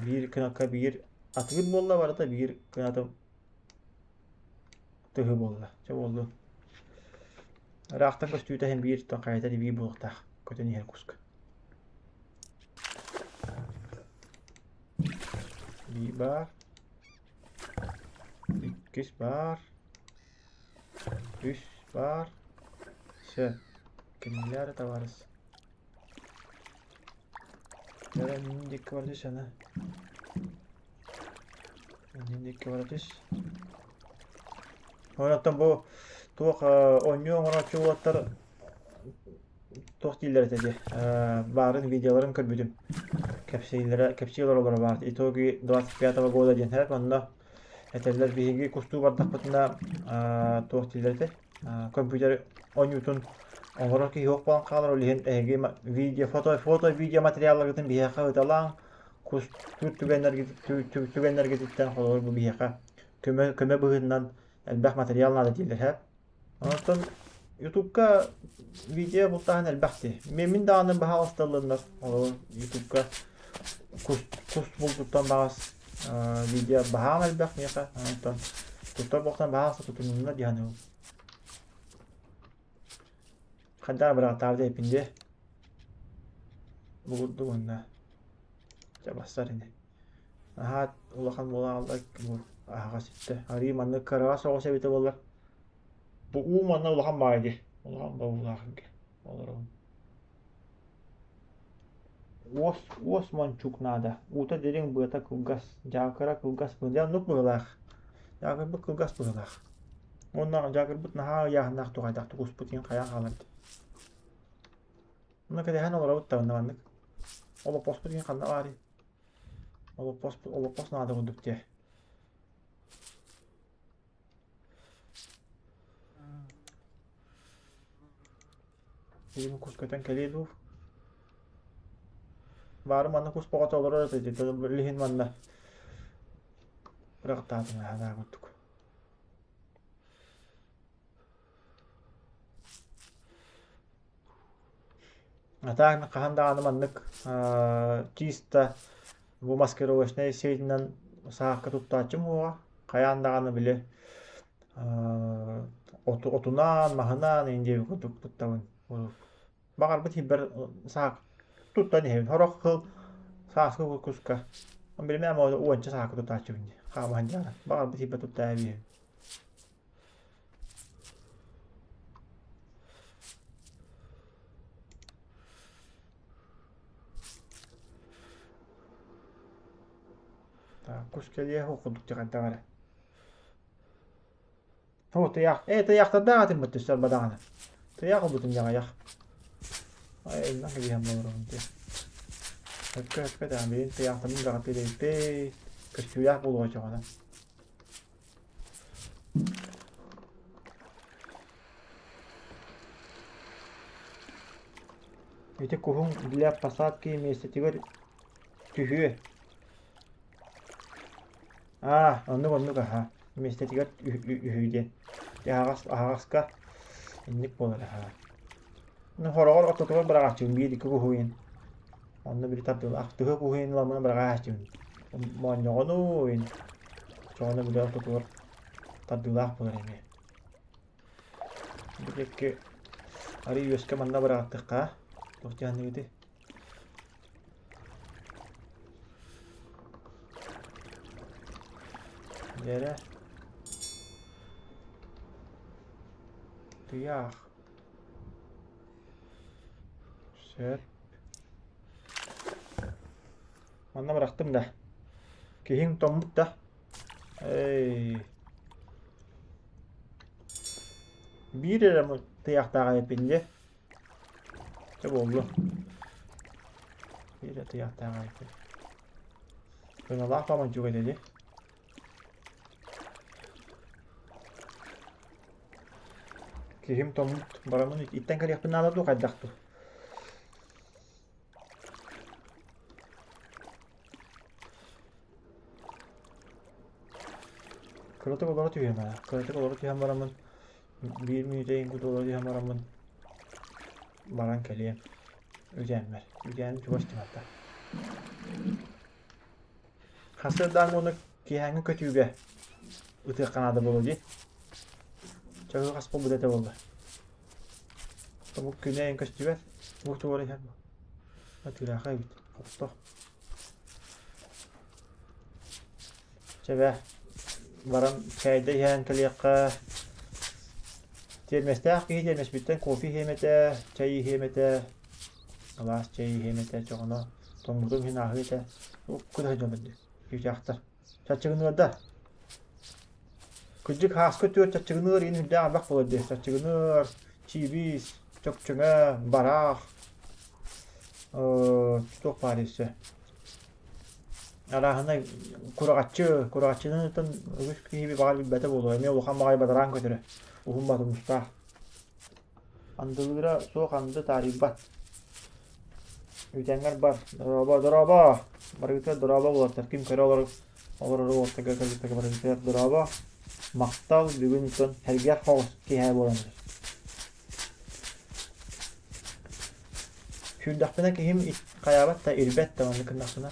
биир кынакка биир атыыр буолла барыта биир кынатым тыһы буолла. Чэ буоллун. Ыраахтан көстүүтэ иһин биир хайата биир буолуохтаах көтөн иһэр куска. Биир баар. Иккис баар. Үс баар. Все. Кинилэр товарищ. Дьэ, мин диэки бара түс аны. Мин диэки бара түс. Онтон бу туох оонньуу оҥорооччу уолаттар туох дииллэр этэ дии баарын видеоларын көрбүтүм. Кэпсииллэрэ кэпсии олороллоро баар. Итоги 25 года диэн һэп онно этэллэр биһиги кустуу бардахпытына туох дииллэр этэ компьютер оонньуутун оҥорор киһи суох буолан хаалар ол иһин эһиги видео фото фото видео материалларгытын биһиэхэ ыыталааҥ кустуур түгэннэргититтэн холобур бу биһиэхэ көмө көмө быһыытынан элбэх материал наада дииллэр һэ онтон ютубка видео бултааһын элбэх дии мин даҕаны баһаалысталлыннар холобур ютубка кус кус булдуттан баҕас видео баһаам элбэх миэхэ онтон туттар буолтан баһаалыста тутунунна дии саныыбын хайдах бырааттаабыт эбиппин дии бу курдук уонна дьэ бассар ини наһаа улахан буолан хаалла аһаҕас иттэ арыый маннык кыраҕа соҕус эбитэ буоллар бу уу манна улахан баҕайы дии улахан бобуулаах олоробун Уос уос мончуук наада, уута дириҥ, быата кылгас, дьаакыра кылгас быһыы дьэ оннук быһыылаах, дьаакырбыт кылгас быһыылаах. Уонна дьаакырбыт наһаа ыйааһыннаах туһайдаах тукуспут иһин хайаан хаалар дии. Онно кэтэһэн олоробут да онно маннык. Олоппоспут иһин ханна баарый? Олоппос олоппос наада курдук дии. Билигин кус көтөн кэлиэ дуу? Баары манна кус боҕото олорор этэ дии, билигин манна бырахтаатым аһаа курдук. А так хаһан даҕаны маннык чисто бу маскировочнай сетинэн саахка туттааччым уоҕа. Хайаан даҕаны били отунаан, маһынаан иһин диэбит курдук туттабын. Баҕарбыт иһибэр саак туттан иһэбин. Сорох сыл сааскы куска билимэм уонча саакы тутааччыбын дии. Хаамаһын дьаара. Баҕарбыт иһибэр туттаа эбиһин. Так, кус кэлиэ курдук дьаҕайдаҕа эрэ. О, тыйаах. Э, тыйаахтардаах этим быттыс бадаҕаны. Тыйаах ылбытым дьаҕайах. Ай, элбэх кэбиһэн болоробун дии. Өккө өккө даҕаны билин тыйаахтарбын даҕатыы дэйбит. Көстүүлээх буолуо чоҕона. Ити куһуҥ для посадки миэстэтигэр түһүө. Аа, оннук-оннук аһа. Миэстэтигэр үһү диэн. Аһаҕас аһаҕаска инник буолар аһаа. Ну, хороҕор ортотугар быраҕааччыбын биир икки куһуйун. Онно били тардыылаах тыһы куһуйун ыламмын быраҕааччыбын. Моонньоҕону Чоҕону били ортотугар тардыылаах буолар эмиэ. Бу диэки арый үөскэ манна быраҕаттахха туох диэххиний Дьэрэ. Тыйаах. Сөп. Манна бырахтым да. Киһиҥ тоҥмут да. Эй. Биир эрэ тыйаахтаах эбиппин дии. Чэ буоллун. Биир эрэ тыйаахтаах эбиппин. Кыналаах баманчук этэ дии. Сиһим тоҥмут, бараммын иттэн кэлиэхпин наада дуу, хайдах дуу? Кыратык олоро түһүөм ээ. Кыратык олоро түһэн бараммын, биир мүнүүтэ иҥкут олоро түһэн бараммын, баран кэлиэм. Үтээммэр. Үтээн чугас түмэттэ. Сарсыардааҥҥы уонна киэһээҥҥи көтүүгэ ытыахха наада буолуо дии. Чаһыы хас буолбут этэ буолла. Бу күнэ эн көстүбэт. Бу туора иһэр бу. Атыыраха эбит. Хопто. Чэ бээ, баран чээйдэ иһэн кэлиэххэ. Тиэрмэстээх киһи тиэрмэспиттэн кофе иһиэм этэ, чэй иһиэм этэ, алаас чэй иһиэм этэ, чоҕоно тоҥмутум иһин ааһыы этэ. Кута сылдьан бэрдик, чыычаахтар. Чаччыгыныарда. Кырдьык һааскы түөрт чаччыгыныар иһин үрдээх элбэх буолар дии. Чаччыгыныар, чиибис, чөкчөҥө, бараах, туох баар өссө. Арааһынай кураҕаччы, кураҕаччыны үгүс киһи баҕар билбэтэ буолуо, эмиэ улахан баҕайы бадараан көтөрө, уһун батымустаах. Андылыыра суох анды таарыйбат. Үтэҥҥэр бар, дорообо, дорообо! Барыгытыгар дорообо буолаттар, ким көрө олорор олорор уолаттарга кыргыттарга барыгытыгар дорообо. Махтал, бүгүн оттон сэргэх соҕус киэһэ буолан эрэр. Сүүрдэхпинэ киһим хайаабат да, ирбэт да маннык гыннахпына.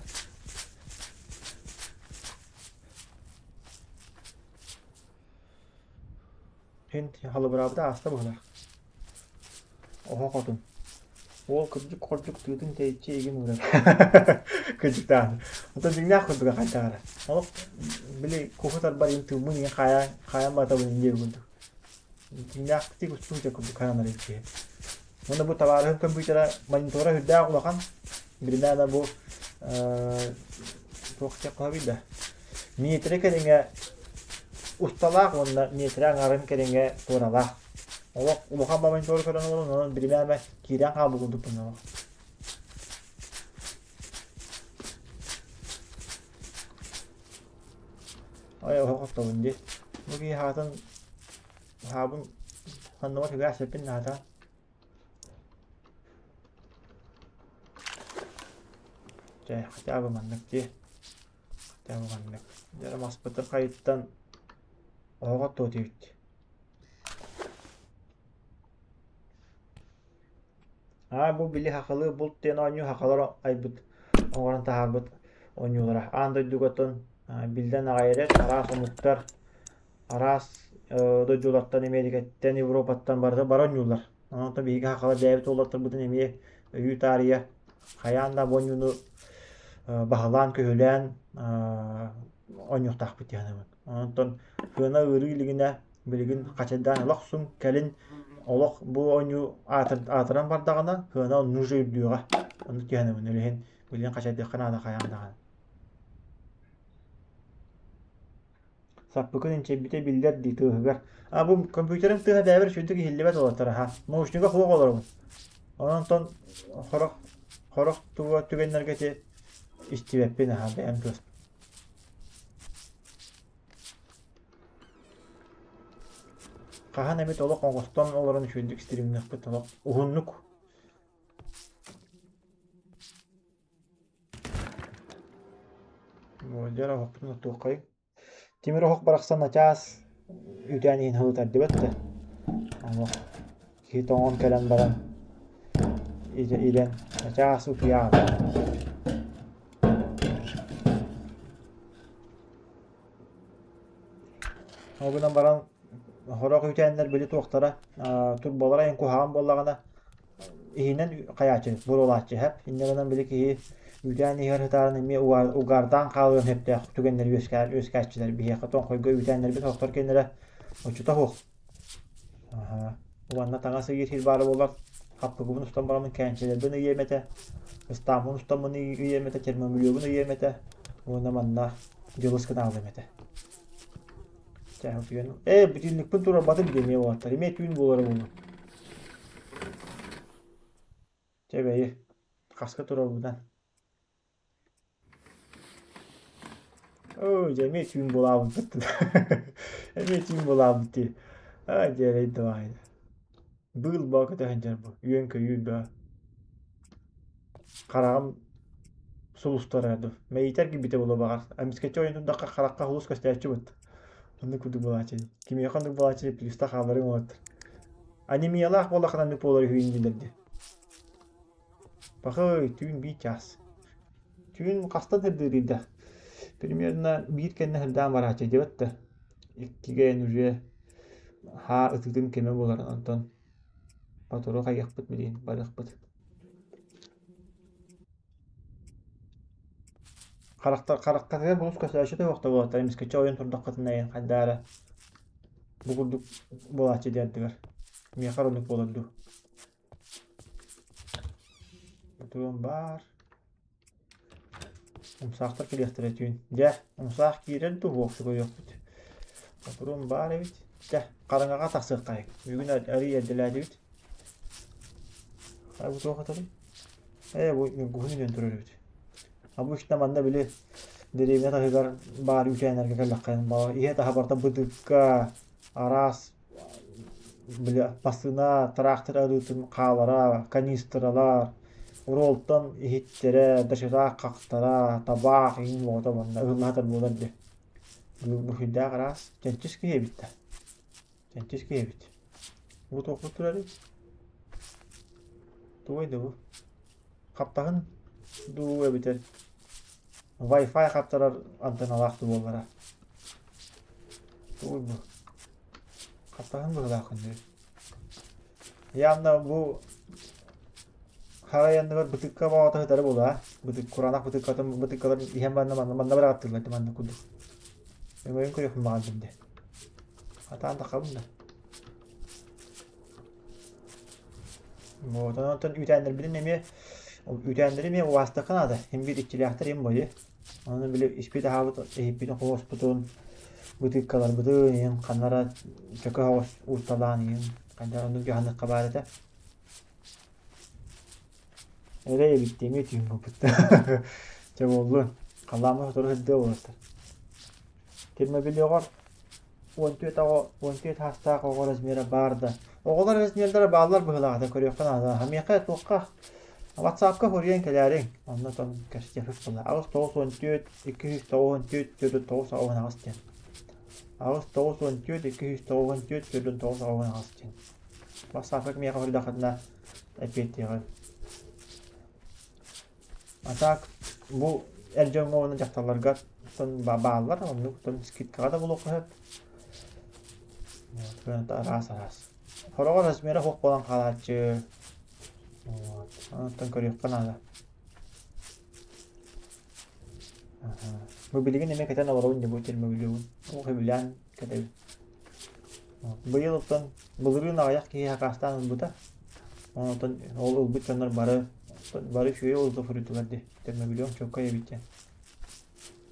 Һин халыбыраабыта ааста быһыылаах. Оһох отун. Уол кырдьык-хордьук тыытын тэйиччи игин уурар. Кырдьыктаан. Оттон дьиҥнээх курдуга хайдах эрэ. Олох били куһу тарбар иһин тыыммын иһин хаайан хаайан батабын диир курдук. Дьиҥнээхтик устуу курдук хаанар киһи. Уонна бу табаарыһым компьютера монитора үрдээх улахан. Биримээнэ бу туох диэххэ сөбүй да миэтэрэ кэриҥэ усталаах уонна миэтэрэ аҥаарын кэриҥэ туоралаах. Олох улахан монитору көрөн олорон, онон биримээмэ киирэн хаалбыт курдукпун олох. Ой, оһох оттобун дии. Бу киһи хаатын хаабын ханныга түгээх сеппин наата. Чэ, хотя бы маннык дии. Хотя бы маннык. Дьэ, маспытын хайыттан оһох оттуо этибит. Аа, бу били хахалы булт диэн оонньуу хахалар айбыт, оҥорон таһаарбыт оонньуулара. Аан дойдуга оттон биллэн аҕай эрэр араас омуктар араас дойдулартан, Эмиэрикэттэн, Европаттан барыта бары оонньууллар. Онон биһиги хахала бэйэбит уолаттарбытын эмиэ өйүү таарыйа хайаан да бу оонньууну баһылаан-көһүлээн оонньуохтаахпыт дии саныыбын. Онтон сыана ыарыы илигинэ билигин хачайдаан олох сун кэлин олох бу оонньуу аатыран бардаҕына сыана оннук же үрдүөҕэ. Оннук дии саныыбын. Ол иһин билигин хачайдыахха наада хайаан даҕаны. Саппыкын инчэйбитэ биллэр дии тыаһыгар. А бу компьютерым тыаһа бэйэбэр үчүгэйдик иһиллибэт уолаттар аха. Наушнига суох олоробун. Онон онтон хорох хорох туга түгэннэргэ ити истибэппин аха бэйэм тыас. Хаһан эмит олох оҥостон олорон үчүгэйдик стримниэхпит олох уһуннук. Дьэ оһохпутун оттуоххайыҥ. Тимир оһох барахсан начаас үүтээн иһин һылытардыбат да. Олох киһи тоҥон кэлэн баран илэн начаас утуйаҕын. Ол гынан баран сорох үүтээннэр били туохтара турбалара иһин куһаҕан буоллаҕына иһинэн хайааччы буруолааччы сөп. Инньэ гынан били киһи үүтээн иһигэр сытаарын эмиэ угаардаан хаалыан сөптөөх түгэннэр үөскээччилэр биһиэхэ тоҥхойго үүтээннэрбит сорохтор кэннилэрэ оччото суох. Уонна таҥас ыйыыр сир баара буоллар хаппыгыбын устан бараммын кээнчэлэрбин ыйыам этэ, ыстааммын устаммын ыйыам этэ, термомүлүөбүн ыйыам этэ уонна манна дьылыс гына аҕалыам этэ. Чэ, утуйан. Ээ, бүтүннүкпүн туруорбатым дии эмиэ уолаттар. Эмиэ түүн буолара буолуо. Чэ бэйи, хаска турарбынан. Оо, дьэ эмиэ түүн буолаабыт. Эмиэ түүн буолаабыт дии. Аа, дьэ, эрэй да баҕайы. Быыл баа көтө сылдьар бу, үөн-көйүүр баа. Хараҕым сулустара дуу. Мэйиитэ эргийбитэ буолуо баҕар. Эмискэччи ойон турдахха харахха сулус көстөөччү бут. Оннук курдук буолааччы. Кимиэхэ оннук буолааччы плюста хаалларыҥ уолаттар. Анемиялаах буоллаххына оннук буолар үһү дииллэр дии. Пахай, түүн биир чаас. Түүн хаста сырдыырый да? Примерно биир кэннэ сырдаан барааччы диэбэт да. Иккигэ эн уже хаа ытыытын кэмэ буолар, онтон сотору хайыахпыт билигин барыахпыт. Харахтар харахтарыгар булус көстөөччү да буолаттар эмискэччи ойон турдаххытына эйэн хайдаара бу курдук буолааччы диэн ардыгар. Миэхэ оннук буолар дуу. Ботуруон баар. Умсаахтар кэлиэхтэрэ түүн. Дьэ, умсаах киирэр дуу, уохсу көрүөхпүт. Ботуруон баар эбит. Дьэ, хараҥаҕа тахсыаххайыҥ. Бүгүн арыый эрдэлээтибит. Бу туох атарый? Ээ, бу ньургуһун үүнэн турар эбит. Обычно манна били дэриэбинэ таһыгар баар үүтээннэргэ кэллэххэ, иһэ-таһа барыта бытыыкка, араас били массыына, тыраахтыр арыытын хаалара, канистралар, роллтон иһиттэрэ, доширак хахтара, табаах иҥин оҕото манна ыһыллаһатар буолар дии. Бу араас чэнчис киһи эбит да. Чэнчис киһи эбит. Бу туохпут турарый? Тугуй да бу? Хаптаһын дуу эбитэр Wi-Fi хаптарар антенналаах дуу буоллара. Тугуй бу? Хаптаһын быһыылаах күндү. Явно бу Харай анныгар бытыкка баҕата сытара буолаа. Бытык кураанах бытыккатын бытыккаларын иһэн баран манна манна быраҕаттыыллар манна курдук. Өҥөйөн көрүөхпүн баҕардым дии. Хатаан таххабын да. Вот, онтон үүтээннэрбитин эмиэ үүтээннэри эмиэ убаастыахха наада. Син биир иччилээхтэр им бойу. Ону били испит аһаабыт иһиппитин хомуспутун, бытыыккаларбытын иһин ханна эрэ чөкө соҕус уурталаан иһин хайдах оннук дьаһаныахха баар этэ. Эрэй эбит дии эмиэ түүн буолбут. Чэ буоллун. Халлааммыт сотору сырдыа буолуохтар. Термобельеҕар 14 оҕо, 14 саастаах оҕо размера баар да. Оҕолор размердара бааллар быһыылаах да көрүөххэ наада. Миэхэ туохха WhatsApp-ка суруйан кэлээриҥ. Онно тон кэпсэтиэхпит буолла. 8 94 294 49 98 диэн. 8 94 294 49 98 диэн. WhatsApp-ка миэхэ суруйдаххытына эппиэттиэҕим. А так бу эр дьоҥҥо уонна дьахталларга бааллар, оннук скидкаҕа да булуохха сөп. Вот, араас араас. Хороҕор размера суох буолан хаалааччы. Вот, онтон көрүөххэ наада. Бу билигин эмиэ кэтэн олоробун дии бу термобельебун. Ол сөбүлээн кэтэбин. Быйыл оттон былырыын аҕыйах киһи сакаастаан ылбыта. Онтон ол ылбыт дьоннор бары бары үчүгэй олута суруйдулар дии. Термобельем чуоккай эбит диэн.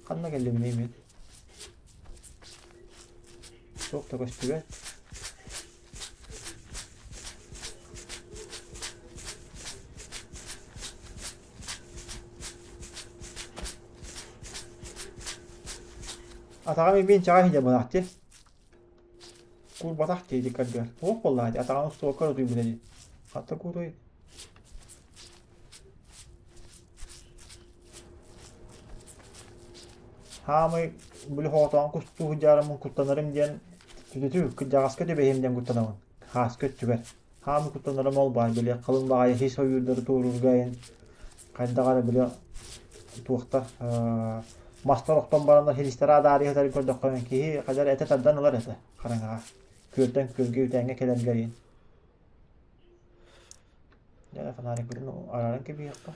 Ханна кэллибиний мин? Туох да көстүбэт. Атаҕым имиин чаҕа иһдьэ быраахтыы. Куурбатах дии ити кырдьыгар. Туох буоллаҕа дии атаҕын устубакка утуйбута дии. Хата кууруй. Хаамый били хоотоон кустуу сылдьаарыммын куттанарым диэн түтүтү кырдьаҕаска түбэһиэм диэн куттанабын. Хааска өттүгэр. Хаамый куттанарым ол баар били халыҥ баҕайы сис ойуурдары туоруурга айан хайдах эрэ били туохтар мастар охтон бараннар силистэрэ адаарыйа сытарын көрдөххө киһи хайдах эрэ этэ тардан ылар этэ хараҥаҕа. Күөлтэн күөлгэ үтээҥҥэ кэлэргэ диэн. Дьэ фонарикпытын арааран кэбиһиэххэ.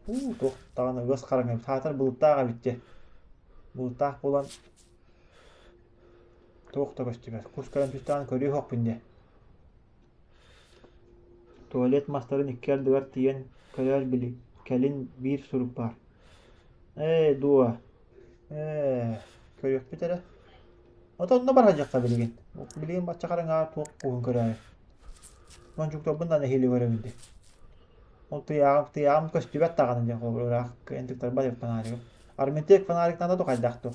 Уу туох даҕаны ыас хараҥа эбит. Саатар былыттаах эбит дьэ. Былыттаах буолан туох да көстүбэт. Кус көрөн түстэҕин көрүө суохпун дьэ. Туалет мастарын икки ардыгар тиийэн көрөөр били, кэлин биир сурук баар. Ээ, дуо? Ээ, көрүөхпүт эрэ. Ото онно барсадьахха билигин. Билигин бачча хараҥаҕа туох куһун көрөөрү. Мончуктарбын да нэһиилэ көрөбүн дии. Ол тыйааҕым, тыйааҕым көстүбэт даҕаны диэн холобур ыраах кыайан тыктарбат эбит фонаригым. Армитек фонарик наада дуо хайдах дуо?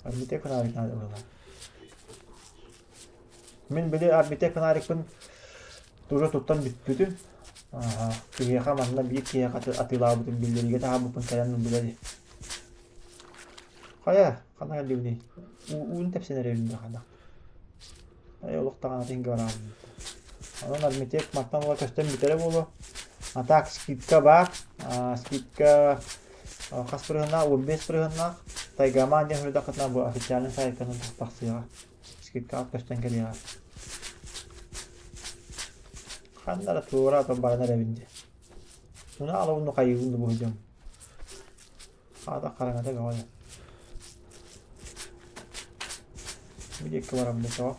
Армитек фонарик наада быһыылаах. Мин били Арбитек фонарикпын уже туттан бүппүтүм. Киһиэхэ манна биир киһиэхэ атыылаабытым биллэриигэ таһаарбыппын кэлэн ылбыта дии. Хайа, ханна кэллибиний? Уун тэпсэн эрэбин да ханна. Ай олох даҕаны тиҥгэ бараабын. Онон Армитек мантан ыла көстөн бүтэрэ буолуо. А так скидка баар. Скидка хас бырыһыннаах? 15 бырыһыннаах. Тайгаман диэн суруйдаххытына бу официальный сайтынан тахсыаҕа. Скидкаҕа көстөн кэлиэҕэ. Ханна да туора атын баран эрэбин дии. Уна алабын хайыыбын да бу дьон. Аата хараҥата бөҕө да. Бу диэки бараммыт тоҕо.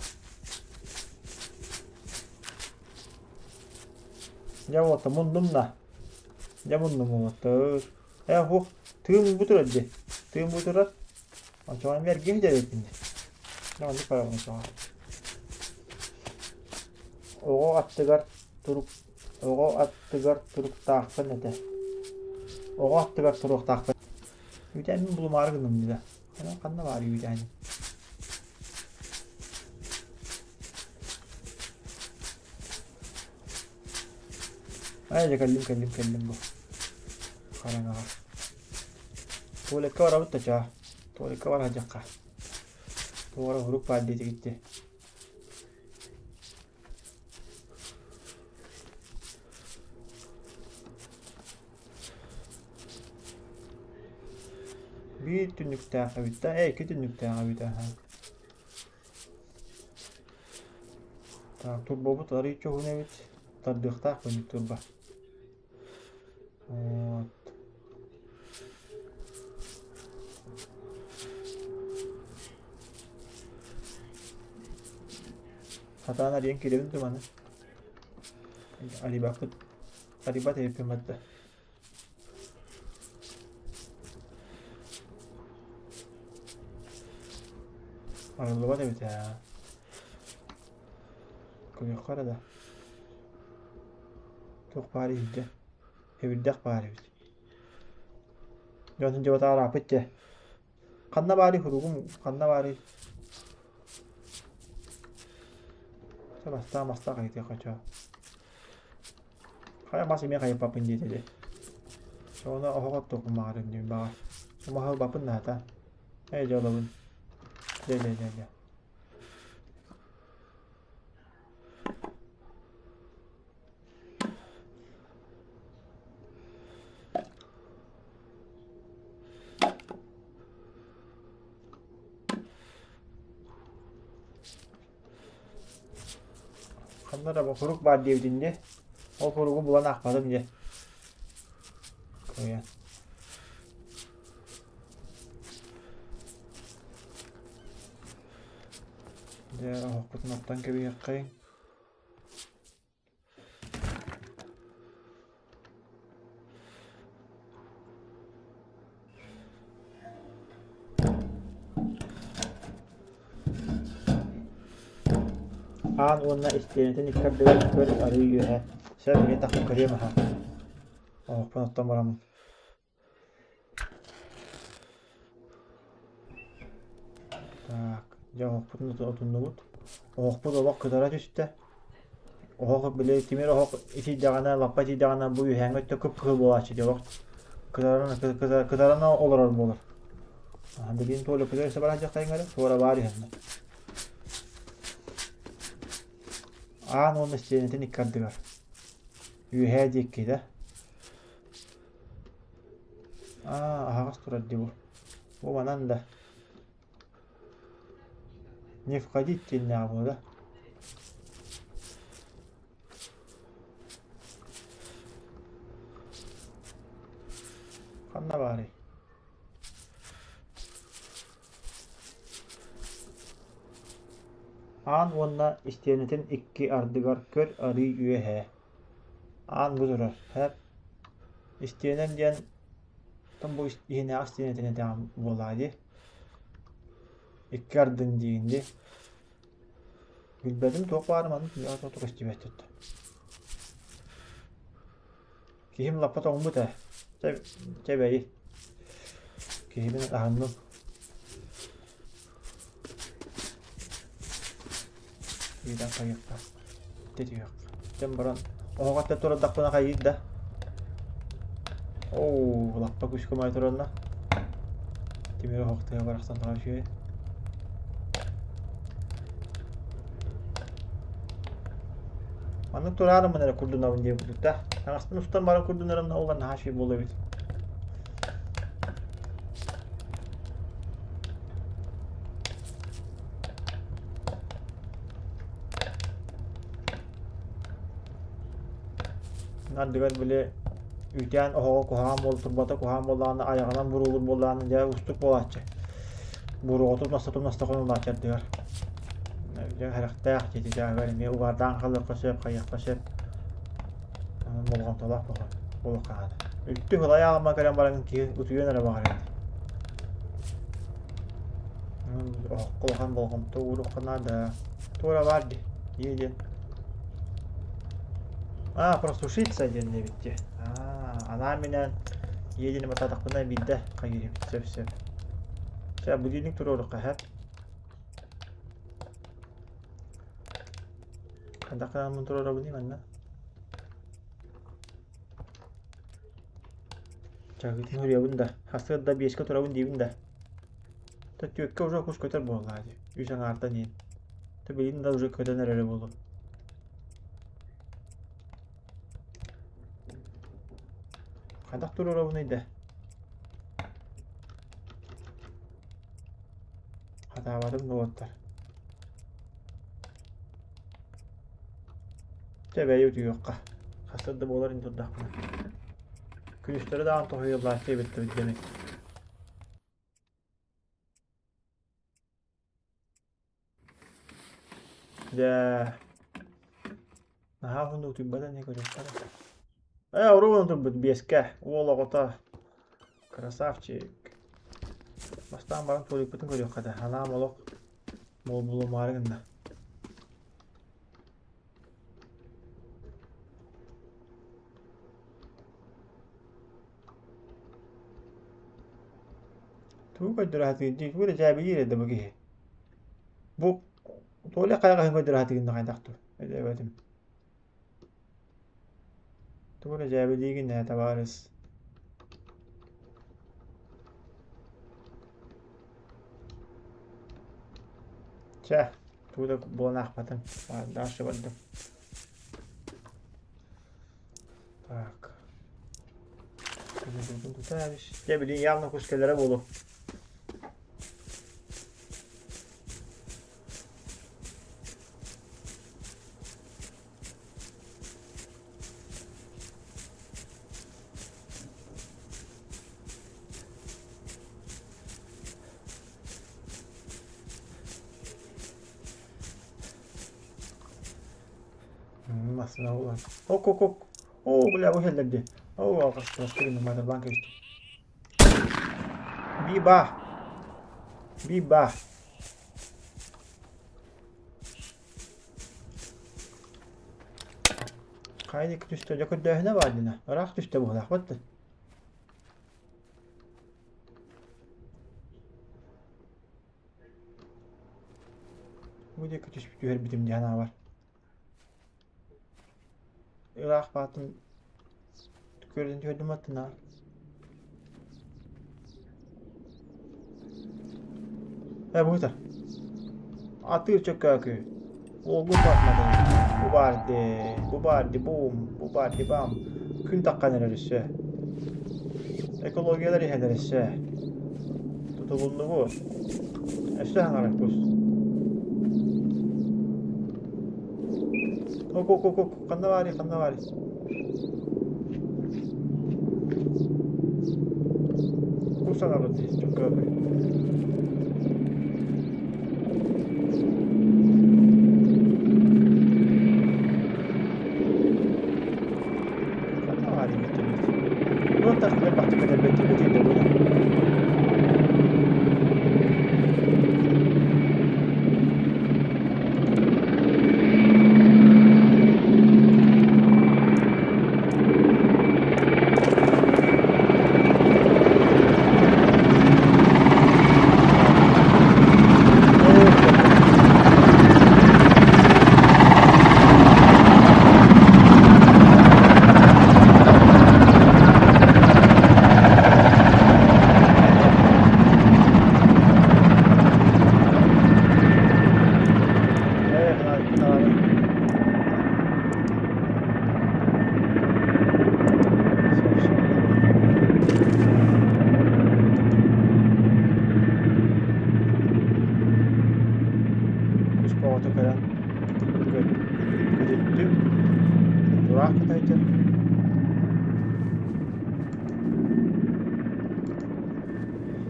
Дьэ уолаттар муннум да. Дьэ муннум уолаттар. Ээ уһук тыым бу турар дии. Тыым бу турар. Оччоҕо эмиэ эргиэ ситэр дии. Дьэ оннук барабын оччоҕо. Оҕо аттыгар турук Оҕо аттыгар туруктаахпын этэ. Оҕо аттыгар туруохтаахпын. Үүтээммин булумаары гынным дии Ханна баар үүтээним? Ай дьэ кэллим кэллим кэллим бу. Хараҥаҕа. Туалекка барабыт да чаа. Туалекка бара сылдьахха. Туора урук баар диэтигит дии. Биир түннүктээх эбит да, ээ икки түннүктээх эбит аһа. Так, турбобут арый чуһун эбит. Тардыахтаах күннүк турба. Вот. Сатаан арыйан киирэбин дуу маны? Арыйбаппыт. Арыйбат эбиппин батта. Арыллыбат эбит ээ. Көрүөххэ эрэ да. Туох баар иһирдьэ. Эбирдэх баар эбит. Дьонун дьыбатаарааппыт дьэ. Ханна баарый хуругум, ханна баарый? Чэ бастаан мастаах ыйытыахха чоо. Хайа мас эмиэ хайыппаппын диэтэ дии. Ону оһох оттуохпун баҕарым диэн баҕар. Умаһы ылбаппын наата. Ээ дьэ олобун. Дьэ дьэ дьэ дьэ. Ханна да хорук баар диэбитин дии. Ол хоругу булан аахпатым дии. Кыайан. Дьэ, оһохпутун оттон кэбиһиэххэйиҥ. Аан уонна истиэнэтин икки ардыгар көр арыы үөһэ, сөп эмиэ тахсан көрүөм аһа. Оһохпун оттон бараммын. Так, дьэ оһохпутун отуннубут. Оһохпут олох кытара түстэ. Оһох били тимир оһох итийдэҕинэ, лаппа итийдэҕинэ бу үөһээҥҥи өттө кып-кыһыл буолааччы дии олох кытаран кытаран олорор буолар. Билигин Толя кытары өссө баран дьахтайыҥ эрэ, туора баар үһү. Аан уонна истиэнэтин икки ардыгар. Үөһээ диэки да. Аа, аһаҕас турар дии бу. Бу манан да. Не входить диэннээҕэ буолла да. Ханна баарый? Аан уонна истиэнэтин икки ардыгар көр арыы үөһээ. Аан бу турар, һэп. Истиэнэн диэн бу иһинээҕи истиэнэтин этэҕин буоллаҕа дии. Икки ардын диигин дии. Билбэтим туох баарын маннык туох истибэт Киһим лаппа тоҥмут ээ. Чэ, чэ бэйи. Киһибин аһынным. Киирэн хайыахха. Түһүөххэ. Дьон баран оһох аттыгар турардахпына хайыыр да. Оо, лаппа күүскэ умайа турарна. Тимир оһох тыа барахсан тоҕо үчүгэй. Маннык тураарыммын эрэ курдунабын диэн курдук да. Таҥаспын устан баран курдунарым да ол наһаа үчүгэй буолуо эбит. Ардыгар били үүтээн оһоҕо куһаҕан буол турбата куһаҕан буоллаҕына айаҕынан буруолуур буоллаҕына дьэ уустук буолааччы. Буруоҕа тумнаста тумнаста хонуллааччы ардыгар. Дьэ сэрэхтээх дьиэтэ чааһыгар эмиэ угаардаан хаалыахха сөп, хайыахха сөп. Онон болҕомтолоох буолуохха наада. Үттү сылайа аҕалма кэлэн баран киһи утуйуон эрэ баҕарар этэ. Оһоххо улахан болҕомто ууруохха наада. Туора баар дии. Дии диэн. А, просушиться диэн эбит дии. Аа, анаан-минээн иэдини батаатахпына биирдэ хайыыр эбит. Сөп сөп. Чэ, будильник туруоруохха һэ. Хайдах гынан туруорабыный манна? Чагытын уруйабын да. Сарсыарда биэскэ турабын диибин да. Түөккэ уже кус көтөр буоллаа дии. Үс аҥаартан иһин. Тэ билигин да уже көтөн эрэрэ буолуо. Хайдах туруорабыный да? Хатаабатым доҕоттор. Чэ бэйи утуйуохха. Хастар да буолар ини турдахпына. Күнүстэри даҕаны тоһуйаллааччы эбиттэр дэмит. Дьэ, наһаа уһуннук утуйбата ини көрүөххэ эрэ. Ээ, уругун турбут биэскэ, уол оҕото. Красавчик. Бастаан баран туолукпутун көрүөххэ этэ. Анаам олох буолумаары гынна. Тугу көрдөрө сатыыр дии, тугу эрэ дьээбэлиир эрэ да бу киһи. Бу Толя хайаҕаһын көрдөрө сатыырын да хайдах дуу, өйдөөбөтүм. Тугу эрэ дьээбэлиигин ээ, табаарыс. Чэ, тугу да буолан аахпатым. Дальше бардым. Так. Дьэ, билигин явно кус кэлэрэ буолуо. Массыына булан. Ок, ок, ок. Оо, бля, бу кэллэр дии. Оо, алҕас гынным, маатырбаан кэбистим. Биба. Биба. Хайа түстэ, дьэ көрдөөһүнэ баар дина. Ыраах түстэ быһыылаах батты. Бу диэки түспүт түһэрбитим дии санаабар. Ыраах баатын көрөн түһэрдим аттына. Э бу Атыыр чөкөөкү. Уолгун баатмадын. Бу баар дии, бу баар дии, бум, бу баар дии, бам. Күн таххан эрэр өссө. Экологиялар иһэлэр өссө. Тутулуннубут. Өссө хаҥарар кус. Ок, ок, ок, ок, ханна баарый, ханна баарый? Кус саҥарбыт дии, чөкөөкү. Ханна баарый бүттүбүт? Туох тахсыбыт бахты көтөрбөт түбүтүй да буолар.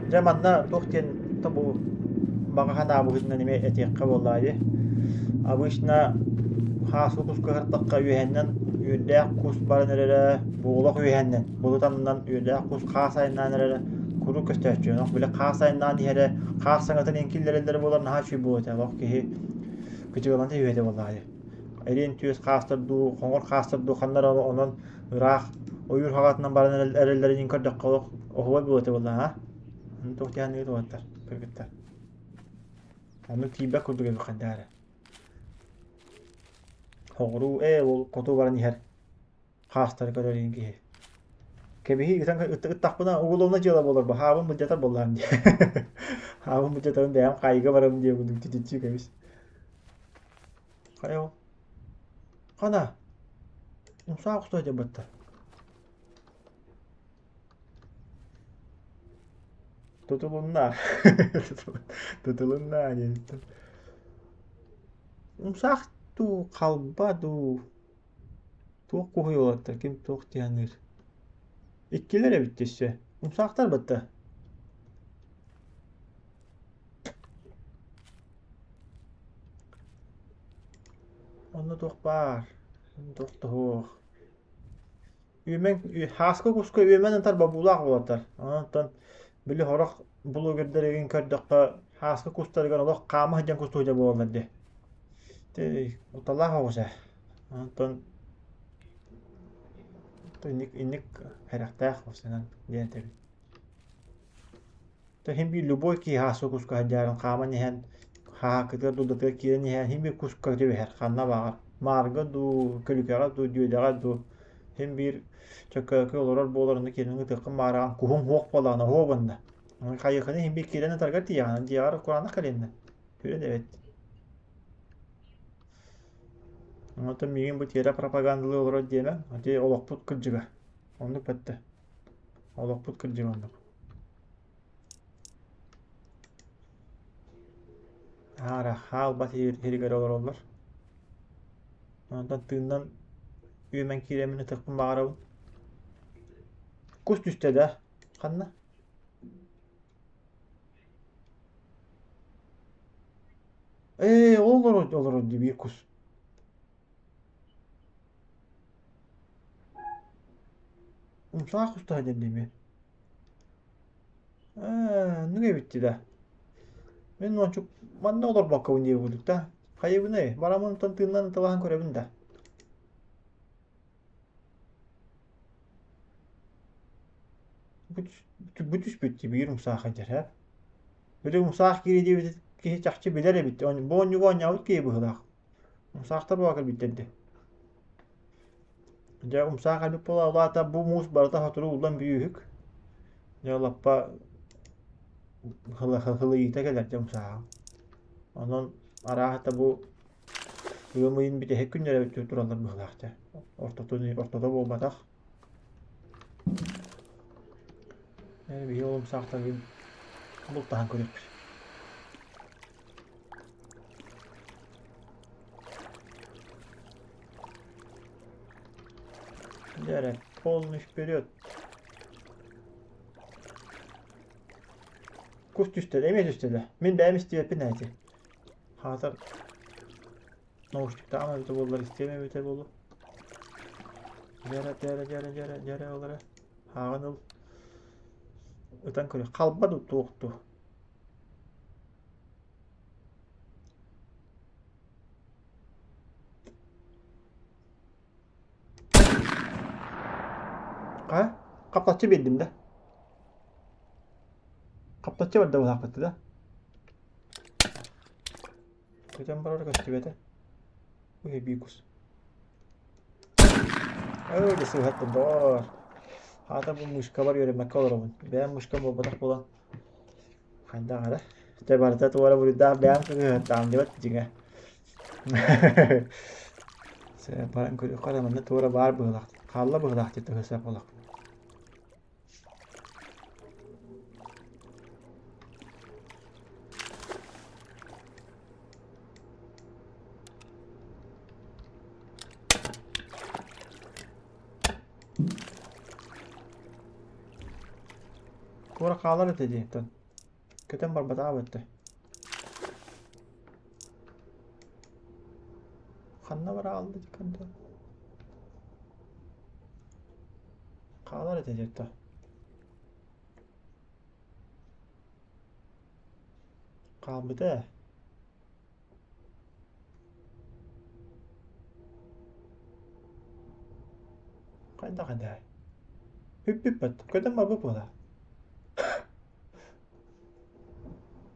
Дьэ манна туох диэн бу баҕа санаа быһыытынан эмиэ этиэххэ буоллаҕа дии. Обычно хааскы куска сырыттахха үөһэннэн үөрдээх кус баран эрэрэ, буолах үөһэннэн, былыт аннынан үөрдээх кус хаас айаннаан эрэрэ куруук көстөөччү. Онон били хаас айаннаан иһэрэ, хаас саҥатын эҥкиллэрэллэрэ буолар наһаа үчүгэй буолуо этэ. Олох киһи кычыгаланан түһүө этэ буоллаҕа дии. Эриэн түөс хаастар дуу, хоҥор хаастар дуу ханна эрэ онон ыраах ойуур хаҕатынан баран эрэллэрин көрдөххө олох оһуобай буолуо этэ буоллаҕа. Ону туох диэн уолаттар, кыргыттар. Оннук тиийбэт курдук эбит хайдах эрэ. Хоҕуруу ээ ол хоту баран иһэр хаастары көрөр иһин киһи. Кэбиһии ытан ыттахпына уголовнай дьыала буолар бу хаабын былдьатар буоллаҕым дии. Хаабын былдьатарым бэйэм хаайыыга барабын диye курдук титиччи кэбис. Хайа ол? Хана? Умсаах охсуо дьабаттар. Тутулунна. Тутулунна диэбиттэр. Умсаах дуу, халба дуу туох куһуй уолаттар ким туох дианыыр. Иккилэр эбит өссө. Умсаахтар батта. Онно туох баар? Туох да суох. Үөмэн һааска куска үөмэн ытар бобуулаах буолаттар. Онтон били сорох блогердарыгын көрдөххө һааска кустарыгар олох хаама сылдьан кустуу сылдьар буолаллар дии. Ити кутталлаах оҕус ээ. Онтон инник инник сэрэхтээх кустанан диэн этэбин. Иһин биир любой киһи ааспыт куска сылдьарын хааман иһэн хаһааккытыгар дурдатыгар киирэн иһэн иһин биир куска түбэһэр ханна баҕар маарга дуу, көлүкэҕэ дуу, дүөдэҕэ дуу иһин биир чөкөөкү олорор буолар онно киирэн ытыаххын баҕараҕын куһуҥ суох буоллаҕына оһуо гынна хайыаххына иһин биир киирэн ытаргар тиийэҕин дьиэҕэр кураанах кэлиэннэ күрэн эбит. Онтон миигин бу тиэрэ пропагандалыы олорор диэмэҥ ити олохпут кырдьыга оннук бэттэ олохпут кырдьыга оннук. Аара хаалбат иһигэр олороллор. Онтон тыыннан үөмэн киирэммин ытыахпын баҕарабын. Кус түстэ да? Ханна? Ээ, ол олорор олорор дии биир кус. Умсаах кустаһа диэн дии Ээ, оннук эбит да. Мин ончук манна олорбоккобун диэбит курдук да. Хайыбыный, бараммын онтон тыыннан ыталаһан көрөбүн да. Бу, бу түспүт дии биир умсаах дьэр ээ. Били умсаах киирии диэбит киһи чахчы билэр эбит. Бу оонньууга оонньообут киһи быһыылаах. Умсаахтар буола кэлбиттэр дии. Дьэ умсаах эбит буола улаата бу муус барыта сотору ууллан бүтүүһүк. Дьэ лаппа хылыйыыта кэлэр дьэ умсааҕым. Онон арааһата бу ыам ыйын бүтэһик күннэрэ эбит тураллар быһыылаах дьэ. Ортотун ортото буолбатах. Биһиги ол умсаахтаргын бултаһан көрүөхпүт. Дьэ полный вперед. Кус түстэ да, эмиэ түстэ да. Мин бэйэм истибэппин эти. Хаатар наушниктаах эбитэ буоллар истиэм эбитэ буолуо. Дьэрэ, дьэрэ, дьэрэ, дьэрэ, дьэрэ ол эрэ. Ааҕан ыл. Ытан көрүөх. Халба дуу туох дуу. Ха? Хаптаччы биэрдим да. Хаптаччы барда быһаахпытты да. Көтөн барар көстүбэтэ. Уй бикус. Ой, да сыһаттым доҕор. Хаата бу мышкабар үөрэммэккэ олоробун. Бэйэм мышкам буолбатах буолан. Хайдах эрэ. Дьэ барыта туора буруйдаах бэйэм кыһыһыттаҕым диэбэт дьиҥэ. Баран көрүөххэ эрэ манна туора баар быһыылаах. Хаалла быһыылаах дии тыһыса буолах. Туора хаалар этэ дии оттон. Көтөн барбатаҕа бытты. Ханна бараалды диккэнде? Хаалар этэ дьэтто. Хаалбыта ээ. Хайдах этэй? Бүппүппүт. Көтөн барбыт буолар.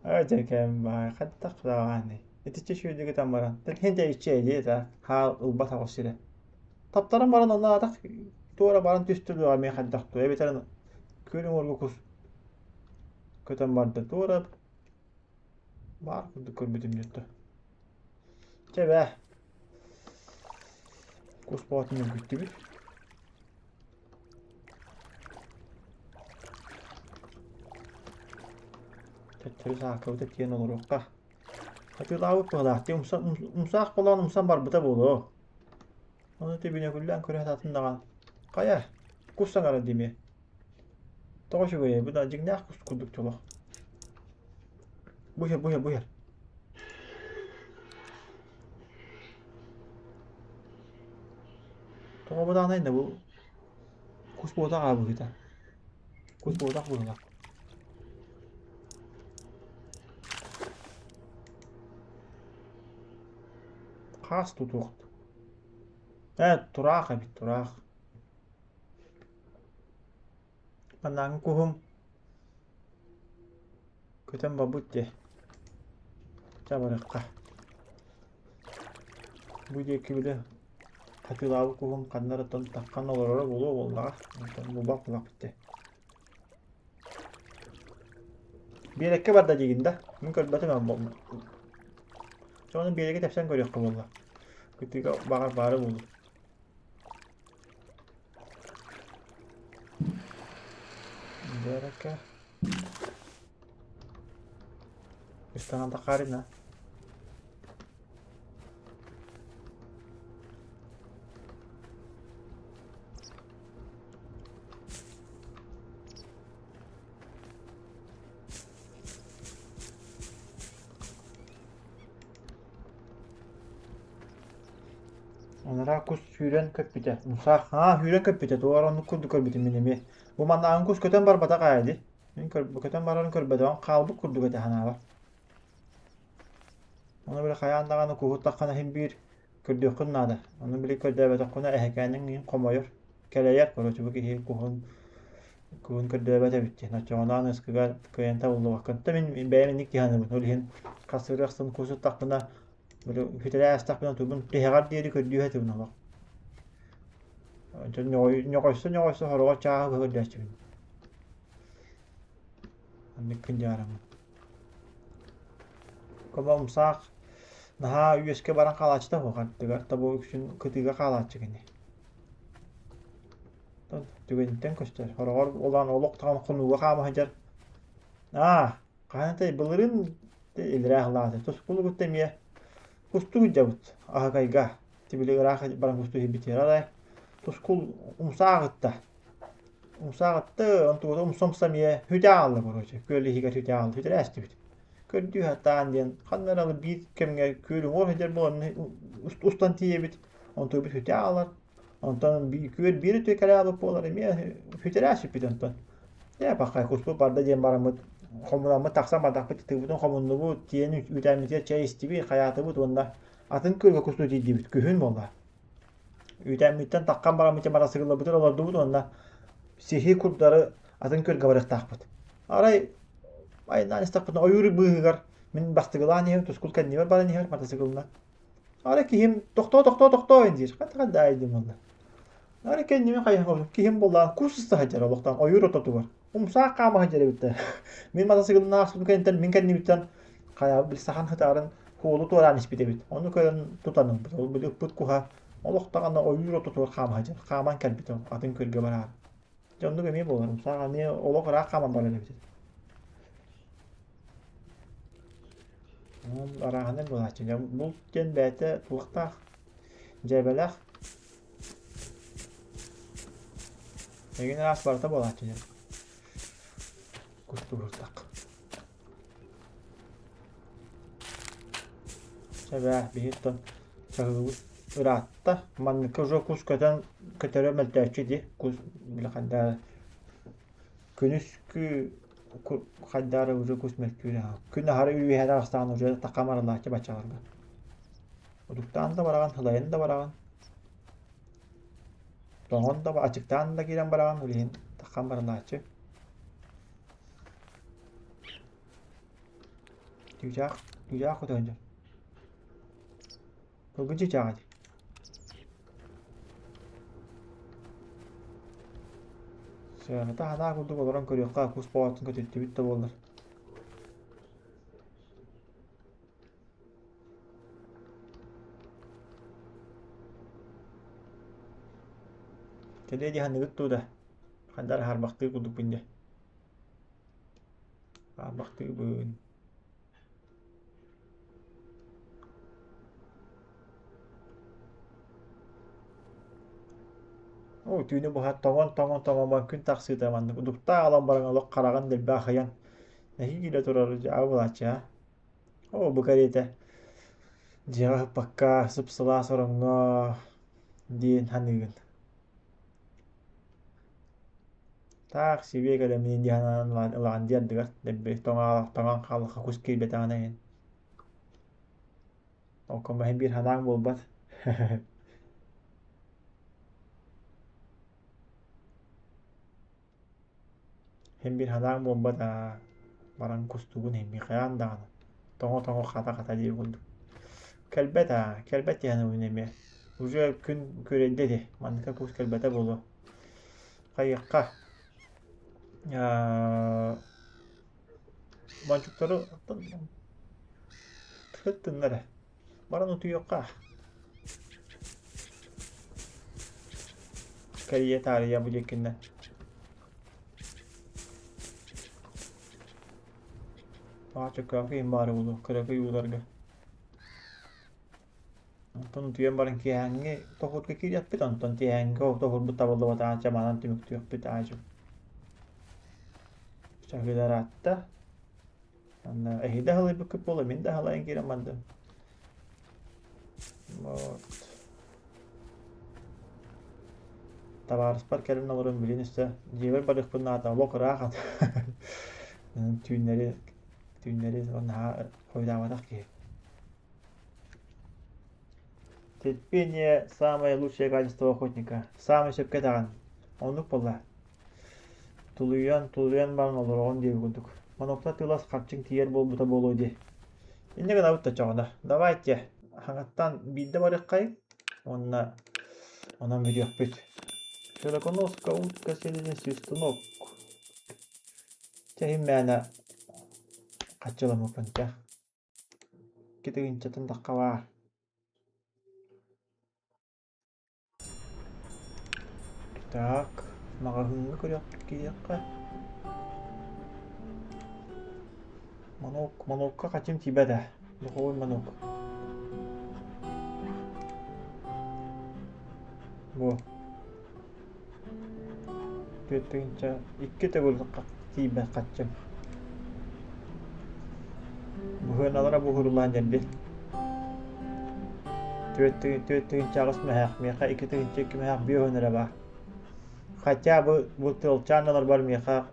Ээ дьэкэм баай хайдах даҕаны. Итиччэ үчүгэйдик ытан баран. Тэн тэйиччи эдиэ да хаал ылбат аҕыс сирэ. Таптаран баран онно атах туора баран түстэ дуо эмиэ хайдах дуо эбэтэр күөл уҥуоргу кус көтөн барда туора Баар курдук көрбүтүм дьэ Чэ бээ. Кус боотун үргүттүбүт. Төттөрү сааккабыта тиийэн олоруохха. Хатыылаабыт быһалаах дии умса, умсаах болоон умсан барбыта буолуо. Ону түбүнэкүллээн көрө сатаатын даҕаны. Хайа, кус саҥара димиэ. Тоҕо үчүгэйэй, бу да дьиҥнээх кус курдук чолох. Бу иһэр, бу иһэр, бу иһэр. Тоҕо бытаанай да бу кус буотах аа быһыыта. Кус буотах быһыылаах. Хаас тутуохт. Ээ, тураах эбит, тураах. Маннааҥҥы куһум көтөн барбыт дии. Чэ барыахха. Бу диэки били хатыылаабыт куһум ханна эрэ таххан олороро буолуо буоллаҕа. Онтон булбат буоллахпыт дии. Биэрэккэ барда диигин да? Мин көрбөтүм эн Чэ ону биэрэги тэпсэн көрүөххэ буолла. Кытыыга баҕар баара буолуо. Биэрэккэ. Ыстанан тахаарына. Анараа кус сүүрэн көппүтэ. Умсаах, аа сүүрэн көппүтэ, туох эрэ оннук курдук көрбүтүм мин эмиэ. Бу маннааҕы кус көтөн барбатах ээ дии. Мин көр көтөн барарын көрбөтөҕүм, хаалбыт курдук этэ санаабар. Ону били хайаан даҕаны куһуттаххына иһин биир көрдүөххүн наада. Ону били көрдөөбөтөххүнэ эһэкээниҥ иһин хомойор, кэлэйэр, короче бу киһи куһун куһун көрдөөбөт эбит диэн. Оччоҕуна аныскыга кыайан табыллыбаккын. Та мин бэйэм инник киһи саныыбын. Ол иһин хас сырыы ахсын кусуттахпына били үтэрээ астахпына тугун тиһэҕэр диэри көрдүү сатыыбын олох. Онтон ньоҕойсо-ньоҕойсо сороҕор чааһы быһа көрдөөччүбүн. Оннук күндү Кома умсаах наһаа үөскэ баран хаалааччыта суох ардыгар да бу үксүн кытыыга хаалааччы кини. Түгэниттэн көстөр. Хороҕор улаан олох таҕан хонууга хаама сылдьар. Аа, хаһан этэй былырыын илирээ аһылаата. Тускулугутта эмиэ кустук илдьабыт аһыкайга. Тибили ыраах баран кустуу иһирбитигэр арай тускул умсааҕытта. Умсааҕытта, онтугута умса-умса эмиэ хүтэ аалла короче, күөл иһигэр хүтэ аалла, хүтэрээстибит. Көрдүү сатаан диэн ханна эрэ биир кэмҥэ күөл уҥуор сылдьар буолан устан тиийэбит, онтугубут хүтэ аалар. Онтон күөл биир өттүгэр кэлэ аалбыт буолар эмиэ хүтэрээ сүппүт онтон. Ээ пахай куспут барда диэн бараммыт хомунаммыт тахсан бардахпыт тыыбытын хомуннубут, тиийэн үүтээммитигэр чэй истибит, хайаатыбыт уонна атын күөлгэ кустуу тиийдибит. Күһүн буолла. Үүтээммиттэн таххан бараммыт матасыгылларбытын олордубут уонна сиһи курдары атын күөлгэ барыахтаахпыт. Арай айаннаан истэхпитинэ ойуур быыһыгар мин бастыгылаан иһэр, тускул кэннибэр баран иһэр матасыгылынан. Арай киһим тохтоо тохтоо тохтоо диир. Хата даай диэн буолла. Арай кэннибин хайыһан киһим буоллаан кус сыста сылдьар олохтоох ойуур ортотугар. Умсаах хаама сылдьар эбиттэр. Мин матасыгылынан ааспытым кэнниттэн мин кэннибиттэн хайа били сахан хытаарын хуолу туораан испит эбит. Ону көрөн тутан ылбыт. Ол били ыппыт куһа олох даҕаны ойуур ортотугар хаама сылдьар. Хааман кэлбит ол атын күөлгэ бараары. Дьэ оннук эмиэ буолар. Умсаах эмиэ олох ыраах хааман барар эбит. Ол арааһынай буолааччы. Дьэ булт диэн бэйэтэ туохтаах дьээбэлээх. Эйигин араас барыта буолааччы дьэ. Кустууртах. Сөбөө, биһиттэн чаһыыбыт ыраатта. Манныкка уже кус көтөн көтөрө мөлтөөччү дии. Кус били хайдаа күнүскү хайдаары уже кус мөлтүүр аһа. Күн аһары үөһэ таҕыстаҕына уже такам арылааччы баччаларга. Утуктаан да бараҕын, сылайан да бараҕын. Тоҥон да ачыктаан да киирэн бараҕын, ол иһин такам барылааччы. Чыычаах, чыычаах көтөҕөн дьон. Кылгын чыычааҕа дии. Сыаната ханаа курдук олорон көрүөххэ кус боҕотун көтүттүбүт да буоллар. Кэлиэ дии саныыбыт дуу да, хайдах эрэ хаарбахтыы курдукпун дии. Хаарбахтыыбын. Оо, түүнү быһа тоҥон-тоҥон тоҥон күн тахсыыта маннык удуктаах аҕалан баран олох хараҕын дэлби ахыйан нэһиилэ турар дьаа булааччы аа. Оо, бу кэриэтэ дьиэҕэ сыппакка сып-сылаас ороҥҥо диэн саныыгын. Таах сибиэ кэлэммин дии санаан ылаҕын дии ардыгар дэлби тоҥон хааллахха кус киирбэтэҕинэ иһин. Окко биир санааҥ буолбат. Һин биир санааҥ буолбат аа, баран кустугун иһин биир хайаан даҕаны тоҥо-тоҥо хата-хата диир курдук. Кэлбэт аа, кэлбэт дии саныыбын эмиэ. Уже күн күөрэйдэ ити, манныка кус кэлбэтэ буолуо. Хайыахха аа мончуктары тыттыннар эрэ. Баран утуйуохха. Кэрийэ таарыйа бу диэкиннэн. Аачыккаах иһин баара буолуо, кыракый ууларга. Онтон утуйан баран киэһээҥҥи тоһуурга киириэхпит, онтон киэһээҥҥи тоһуурбут табыллыбатаҕа чаманан түмүктүөхпүт аадьу. Чаһыылараатта. Анна эһиги да аһылыйбыккыт буолуо, мин да аһылайан киирэн бардым. Вот. Табаарыспар кэлэн олорон билин өссө дьиэбэр барыахпын наада, олох ыраах ат. Түүннэри түүннэри наһаа хойутаабатах киһи. Терпение самое лучшее качество охотника. Саамай сөпкө этэҕин. Оннук буолла. Тулуйан, тулуйан баран олороҕун диэбит курдук. Монопта тылас харчыҥ тиийэр буолбута буолуо дии. Инньэ гынабыт да чоҕуна. Давайте, хаҥаттан биирдэ барыаххайыҥ уонна онон бүтүөхпүт. Широконоска утка селини свистунок. Чэ иһин мээнэ хаччыламмыппын чэ. Китигинчатын тахха баар. Так, маҕаһыыҥҥа көрүөхпүт киириэххэ. Манок, манокка хачым тиийбэт ээ. Духовой манок. Бу. 4 2 төгүл тиийбэт хаччым. Быһыаналара буһурулаан дьэрби. 4 8 мөһөөх, миэхэ 2 2 мөһөөх 5 эрэ баар. Хотя бы бу тыалчаан ыларбар миэхэ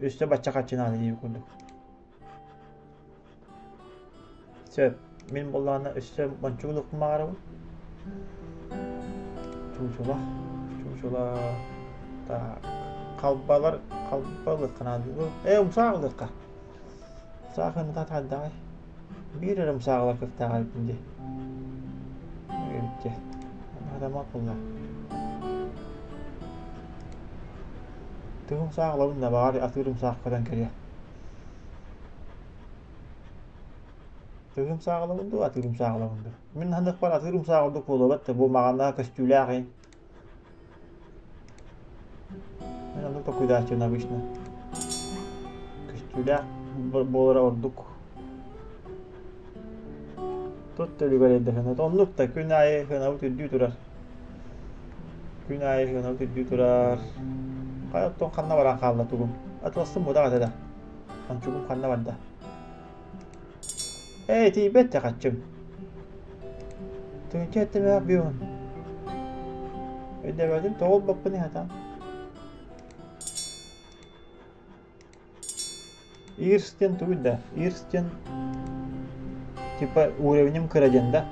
өссө бачча хаччы наада диир курдук. Сөп. Мин буоллаҕына өссө мончугун укмаарабын. Чуучула. Чуучула. Так. Халбалар, халба ылыахха наада. Э, умсаах ылыахха. Умсаах ынта хайдаҕай? Биир эрэ умсаах ылар кыахтаах эбиппин дии. Эбит Адамат буолла. Тыһым саах ылабын да баҕар атыыр умсаах көтөн кэлиэ. Тыгым сааҕылабын дуу, атыырым сааҕылабын дуу? Мин ханыахпар атыырым сааҕа ордук буолуобат да, бу маҕана көстүүлээх ин. Мин оннук толкуйдааччыбын обычно. Көстүүлээх буолара ордук. Тут төлүгэр эрдэхинэ оннук да күн аайы сыанабыт үрдүү турар. Күн аайы сыанабыт үрдүү турар. Хайа оттон ханна баран хаалла тугум? Атыластым буотах этэ да. Ханчугум ханна барда? Ээ, тиийбэт да хаччым. Тыһыынча эттэбээх биэһин. Өйдөөбөтүм, тоҕо ылбаппын иһатаан. Ирс диэн тугуй да? Ирс диэн типа уровнем кыра диэн да?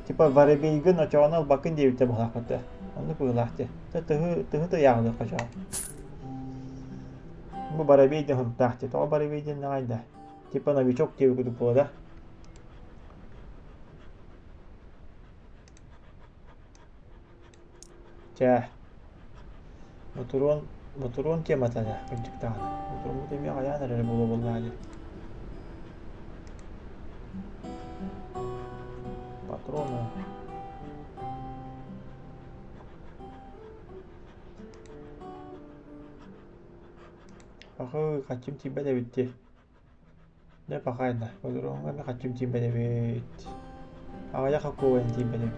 Типа воробейгын очоҕуна ылбаккын диэбиттэр быһаахпыт да. Оннук быһыылаах дии. Тыһы тыһы тыйааҕылыах очоҕо. Бу воробей диэн суруктаах дии. Тоҕо воробей диэн наҕай да? Типа новичок диэбит курдук буолла да? Чэ, ботуруон, ботуруон темата да, кырдьык даҕаны. Ботуруоммут эмиэ хайаан эрэрэ буолуо буоллаҕа дии. Патроны. Пахы, хаччым тиийбэт эбит дии. Дьэ пахайда, ботуруоҥҥа эмиэ хаччым тиийбэт эбит. Аҕыйах окуобайын тиийбэт эбит.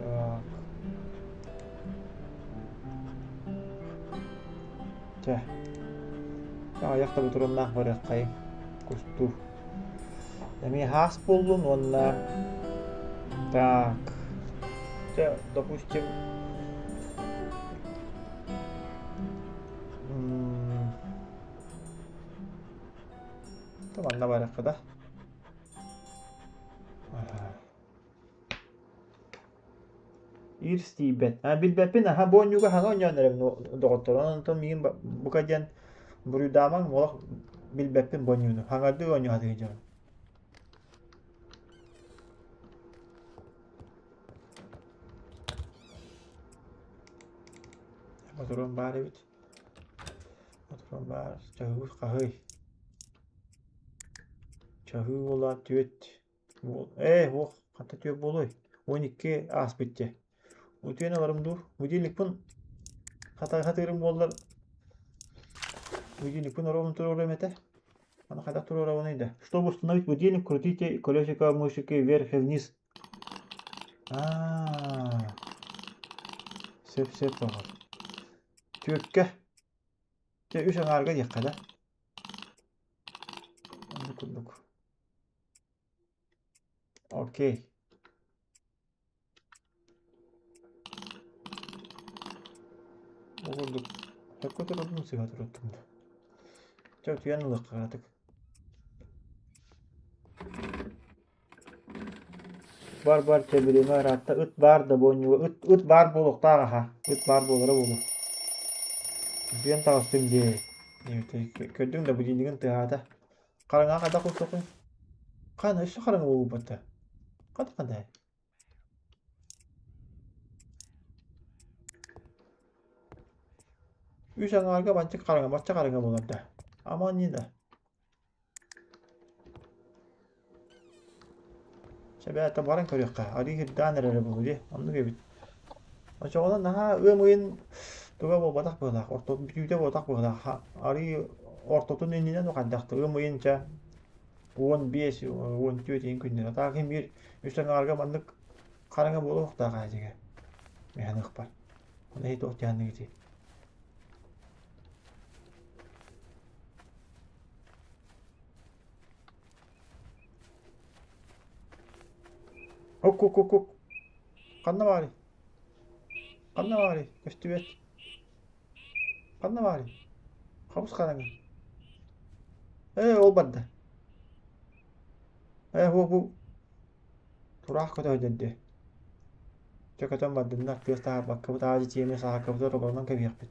Так. Чэ. Аҕыйах да ботуруоннаах барыаххайыҥ. Кустуу. Эмиэ хаас буоллун уонна так. Чэ, допустим, Манна барыахха да. Ирс тиийбэт. А, билбэппин, аха, бу оонньууга хаҥа оонньоон эрэбин доҕоттор. Онон миигин бука диэн буруйдаамаҥ, олох билбэппин бу оонньууну. Хаҥардыы оонньуу сатыы дьон. Ботурун баар эбит. Ботурун баар. Чаһыы хаһый. Чаһыы уола түөрт. Ээ, уох, хата түөрт буолуой? 12 ааспыт дьэ. Утуйан ыларым дуу? Будильникпын хатыырым буоллар будильникпын оруобун туруоруом этэ. Аны хайдах туруорабыный да? Чтобы установить будильник, крутите колесико мышки вверх и вниз. Аа. Сөп сөп доҕор. Түөркэ. Дьэ үс аҥаарга диэххэ да. Оннук курдук. Окей. Ол курдук сөпкө турардым сыыһа тураттым да. Чэ утуйан ылыахха кыратык. Бар бар чэ бириэмэ ыраатта ыт баар да буонньуга ыт ыт баар буолуохтаах аха ыт баар буолара буолуо. Утуйан таҕыстым дии. Көрдүҥ да будильнигын тыаһаата. Хараҥаҕа хайдах куттуоххун? Хаан өссө хараҥа буолбут да. Хата хантай? Үс аҥаарга бачча хараҥа, бачча хараҥа буолар да. Аман не да. Сэбээтэ баран көрүөххэ, арыы кирдээн эрэрэ буолуо дии, оннук эбит. Оччоҕуна наһаа ыам ыйын туга буолбатах быһыылаах, орто бүтүүтэ буолбатах быһыылаах. Арыы ортотун иннинэн хайдах да ыам ыйын чэ 15, 14 ыйын күннэрэ. Таах ким биир үс аҥаарга маннык хараҥа буолуохтаах аадьыга. Миһаныахпар. Оны иһит туох дьаһанныгытый? Ок-ок-ок-ок. Ханна баарый? Ханна баарый? Көстүбэт. Ханна баарый? Хабыс хараҥа. Ээ, ол барда. Ээ, бу бу тураах көтөөдөн дии. Чэ көтөн бардыннар, тыас таһаарбаккабыт, аадьы тиэмэ саакабытыгар олорунан кэбиһиэхпит.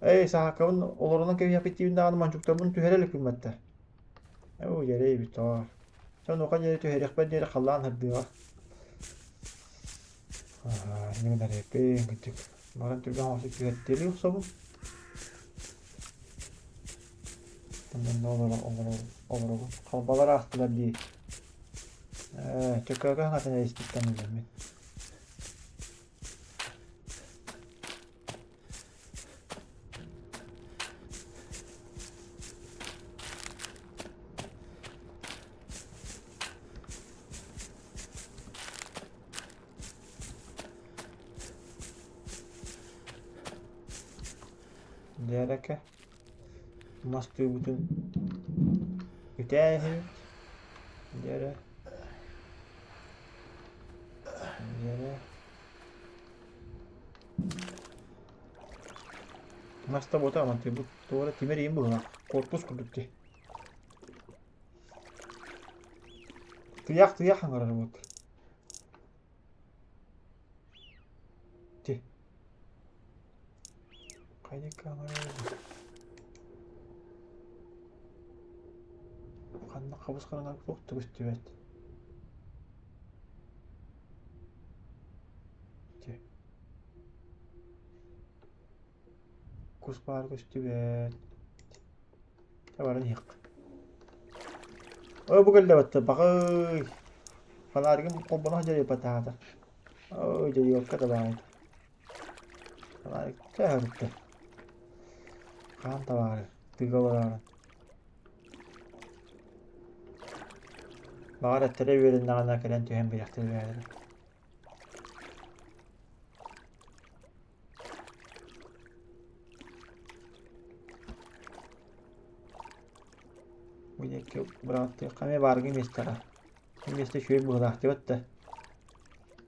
Эй, саакабын олорунан кэбиһиэхпит диибин даҕаны мончуктарбын түһэрэ иликпин батта. Оо, дьэрэй эбит тоҕоор. Чэ, онуоха диэри түһэриэхпэр диэри халлаан сырдыаҕа. Иннигин арыйаппын кырдьык. Баран түргэн оҥостук түһэртиэлии охсобун. Онно олоробун. Халбалар аастылар дии. Ээ, чөкөөкө хаҥатын эриспиттэн үлэммин. Дьээрэкэ. Мас тыыбытын үтээһибит. Дьэрэ. Дьэрэ. Мас да буота амантыйбыт. Туора тимир иин быһыылаах. Корпус курдук дии. Тыйаах тыйаах хаҥарар вот. Ти. Хайа камера Ханна хабыс хараҥа туох да көстүбэт. Ти. Кус баар көстүбэт. Баран иһиэххэ. Ой, бу кэллэ батта баҕай. Фонаригым холбоно сылдьар батаата. Ой, дьайыакка да баҕайыта. Фонарик чаһырытта. Хаан табаары, тыга олорорун. Баҕар эттэрэ үөрэннэҕинэ кэлэн түһэн биэриэхтэрэ бэйэлэрэ. Бу диэки бырааттыахха эмиэ бааргы миэстэҕэ. Бу миэстэ үчүгэй быһыылаах диэбэт да.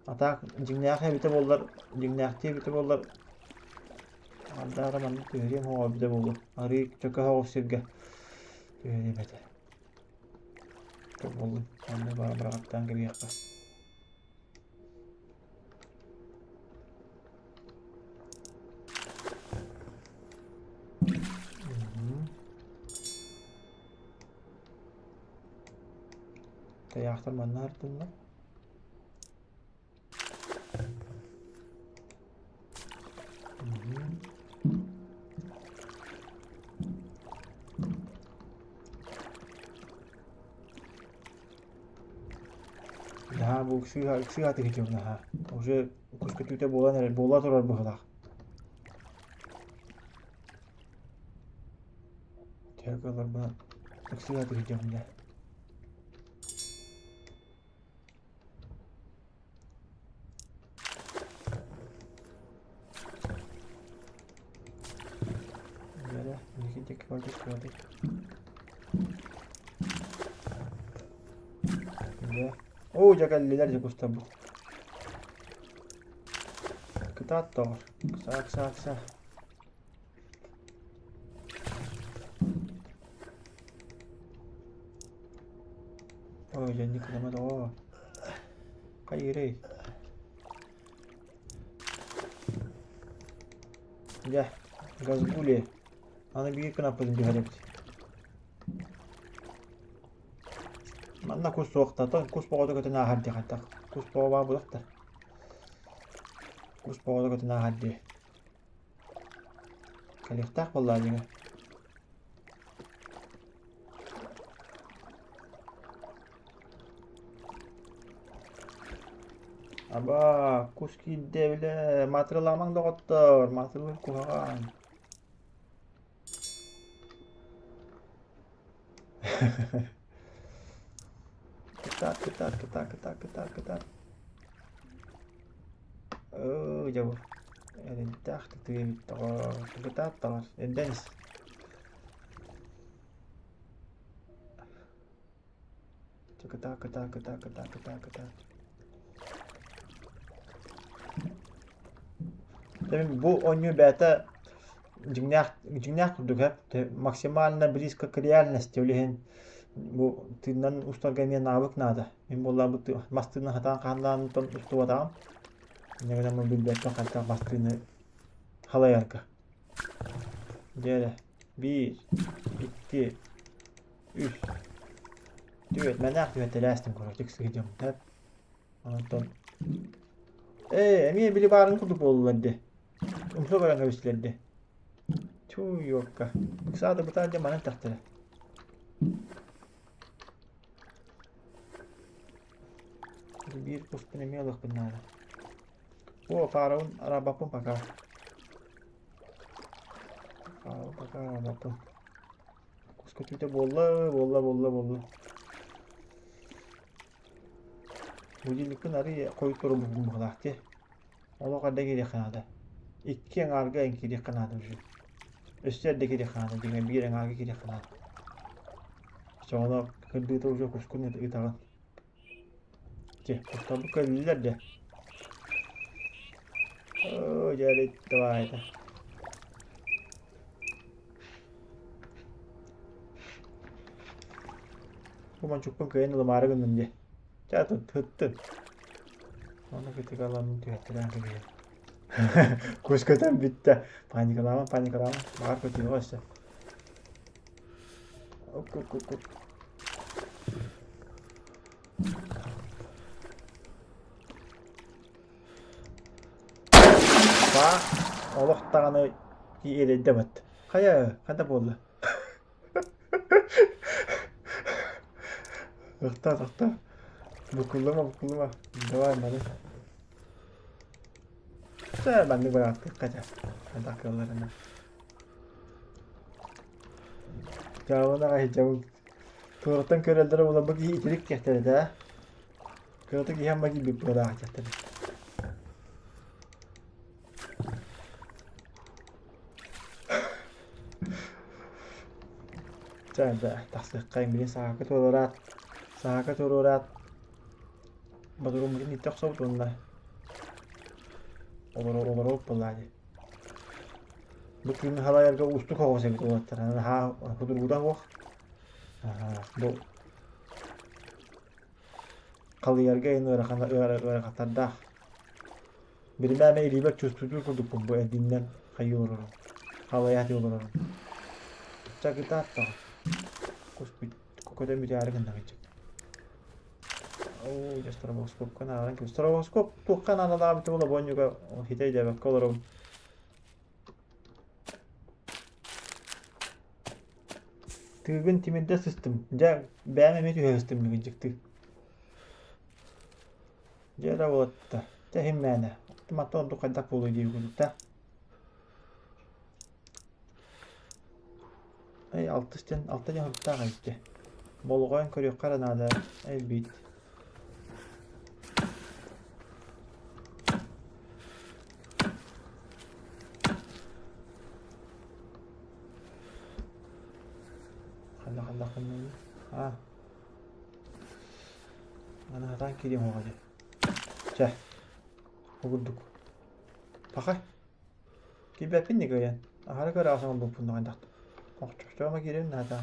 А так дьиҥнээх эбитэ буоллар, дьиҥнээхтии эбитэ буоллар Ардаара манна түһэриэм оҕо эбитэ буолуо. Арыы чөкө соҕус сиргэ түһэриэм этэ. Буоллун. Манна бара быраҕаттаан кэбиһиэххэ. Тайаахтар манна артыллар. Наһаа бу ыксыыга ыксыыга тыһытыам наһаа. Уже кус көтүүтэ буолан эрэр, буола турар быһыылаах. Төһө кыалларбынан ыксыыга тыһытыам дьэ. Дьэ, инники диэки барбыт кыалый. Дьэ. Оо, дьэ кэллилэр дьэ кустарбыт. Кытаат доҕор. Ыксаа, ыксаа, ыксаа. Ой, дьэ инник гыныма доҕоор. Хайыырый? Дьэ, газгули. Аны биир кынаппытын түһэрэбит. Манна кус суохта, кус боҕото көтөн ааһар дии хантах. Кус боҕо баа булахтар. Кус боҕото көтөн ааһар дии. Кэлиэхтээх буоллаа дьиҥэ. Аба, кус киирдэ бile, маатырылаамаҥ доҕоттор, маатырылыыр куһаҕан. Кытаат, кытаат, кытаат, кытаат, кытаат, кытаат. Оо, дьэ бу. Эрэнтээх тытыы эбит доҕоор. Кытаат доҕор, эрдэн ис. Кытаат, кытаат, кытаат, кытаат, кытаат, кытаат. Бу оонньуу бэйэтэ дьиҥнээх дьиҥнээх курдук ээ максимально близко к реальности ол иһин бу тыыннан устарга эмиэ навык наада. Мин буоллаабыт мас тыынын сатаан хаһан устубатаҕым. Инньэ гынан билбэппин хайдах мас тыыны халайарга. Дьэ эрэ биир, икки, үс, түөрт мэнээх түһэтэлээстим короче сыһыдьым Онтон ээ эмиэ били баарын курдук буоллулар дии. Умса баран кэбистилэр дии. Чуйуокка. Ыксаата бытаан дьэ манан тэхтэрэ. Биир куспун эмиэ ылыахпын наада. О, фараон арабаппын пока. Фараон пока арабаппын. Кус көтүүтэ буолла, буолла, буолла, буолла. Будильникпын арыый хойут турбуппун быһыылаах дии. Олох эрдэ киириэххэ наада. Икки аҥаарга эн киириэххэ наада уже. Өссө эрдэ киириэххэ наада, дьиҥэ биир аҥаарга киириэххэ наада. Оччоҕуна кырдыыта уже кускун ытаҕын. Дьэ, кустарбыт көрүллэр дьэ. Оо, дьэ, давай это. Бу мончукпун кыайан ылымаары гынным дьэ. Чэ, ыттын. Ону кытыга ылан түһэртэлээн кэбиһэр. Кус көтөн бүттэ. Паникалаама, паникалаама. Баҕар көтүөҕэ өссө. Оп-оп-оп. Баа, олох даҕаны иэдэйдэ бат. Хайа, хата буолла? Тохтоо, тохтоо. Буккуллума, буккуллума. Давай, маны. Чэ, маннык бырааттык хача. Хайдах кыалларынан. Дьаабынаҕа иһдьэбин. Туораттан көрөллөрө буолан бу киһи итирик диэхтэрэ этэ. Кыратык иһэн ба киирбит быһыылаах диэхтэрэ. Чэ, да, тахсыаххайын билин саака туруораат, саака туруораат, ботурууммутун иттэ охсобут уонна олоро олоробут буоллаа дии. Бу күн халайарга уустук оҕус эбит уолаттар. Наһаа судургута суох. Бу халыйарга эн ыарахан ыарахаттардаах. Билимэ эмэ илиибэр чувствуйдуур курдукпун бу эрдиннэн хайыы олорорум. Халайаат олорорум. Чакытаат даҕа. Кус көтөн бүтээри гыннаҕыччык. Оо, дьэ стробоскопка нааран кэбис. Стробоскоп туохха наадалаабыта буола бонньуга хитэ өйдөөбөккө олоробун. Тыыгын тимирдэ сыстым. Дьэ, бэйэм эмиэ түһэ сыстым бүгүн дьикти. Дьэ эрэ уолаттар, дьэ иһин мээнэ. Мантан ордук хайдах буолуой дии курдук да. Эй, алтыс диэн, алта диэн хоруктаах эбит дьэ. Болҕойон көрүөххэ эрэ наада, элбиит. Ханна ханна ханна А. Аны хатаан киириэм оҕо дьэ. Чэ. Ол курдук. Паха. Киирбэппин да кыайан. Аһара көрө оҥорбуппун даҕаны Охчохчоомо киирэн наада.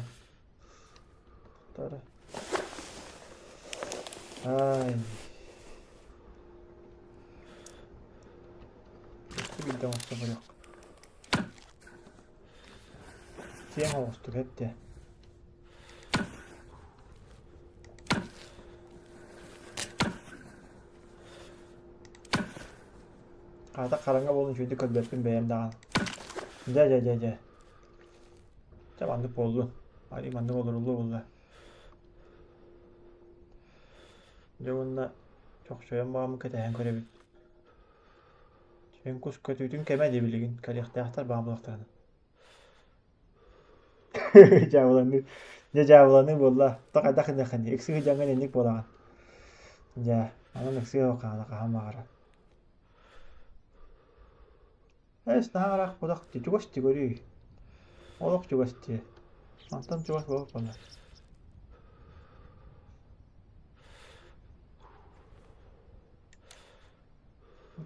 Тара. Ай. Биирдэ оҥосто көрүөх. Киэҥ оҕустук эттэ. Аата хараҥа буолан үчүгэйдик көрбөппүн бэйэм даҕаны. Дьэ дьэ дьэ дьэ. Чэ маннык буоллун. Арый маннык олоруллуо буолла. Дьэ уонна чохчойон баҕаммын кэтэһэн көрөбүт. Чээн кус көтүүтүн кэмэ дии билигин кэлиэхтээхтэр баҕа буолуохтарына. Дьаабыланыы. Дьэ дьаабыланыы буолла. То хайдах гыныаххыный? Ыксыы сылдьаҥҥын инник буолаҕын. Дьэ, онон ыксыы хаала хаһан баҕарар. Эс наһаа ыраах кудах дии, чугас дии көрүүй. Олох чугас дии. Мантан чугас буолуох буолла.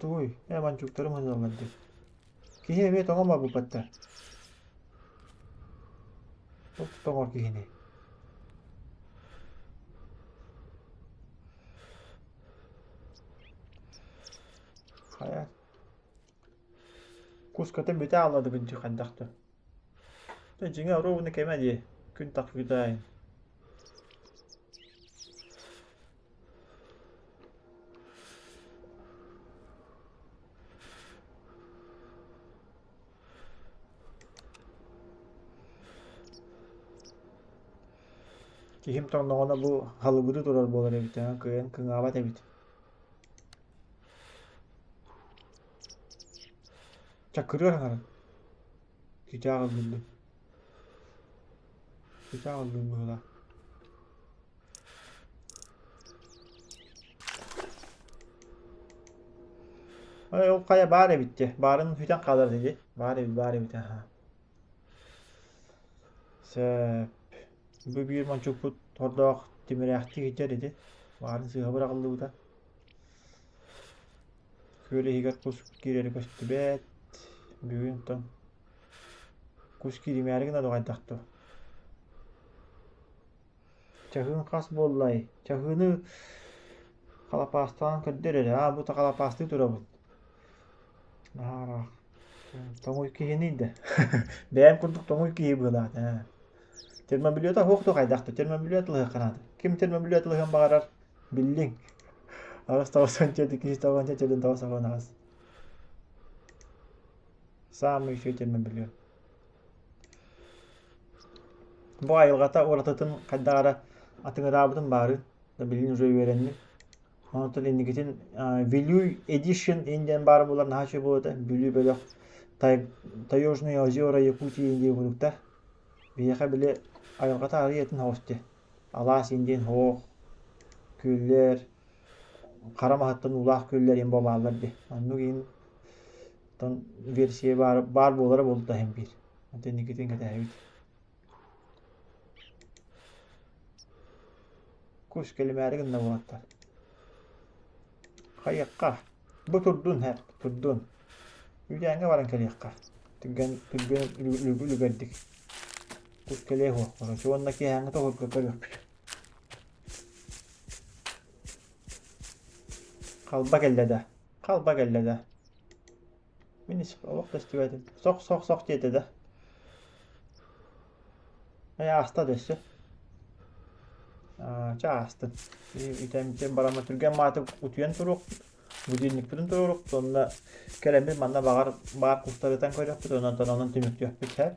Тугуй, ээ манчуктарым сыталлар дии. Киһи эмиэ тоҥон барбыппаттар. Туох тоҥор киһини? Хайа Кускатын бүтэ аалладыбын дии хайдах да. Дьэ дьиҥэ оруобуна кэмэ дии, күн тахсыытаайын. Киһим тоҥноҕуна бу халыбырыы турар буолар эбит, кыайан кыҥаабат эбит. Чакырыар аҥарын. Чычаах ыллыыллар. Чычаах ыллыыр быһыылаах. Ой, ол хайа баар эбит дии. Баарын сүтэн хаалар дии. Баар эбит, баар эбит, аһаа. Сөп. Бу биир мончукпут тордоох тимирээхтик иһдьэр ити. Баарын сыыһа быраҕыллыбыта. Күөл иһигэр кус киирэрэ көстүбэт. Бүгүн оттон кус кииримээри гына дуҕайдах дуо? Чаһыын хас буоллай? Чаһыыны халапаастаан көрдөр эрэ. Аа, бу халапаастыы турабыт. Наһаа ыраах. Тоҥуй киһиний да. Бэйэм курдук тоҥуй киһи быһыылаах ээ. Термобилета суох дуо хайдах да термобилет ылыахха наада. Ким термобилет ылыан баҕарар биллиҥ. Аҕыс тоҕус уонча киһи тоҕуонча төрдүн тоҕус уон аҕыс. Саамай үчүгэй термобилет. Бу айылҕата уратытын хайдах эрэ атыҥыраабытым баарын, билигин уже үөрэнним. Онтон инникитин Вилюй Edition диэн баар буолар наһаа үчүгэй буолуо этэ. Бүлүү бөлөх Таежные озера Якутии диэн курдуктар. Биһиэхэ били айылҕата арыый атын соҕус дии. Алаас индиэн оһох, күөллэр, хара маһыттан уулаах күөллэр иһин бааллар дии. Оннук иһин оттон версия баар, баар буолара буолта иһин биир. Онтон инникитин кэтэһэбит. Кус кэлимээри гынна буолаттар. Хайыахха? Бу турдун һэ, турдун. Үүтээҥҥэ баран кэлиэххэ. Түргэн, түргэн үлүгэрдик. Кус кэлиэ суох. Короче, уонна киэһээҥҥи тоһуурга көрүөхпүт. Халба кэллэ да. Халба кэллэ да. Мин олох да истибэтим. Сох-сох-сох диэтэ да. Ээ ааста да өссө. Чэ аастын. Үтэн бараммыт түргэн маатык утуйан туруохпут. Будильникпытын туруоруохпут уонна кэлэммит манна баҕар баар кустарытан көрүөхпүт онон онон түмүктүөхпүт һэ.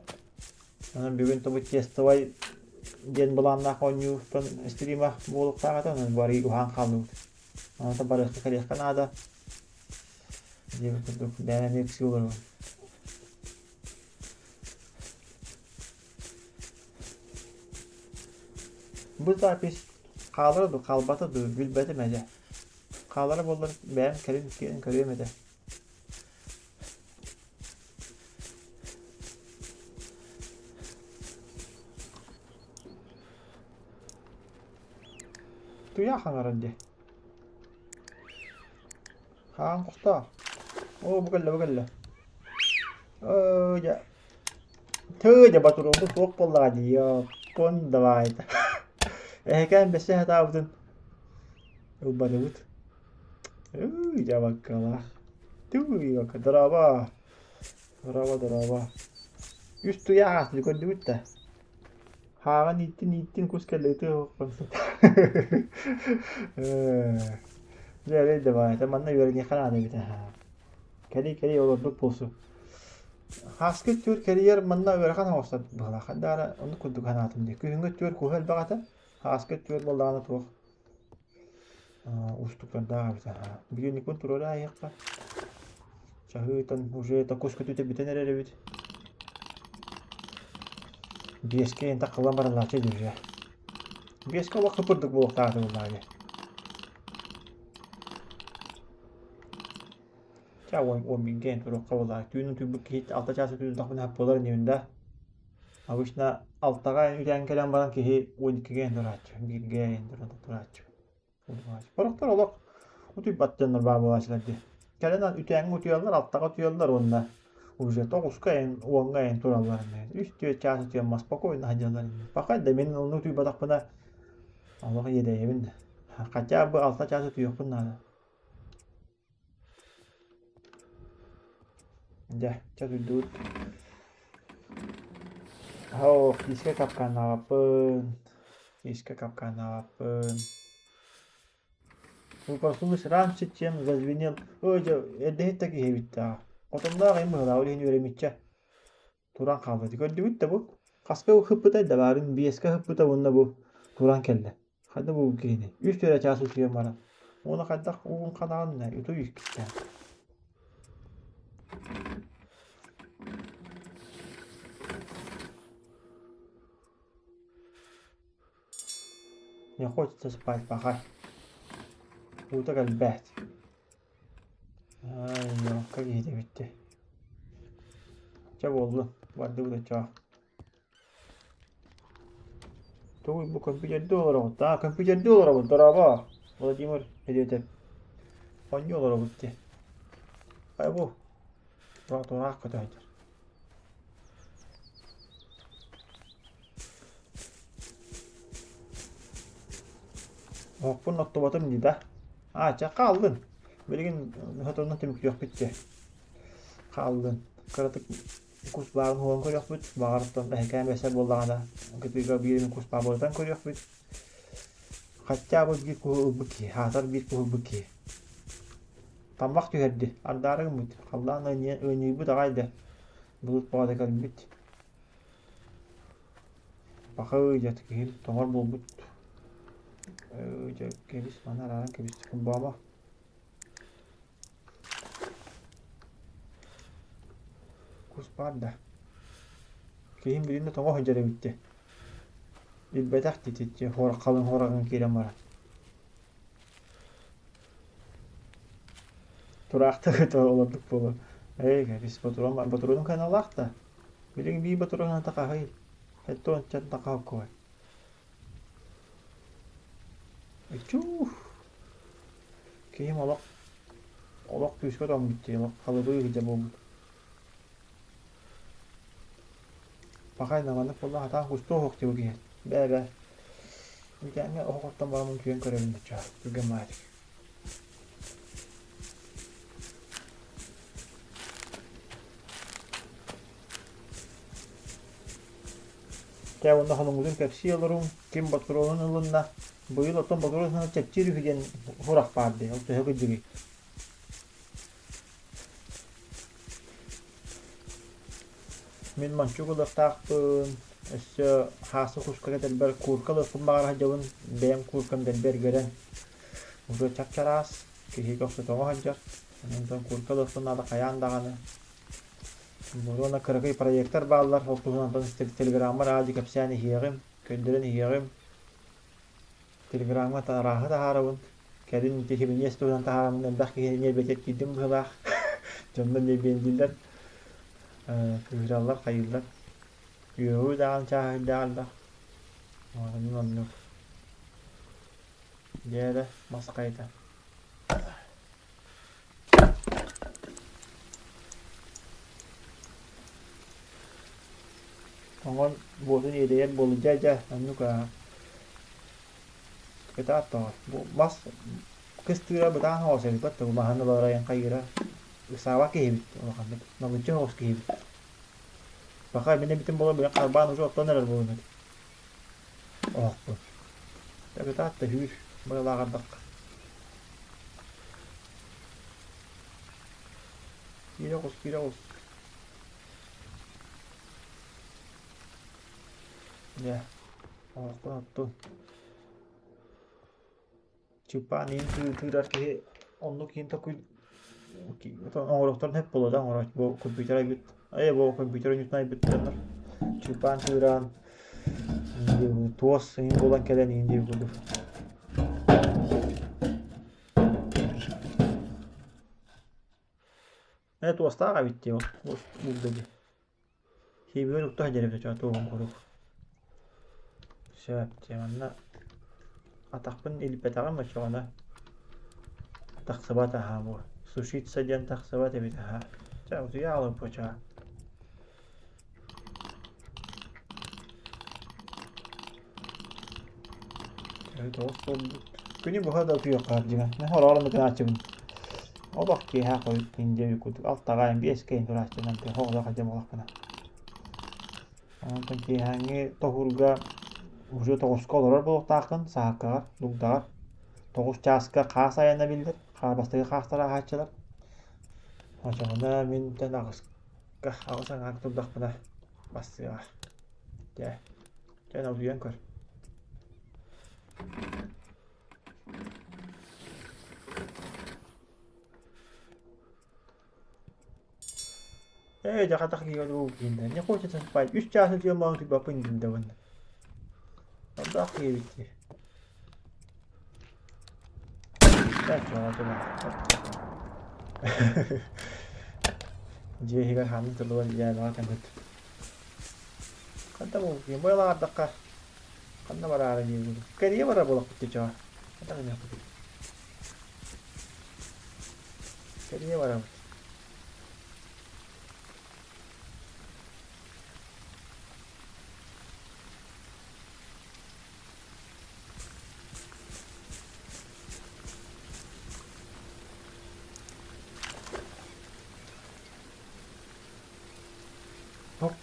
Онон бүгүн тобут тестовай диэн былааннаах оонньуутан стрима буолуохтаах этэ онон бары уһаан хааллыбыт. Онон барыахха кэлиэххэ наада. Диэбит курдук бэйэм эмиэ ыксыы олоробун. Бу запись хаалара дуу, хаалбата дуу билбэтим этэ. Хаалара буоллар бэйэм кэлин киирэн көрүөм этэ. Туйах хаҥарар дии. Хаан хохтоо. Оо, бу кэллэ, бу кэллэ. Оо, дьэ. Тыы, дьэ, ботуруонбут суох буоллаҕа дии. Ёппун давай. Эһэкээн бэссе сатаабытын ылбатыбыт. Ыы, дьэ, баккалаах. Тыы, бакка, дорообо. Дорообо, дорообо. Үс туйах аасты көрдүгүт да. Хааҕын ииттин ииттин кус кэллэ ытыах Дьэ эрэй да баайта манна үөрэниэххэ наада эбит аһаа. Кэлий кэлий олордук буолсу. Хааскы өттүгэр кэрийэр манна ыарахан оҥостор быһыылаах. Ханна эрэ оннук курдук санаатым дии. Күһүҥҥү өттүгэр куһа элбэх этэ. Хааскы өттүгэр буоллаҕына туох уустуктардаах эбит аһаа. Бүгүннүкпүн туруора аһыахха. Чаһыытан уже токус көтүтэ бүтэн эрэр эбит. Биэскэ эн таххылан баралааччы дьүһүө. Биэскэ олох курдук буолуохтаах буоллаҕа дии. Ча уон уон бииргэ эн туруохха буоллаҕа. Түүн утуйбут киһи алта чаас утуйдахпына хап буолар инибин да. Обычно алтаҕа үтээн кэлэн баран киһи уон иккигэ эн турааччы, бииргэ эн турааччы. Сорохтор олох утуйбат дьоннор баар буолааччылар дии. Кэлэн үтээҥҥэ утуйаллар, алтаҕа утуйаллар уонна уже тоҕуска эн, уоҥҥа эн тураллар. Үс-түөрт чаас утуйан спокойно сылдьаллар. Пока да мин онно утуйбатахпына олох иэдэйэбин да. Хотя бы алта чаас утуйуохпун наада. Дьэ, чэ утуйдубут. Оо, киискэ капкааннаабаппын. Киискэ капкааннаабаппын. Проснулась раньше, чем зазвенел. Ой, дьэ, эрдэһит да киһи эбит даа. Хотонноох им быһыылаах, ол иһин үөрэммиччэ туран хаалла. Көрдүгүт да бу? Хаска ыһыппытай да баарын, биэскэ ыһыппыта уонна бу туран кэллэ. Хайда бу киһини? Үс эрэ чаас утуйан баран. Уонна хайдах угун ханаҕын утуй иккистээн. Не хочется спать, пахай. Уута кэлбэт. Ай, ёлка киһитэ бүттэ. Чэ буоллун, бардыбыт оччоҕо. Тугуй бу компьютердыы олоробут? Аа, компьютердыы олоробут, дорообо! Владимир Федотов. Оонньуу олоробут дии. Хайа бу? Тураах көтө сылдьар. Оһохпун оттубатым дии да. Аа, чэ, хааллын. Билигин соторунан түмүктүөхпүт дии. Хааллын. Кыратык кус баарын уһуган көрүөхпүт. Баҕар, эһэкээн бэсэ буоллаҕына, кытыыга биир кус баабылытан көрүөхпүт. Хотя бы биир куһу ылбыт киһи, аатар биир куһу ылбыт киһи. Таммах түһэрди, ардаары гыммыт, халлаан ыанньыйбыт аҕай да, былыт баҕата кэлбит. Баха дьэ киһим тоҥор буолбут. Дьэ кэбис, маны арааран кэбис, кумбаама. Кус баар да. Киһим билин да тоҥо сылдьар эбит дии. Билбэтэх дии халыҥ хораҕын киирэн баран. Тураахтык олордук буолуо. Эй, кэбис, ботуруон бар. Ботуруонум ханалаах да. Билигин биир ботуруон хаһый. Сэттэ тахааккой. Иччуу! Киһим олох олох күүскэ тоҥмут дии, олох халыбыы сылдьар буолбут. Пахай маннык буолла хатаан кустуо суох дии бу киһи. Бээ-бээ. Митээҥҥэ оһох оттон бараммын күөн көрөбүн доччо. Түргэн баҕайытык. Чэ уонна хонуҥҥутун кэпсии олоруҥ, ким ботуруонун ылынна, быйыл оттон ботуруон сана чэпчиир үһү диэн сурах баар дии, ол төһө кырдьыгый? Мин мончук ылыахтаахпын, өссө хаасы куска кэтэрбэр куурка ылыахпын баҕара сылдьабын, бэйэм кууркам дэлби эргэрэн, уже чап-чараас, киһи көхсө тоҥо сылдьар, онтон куурка ылыахпын наада хайаан даҕаны. Уонна кыракый проектар бааллар, ол туһунан телеграммар аадьы кэпсээн иһиэҕим, көрдөрөн иһиэҕим. Телеграмҥа арааһы таһаарабын. Кэлин ити химиниэс туһунан таһаараммын элбэх киһи ньиэрбэтигэр киирдим быһыылаах. Дьоннор ньиэрбиэндииллэр, кыыһыраллар, хайыыллар. Үөҕүү даҕаны чааһыйдаах элбэх. Онон оннук. Дьэ эрэ, мас хайыта. Оҥон буотун иэдэйэр буолла дьэ дьэ оннук аа кытаат тоҕо бу мас кыстыыра бытаан соҕус эбит бу маһын ыларайын хайыыра ыксаабат киһибит улаханнык налыччы соҕус киһибит Баха мин эбитим буолан быйыл харбаан уже оттон эрэр буолуом этэ оһохпун кытаат да үүр быалааҕырдахха Киирэ оҕус, киирэ оҕус. Дьэ, оһохпун оттун. Чыппаан иин тыырар киһи оннук иин токуй оҥоруохтарын сөп буолуо да оҥорооччу бу компьютер айбыт э бу компьютер оонньуутун айбыт дьоннор чыппаан тыыраан туос иин буолан кэлэн иин диир курдук. Ээ туостаах эбит дии ол булда дии. Сиэбигэр укта сылдьар эбит оччоҕо туоһун курдук. Сөп дии манна атахпын илиппэтэҕим оччоҕуна тахсыбат аһаа буо. Сушиться диэн тахсыбат эбит аһаа. Чэ утуйа хаалыппа оччоҕо. Тоҕус буолбут. Күнү быһа да утуйуохха дьиҥэ. Мин хороҕор мытынааччыбын. Олох киэһэ хойут индия курдук алтаҕа биэскэ турааччынан хоҕолох дьэ буолахпына. Онтон киэһээҥҥи тоһуурга уже тоҕуска олорор буолуохтааххын саһааккаҕар, дугдаҕар. 9 чааска хаас айана биллэр. Бастакы хаастара аһааччылар. Очоҕуна мин тэн аҕыс Аҕыс аҥаар турдахпына бастыаҕа. Дьэ, дьэ утуйан көр. Ээ, дьэ хатах киһи уу кииннэ. Не хочется спать. Үс чаас утуйан баран утуйбаппын диэн да Ордоох киһи эбит дии. Дьиэ иһигэр хаанын тылыгар дьээбэҕэ кэммит. Ханта бу ким быалаардахха. Ханна бараары диибин. Кэрийэ барар буолахпыт дии Ханна гыныахпытый? Кэрийэ барабыт. Hok,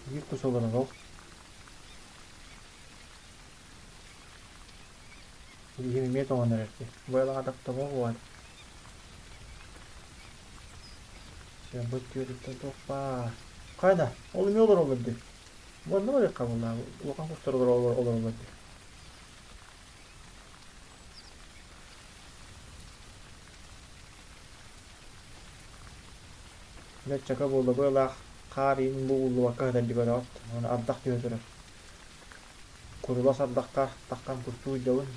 биир кус олорор ол. Билигин эмиэ тоҥон эрэр дии. Быалаҕа тохтобо буолан. Сыамбыт түөрүттэн туох баар. Хайда, ол эмиэ олороллор дии. Уонна барыахха буоллаа, улахан кустар олороллор дии. Дьэ чака буолла быалаах хаар иин бу ууллубакка сытар дии көрөҕүт. Уонна ардах түһэ турар. Курулас ардахха таххан кустуу сылдьабын.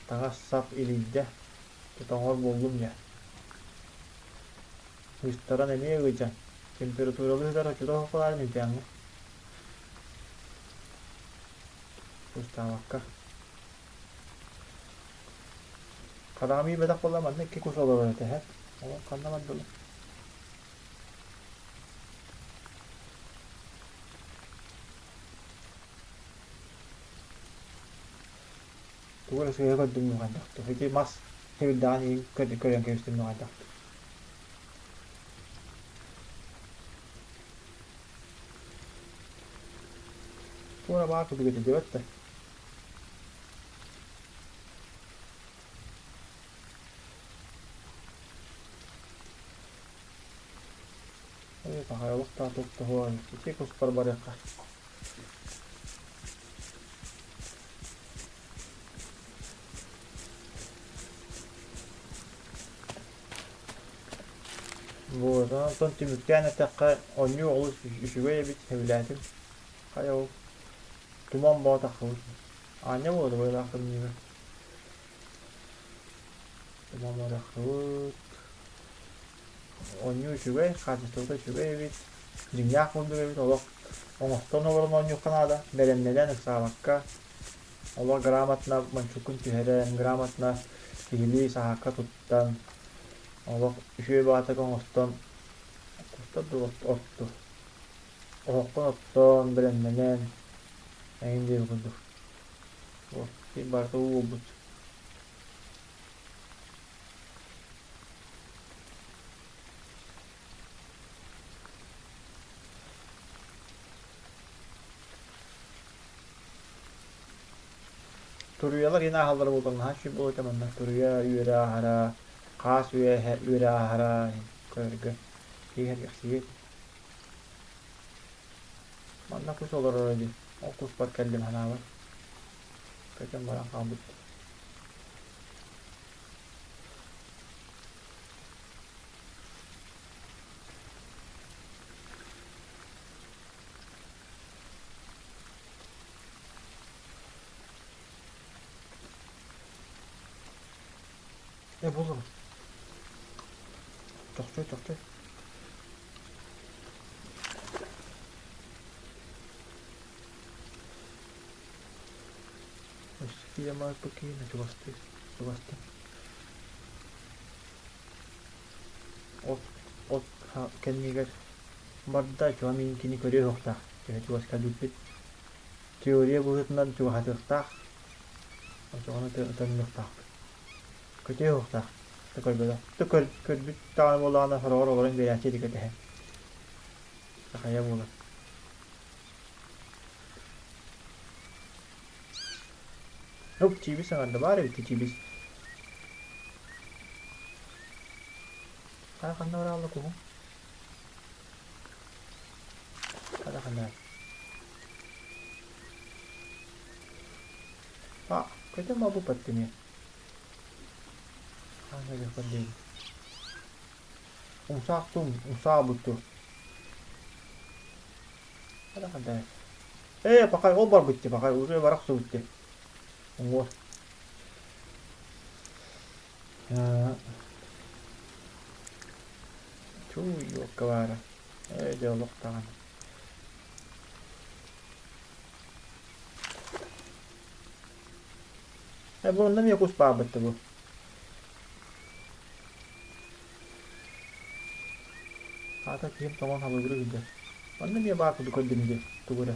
Таҥас-сап илийдэ. Тоҥор буоллум дьэ. Ыыстаран эмиэ ыалдьан. Температуралыы сытар оччото суох үүтээҥҥэ. Кустаабакка. Хараҕым иийбэтэх буолла манна икки кус олорор этэ һэ. Ол ханна бардылар? Тугу эрэ сыыһа көрдүм нуҕайдах дуо? Ити мас хэбирдэҕин иһин көрөн кэбистим нуҕайдах дуо? Туора баар курдук этэ диэбэт да. Ээ, пахай олохтоох туохтоһуон ити куспар барыахха. Вот, онтон түмүктээн эттэххэ, оонньуу олус үчүгэй эбит, сөбүлээтим. Хайа ол туман боо тахсыбыт. Аанньа буолуо быһыылаах тымныыга. Туман боо тахсыбыт. Оонньуу үчүгэй, хаачыстыбата үчүгэй эбит. Дьиҥнээх курдук эбит, олох оҥостон олорон оонньуохха наада, бэлэмнэнэн ыксаабакка. Олох грамотно мончуккун түһэрэн, грамотно киһилии саһаакка туттан, олох үчүгэй баҕатык оҥостон кустар дуу отту оһоххун оттоон, бэлэмнэнэн эҥин диэбит курдук. Вот, барыта уу буолбут. Туруйалар иһин ааһаллара буоллар наһаа үчүгэй буолуо этэ манна. Туруйа үөрэ ааһара, хаас үөһэ үөрэ ааһара көрөргө киһи сэргэхсийиэ этэ. Манна кус олороро дии. Ол куспар кэллим санаабар. Көтөн баран хаалбыт. Э буллум. Чохчой, чохчой. Өссө киинэ чугастыы, чугастыы. От, от кэннигэр барда, чуга мин кини көрүө суохтаах. Төһө чугас кэлбиппит. Теория быһыытынан чугаһатыахтаах. Оччоҕуна төннүөхтаахпыт. Көтүө суохтаах. Ты көрбөтөх. Ты көрбүт даҕаны буоллаҕына сороҕор олорон биэрээччи ити кэтэһэн. Сахайа буолар. Оп, чиибис саҥарда баар эбит чиибис. Хара ханна бараалла куһум? Хара ханна? А, көтө мабу паттыме. Ханна жақпар дейін. Умсаахтум, умсаабытту. Хара ханна? Ээ, пакай ол барбытты, пакай уже барах субутты. Уҥуор. Чуу, елка баара. Ээ, дьэ олох даҕаны. Э, бу онно эмиэ кус баабыт бу. Аата киһим тоҥон халыгыры сылдьар. Онно эмиэ баар курдук көрдүм дии, тугу эрэ.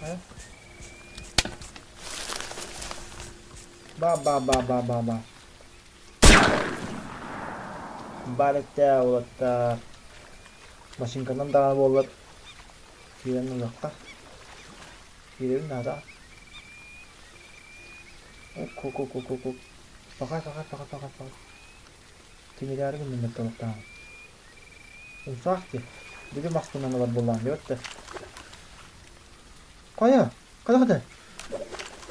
Э? Ба ба ба ба ба ба. Баар этэ уолаттар. Машинканан даҕаны буоллар киирэн ылыахха. Киирэбин наада. Ок-ок-ок-ок-ок. Пахай, пахай, пахай, пахай, пахай. Тимирээри гынным бэрт Умсаах дии. Били махтанан ылар буоллаҕым диэбэт да. Хайа? Хайа хата?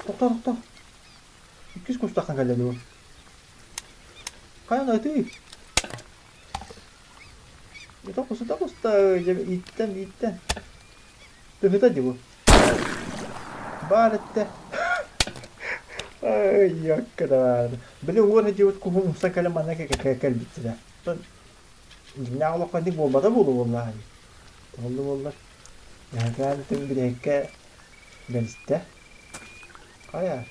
Тохтоо, тохтоо. Иккис кустаххан кэллэ дуу? Хайа ытый? Ыта куста куста ииттэн ииттэн. Тыһыта дии бу. Баар эттэ. Ай, яккадар. Били уон этибит куһум умса кэлэн манна кэлбиттэрэ. Дьиҥнээх олоххо инник буолбата буолуо буоллаҕа дии. Ол буоллар. Эһэкээн түҥ бүтэһиккэ бэлистэ. Хайа?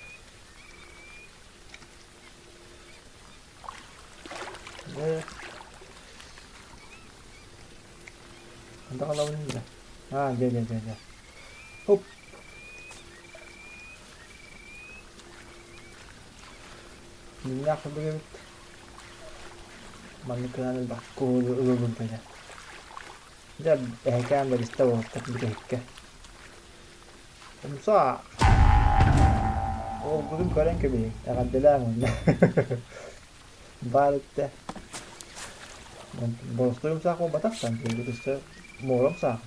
Дьэ. Ханна хаалабын дии? Аа, дьэ, дьэ, дьэ, дьэ. Хоп. Дьиҥнээх курдук эбит. Маннык гынан элбэх куһу ылыллыбыт этэ. Дьэ, эһэкээн бариста буолбуттар бүтэһиккэ. Умса Уолгутун көрөн кэбиһиҥ, эҕэрдэлээҥ уонна. Баар эттэ. Боростуой умсаах буолбатах там, өссө муора умсаах.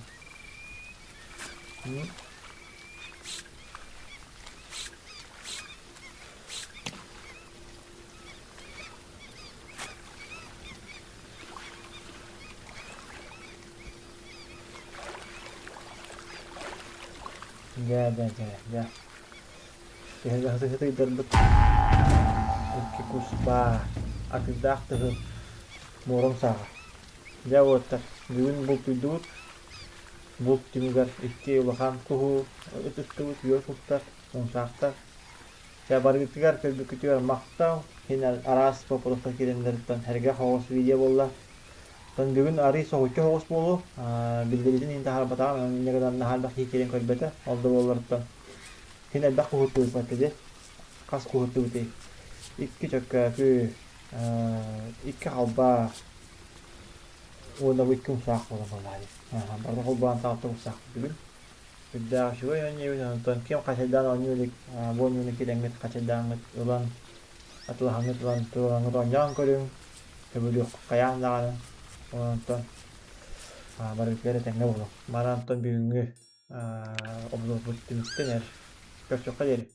Дьэ, дьэ, дьэ, дьэ. Төһө сытыйдарбыт икки кус баар, атыырдаах тыһы муорам сааҕа. Дьэ уоттар, бүгүн бултуйдубут. Булт түмүгэр икки улахан куһу ыттыбыт, үөр кустар, умсаахтар. Дьэ барыгытыгар көрбүккүтүгэр махтал. Син араас боппуруостар киирэннэриттэн сэргэх оҕус видео буолла. Оттон бүгүн арыый соһуччу соҕус буолуо. Биллэриитин иһин таһаарбатаҕым, инньэ гынан наһаа элбэх киһи киирэн көрбөтө. Ол да буолларыттан син элбэх куһуттубут дии. Хас куһуттубутуй? Икки чөккөөкү, икки халбаа уонна бу икки умсаах буолан буоллаҕа дии. Барыта холбоон таҕыста умсаахпыт бүгүн. Үрдээх үчүгэй оонньуубут, онтон ким хачайдаан оонньуу илик, бу оонньууну киирэҥҥит хачайдааҥҥыт ылан, атылаһаҥҥыт ылан, туруораҥҥыт оонньоон көрүҥ, көбүлүөххүт хайаан даҕаны. Онтон барытыгар этэҥҥэ буолуҥ. Манан онтон бүгүҥҥү обзорбут түмүктэнэр. Көрсүөххэ диэри.